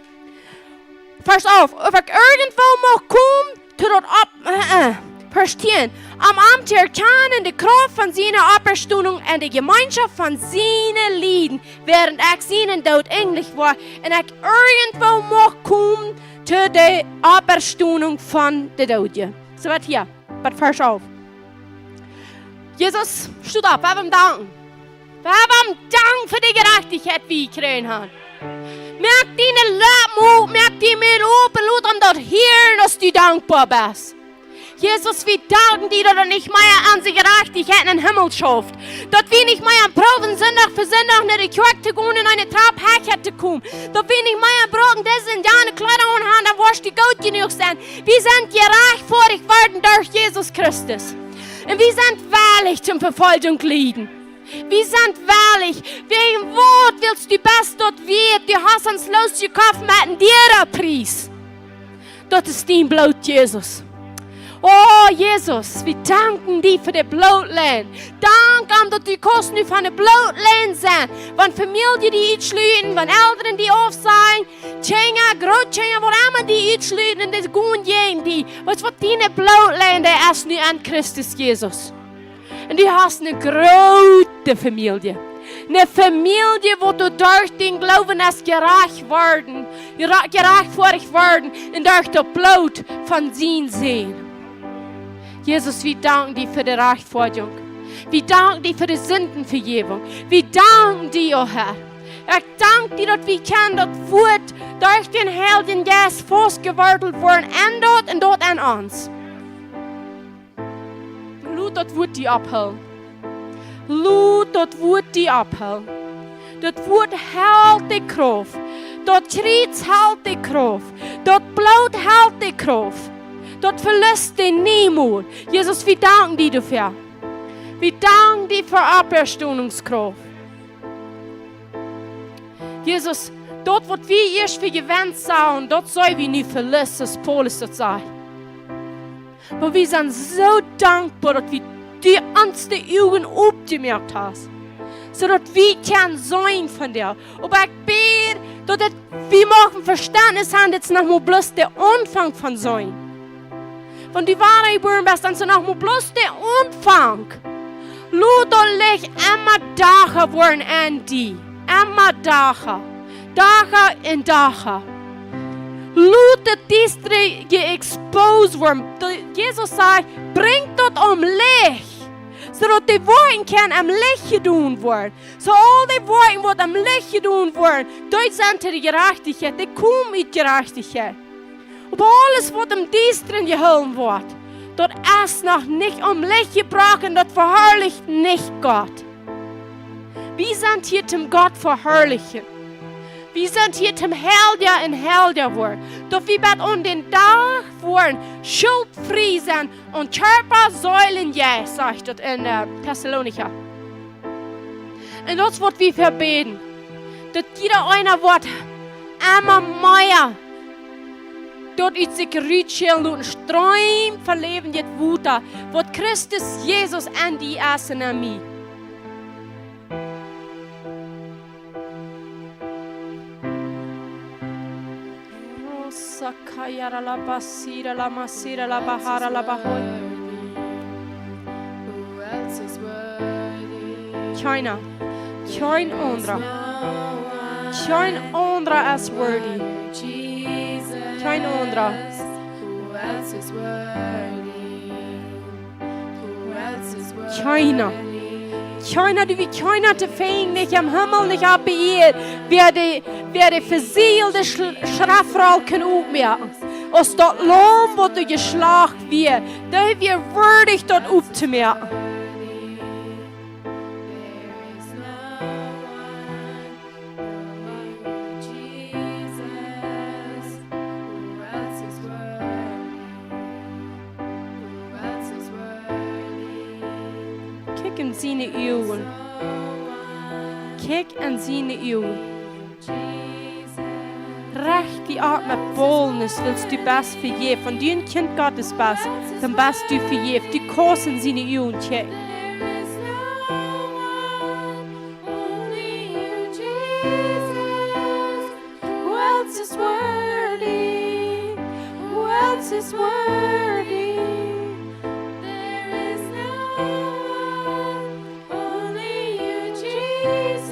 Varsch alf. Auf ekj irjentwoo mucht komen to daut Opp-, äh, äh. Varsch tieen. Om am to erkjanen, de Krauft von siene Oppstonunk un de Jemeenschoft von siene Lieden, wäarent ekj sienen Doot enjlich woa, un ekj irjentwoo mucht komen to de Oppstonunk von de Doodje. Soo waut hia, waut Varsch alf. Jesus, sto opp, wie haben danken. Wie haben danken fa de Jerajchtichkjeit, waut wie jekjräajen haben. Moak diene Lepp op, moak dien Mul op un lot am daut hieren, aus du dankboa best. Jesus, wie danken die, daut et nich mea aun onse Jerajchtichkjeit em Himmel schauft. Daut wie nich mea proowen, Sindach fa Sindach no de Kjoakj to gonen un eene Trap hecha to komen. Daut wie nich mea brucken dise un jane Kjleeda aunhaben, dan woascht du goot jenuach sennen. Wie sent jerajchtfoadicht worden derch Jesus Christus. Un wie sent wellich toom Vefoljunk lieden. Wie sent wellich, wäajen waut wist du best daut wieet, du hast ons losjekoft met een diera Pries. Daut es dien Bloot, Jesus. O Jesus, wie danken die fa de Blootlein. Dank om daut du kaust nu von de Blootlein sennen. Wan Famielje die utschluten, wan Elren die aufsajen, Kjinja, Grootkjinja, waut emma die utschluten un dee gonen jäajen die. Weetst waut, diene Blootlein, dee es nu aun Christus Jesus. Un du hast eene groote Famielje. Eene Famielje, waut doa derch dän Gloowen es jerajcht worden, jera-, jerajchtfoadicht worden un derch daut Bloot von sien Sän. Jesus, wie danken die fa de Rajchtfoadjunk. Wie danken die fa de Sindenvejäwunk. Wie danken die, o Herr. Ekj dank die, daut wie kjennen daut Wuat derch dän Heiljen Jeist faustjewortelt woaren enn daut un daut enn ons. Lot daut Wuat die opphoolen. Lot daut Wuat die opphoolen. Daut Wuat helt de Krauft. Daut Kjriez helt de Krauft. Daut Bloot helt de Krauft. Daut veliest dee niemols. Jesus, wie danken die doafäa. Wie danken die fa Oppstonungskrauft. Jesus, daut waut wie ieescht fa jewennt sagen, daut sell wie nu velieren, aus Paulus daut säd. Oba wie sent soo dankboa, daut wie die ons de Uagen opjemoakt hast, soo daut wie kjennen seenen von die. Oba ekj bäd, daut et, wie moaken Vestentnis haben, dit es noch mau bloos de Aunfank von seenen. Wan du wada jebuaren best, dan es noch mau bloos de Aunfank. Lot daut Licht emma dolla woaren aun die. Emma dolla. Dolla un dolla. Lot daut Diestre jeexposed woaren. De, Jesus säd: "Brinjt daut aum Licht, soo daut de Woakjen kjennen aum Licht jedonen woaren." Soo aul dee Woakjen waut aum Licht jedonen woaren, dee sent de Jerajchtichkjeit, dee komen ut Jerajchtichkjeit. Oba aules waut em Diestren jehoolen woat, daut es noch nich aum Licht jebrocht, daut veharlicht nich Gott. Wie sent hia toom Gott veharlichen. Wie sent hia toom heilja un heilja woaren. Daut wie bat aun dän Dach woaren schultfrie sennen, aun Kjarpa, Seel un Jeist, sajcht daut en, äh, Tessalonicha. Un daut es waut wie vebäden. Daut jieda eena woat emma mea daut ut sikj rutschellen loten, Stroom von läwendjet Wota, waut Christus Jesus en die es un en mie. Rosakayara la basira la masira la bahara la bahoi. Kjeena. Kjeen aundra. Kjeen aundra es worthy. Kjeen aundra. Kjeena. Kjeena, doa woat kjeena to finjen, nich em Himmel, nich oppe Ieed, wäa de, wäa de vesieelde Schl-, Schreftroll kaun opmoaken. Aus daut Laum waut doa jeschlacht wia, dee wia wieedich daut optomoaken. Only you, Jesus. Who else is worthy? Who else is worthy? Kjikj en siene Uagen. Kjikj en siene Uagen. Recht die opp met boldness, wiels du best vejäft. Wan du een Kjint Gottes best, dan best du vejäft. Du kaust en siene Uagen kjikjen. Only you, Jesus. Who else is worthy? Who else is worthy? There is no one, only you, Jesus.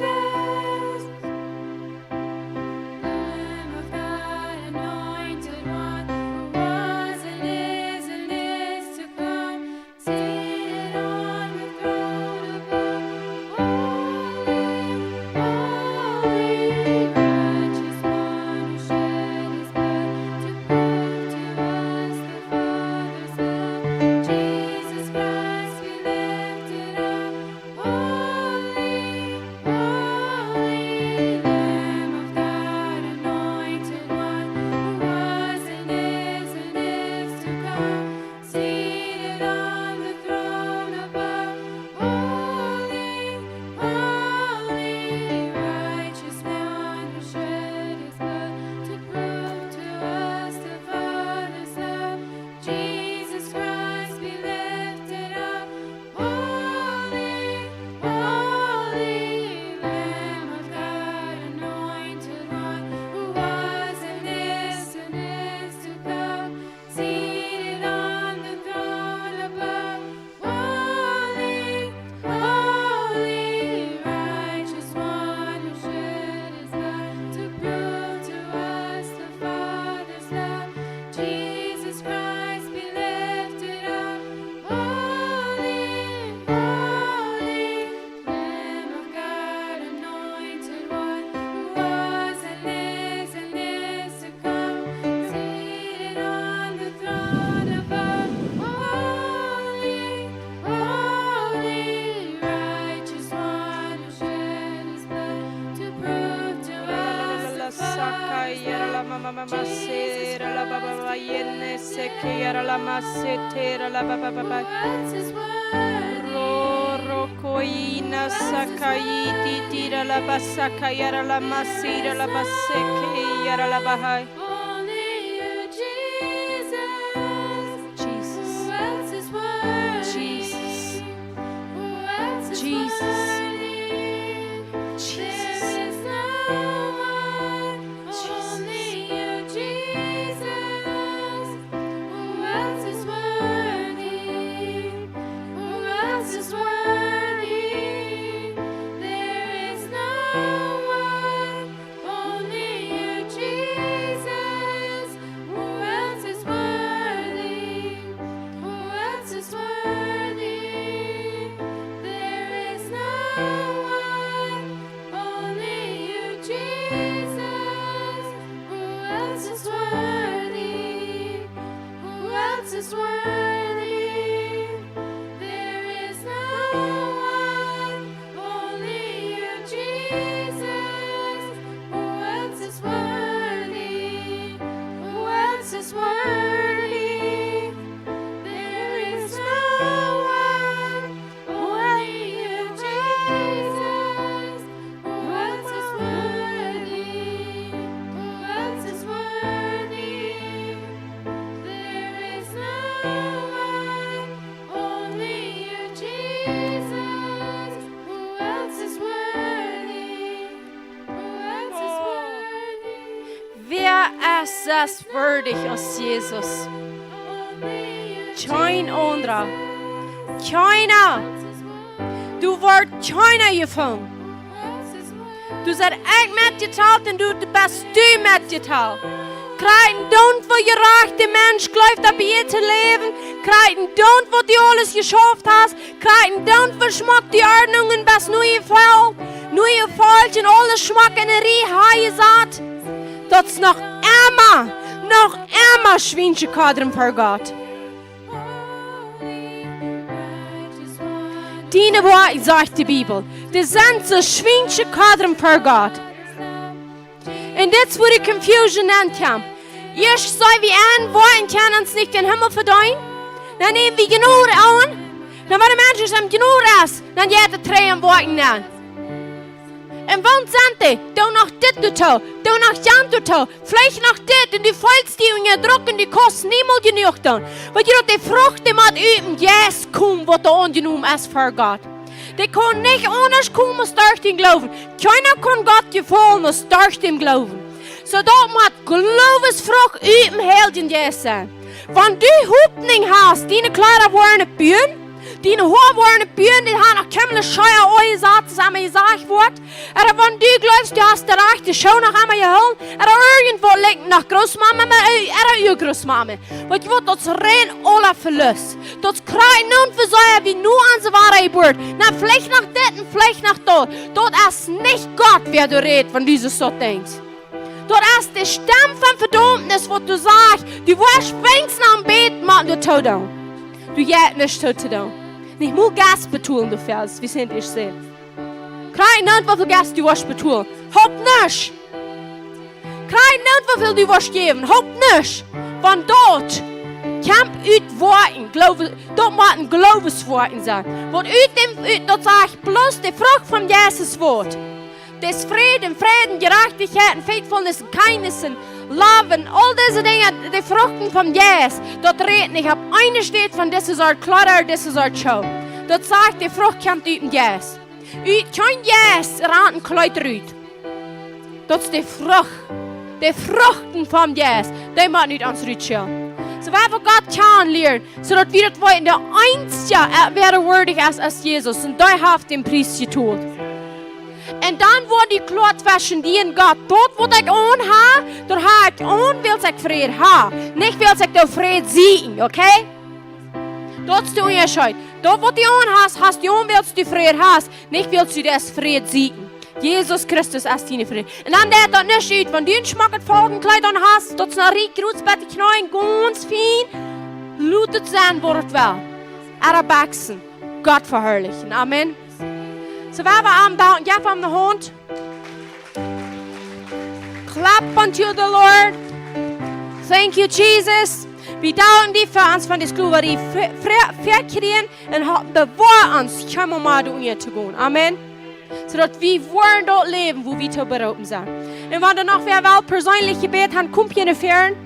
Lamb of God, anointed one, who was and is and is to come. Seated on Mama, mama, sera la baba, ba, yene, seke, yara la masete, ra la baba, baba. Ro, ro, ko, ina, saka, iti, tira la basaka, yara la masira la baseke, yara la bahai. Only you, Jesus. Jesus. Who else is worthy? Jesus. Who else is worthy? Jesus. There is no one. Only you, Jesus. Who else is worthy? Who else is worthy? There is no one. Only you, Jesus. Who else is worthy? Who else is worthy? There is no one. Only you, Jesus. Who else is worthy? Who else is worthy? There is no one. Only you, Jesus. Who else is worthy? Who else is worthy? There is no one. Only you, Jesus. Who else is worthy? Who else is worthy? There is no one. Only you, Jesus. Who else is worthy? Who else is worthy? Wäa es es würdig aus Jesus? Only you, kjeen aundra. Kjeena. Doa woat kjeena jefungen. Doa sie ekj metjetalt un doa best du metjetalt. Krakjt endoont woo jerajcht de Mensch jleeft opp hia to läwen. Krakjt endoont woo du aules jeschauft hast. Krakjt endoont woo schmock de Ordnungen best nu jefolcht. Nu jefolcht un aules schmock enne Rieej haft jesat. Daut es noch emma, noch emma schwiensche Kodren fa Gott. Diene Woakjen, sajcht de Bibel, dee sent soo aus schwiensche Kodren fa Gott. Un dit es wua de confusion nenkjemt. Ieescht saj wie aun, Woakjen kjennen ons nich dän Himmel vedeenen. Dan näm wie Jnod aun. Dan wan de Mensch es aum Jnod es, dan jeit de Tränen Woakjen nenn. Un wan sent dee, dan noch dit doatoo, dan noch jant doatoo, veleicht noch dit, un du feelst die unja Druck un du kaust niemols jenuach doonen. Wiels jie daut, de Frucht, dee mott ut dän Jeist komen, waut doa aunjenomen es fa Gott. Dee kaun nich aundasch komen aus derch dän Gloowen. Kjeena kaun Gott jefaulen aus derch dän Gloowen. Soo daut mott Gloowesfrucht ut dän Heiljen Jeist sennen. Wan du Hopninj hast, diene Kjleeda woaren buten, diene Hoa woaren buten, dee haben noch kjeenmol Schia aunjesat, aus emma jesajcht woat. Ooda wan du jleefst, du hast de rajchte Schoo noch emma jehoolen, ooda irjentwaut likjt no Grootmama, ooda Grootmama. Weetst du waut, daut es rein aula Velust. Daut es krakjt endoont woo sea wie nu aun onse Wadajeburt. Na, veleicht noch dit un veleicht noch daut. Daut es nich Gott, wäa doa rät, wan du soo denkjst. Daut es de Stemm von Vedaumnis, waut doa sajcht, du woascht weens noch een bät motten doatoo doonen. Du jeist nuscht doatoo doonen. Nich mol Gas betolen, du Fels, wie sent ieescht sent. Krakjt endoont woo väl Gas du woascht betolen. Hop nuscht. Krakjt endoont woo väl du woascht jäwen. Hop nuscht. Wan daut kjemt ut Woakjen, Gloowe, daut motten Glooweswoakjen sennen. Waut ut däm, ut, daut sajcht bloos de Frucht von Jesus woat. Daut es Fräd un Fräd un Jerajchtichkjeit un Faithfulness un Kindness un Love un aul dise Dinja, de Fruchten vom Jeist. Daut rät nich opp eene Städ von dise Sort Kjleeda, dise Sort Schoo. Daut sajcht, de Frucht kjemt ut dän Jeist. Ut kjeen Jeist rant een Kjleet rut. Daut es de Frucht. De Fruchten vom Jeist. Dee motten ut ons rutschellen. Soo woa wie Gott kjanen lieren. Soo daut wie daut weeten, de eensja, äh, wäa doa würdich es aus Jesus. Un dee haft dän Pries jetolt. Un dan woat die kloa tweschen die un Gott. Daut waut ekj aun hab, daut hab ekj aun, wiels ekj Fräd hab. Nich wiels ekj doa Fräd sieekj, okay? Daut es de Unjascheet. Daut waut du aun hast, hast du aun, wiels du Fräd hast. Nich wiels du deist Fräd sieekjen. Jesus Christus es dien Fräd. Un dan deit daut nuscht ut, wan du een schmocket Faldenkjleet aun hast, daut es noch rikj groot bat de Kjneeen, gaunz fein. Lot et sennen, waut et well. Äare Bikjsen. Gott veharlichen. Amen. Soo, woa wie am danken, jeff am de Haunt. Clap unto the Lord. Thank you, Jesus. Wie danken die fa ons von de Sklaverie fre-, fre-, frekjrieen un ha-, bewoa ons, kjemma mol doa unja to gonen. Amen. Soo daut wie woaren daut läwen, wua wie to beroopen sent. Un wan doa noch wäa well perseenlich Jebäd haben, kjemt hia no väaren.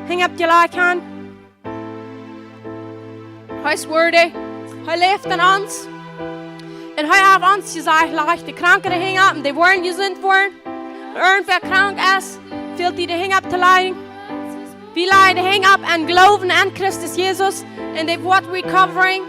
Henj opp de Lak han. Hee es worthy. Hee läft en ons. Un hee haft ons jesajcht, lajcht de Kranke de Henj opp un dee woaren jesunt woaren. Irjentwäa krank es, fält die de Henj opp to lajen. Wie lajen de Henj opp un gloowen aun Christus Jesus un dee woat recovering.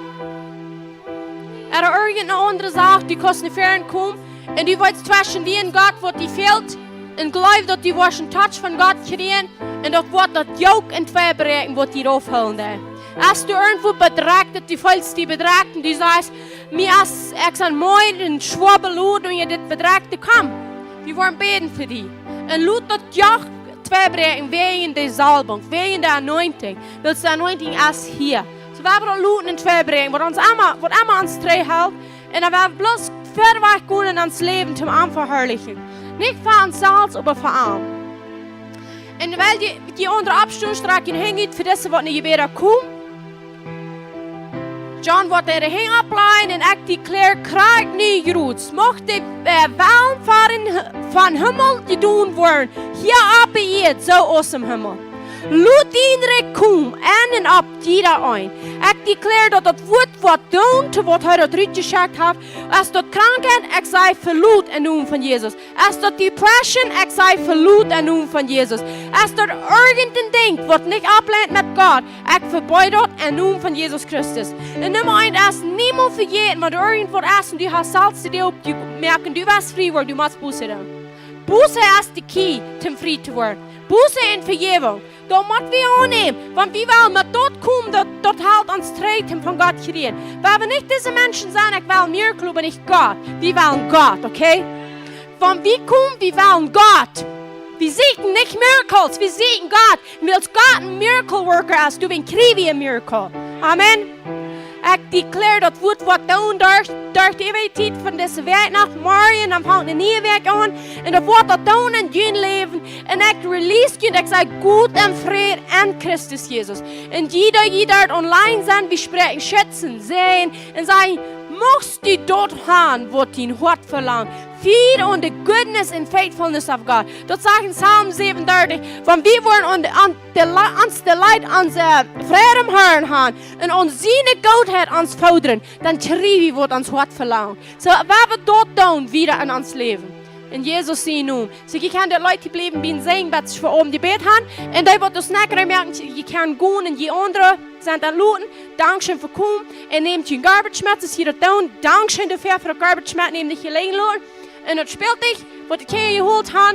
Ooda irjent eene aundre Sach, du kaust no väaren komen un du weetst tweschen die un Gott, waut die fält, un jleew, daut du woascht een Touch von Gott kjrieen un daut woat daut Jook entwei bräakjen, waut die raufhoolen deit. Aus du irjentwua bedrekjt, daut du feelst die bedrekjt un du sajchst: "Mie es, ekj sie meed un schwoa beloden un je dit bedrekjt, komm. Wie woaren bäden fa die." Un lot daut Jook entwei bräakjen wäajen de Salbung, wäajen de Anointing. Wiels de Anointing es hia. Soo, wie woaren loten entwei bräakjen, waut ons emma, waut emma ons trigjhelt. Un dan woa wie bloos wieda wajch gonen en ons Läwen toom am veharlichen. Nich fa ons selfst, oba fa am. Un wiels dee, dee aundre oppstonen, strakj june Henj ut fa dise, waut no Jebäd komen. John woat de Henj opplajen un ekj declare krakjt nu, Jruts. Mucht de, äh, Wellen von, von Himmel jedonen woaren. Hia opp de Ieed, soo aus em Himmel. Lot dien Rikj komen, enn un opp jieda een. Ekj declare daut daut Wuat, waut doonen, to waut hee daut rutjeschekjt haft, es daut Krankheit, ekj saj: "Velot em Nomen von Jesus." Es daut Depression, ekj saj: "Velot em Nomen von Jesus." Es daut irjent een Dinkj, waut nich auflenkt met Gott, ekj vebeed daut em Nomen von Jesus Christus. Un Numma eent es, niemols vejäten, wan doa irjent waut es un du hast selfst de Däa oppjemoakt, du woascht frie woaren, du motst Buße doonen. Buße es de key, om frie to woaren. Buße un Vejäwunk. Daut mott wie aunnämen, wan wie wellen met daut komen, daut, daut helt ons trigj, om von Gott kjrieen. Wan wie nich dise Menschen sent, ekj well Miracle, oba nich Gott. Wie wellen Gott, okay? Wan wie komen, wie wellen Gott. Wie sieekjen nich Miracles, wie sieekjen Gott. Un wiels Gott een Miracle Worker es, du best kjrieen een Miracle. Amen. Ekj declare daut Wuat, waut doonen derch, derch de eewje Tiet von dise Wäakj no morjen, dan fangt eene niee Wäakj aun. Un daut Wuat, waut doonen en jun Läwen. Un ekj release junt, ekj saj: "Goot un Fräd en Christus Jesus." Un jie, dee jie doa online sent, wie spräakjen Schutz un Säajen. Un saj: "Muchst du daut haben, waut dien Hoat velangt. Feed on the goodness and faithfulness of God." Daut sajcht en Psalm säwenundartich, wan wie woaren aun de, aun de Lei-, ons de Lied, onse Freid aum Harn haben un aun siene Gootheit ons foodren, dan kjrie wie, waut ons Hoat velangt. Soo, wan wie daut doonen, wieda en ons Läwen. En Jesus sienen Nomen. Soo, jie kjennen daut Leet hia bliewen bie sinjen, bat wie fa Abend jebät haben. Un dee, waut ons nich rein moaken, jie kjennen gonen un jie aundre sent aunloten. Dankscheen fa komen. Un nämt jun garbage met, soo aus jie daut doonen. Dankscheen doafäa, fa daut garbage metnämen, nich hia lijen loten. Un daut Spältich, waut de Kjinja jeholt haben,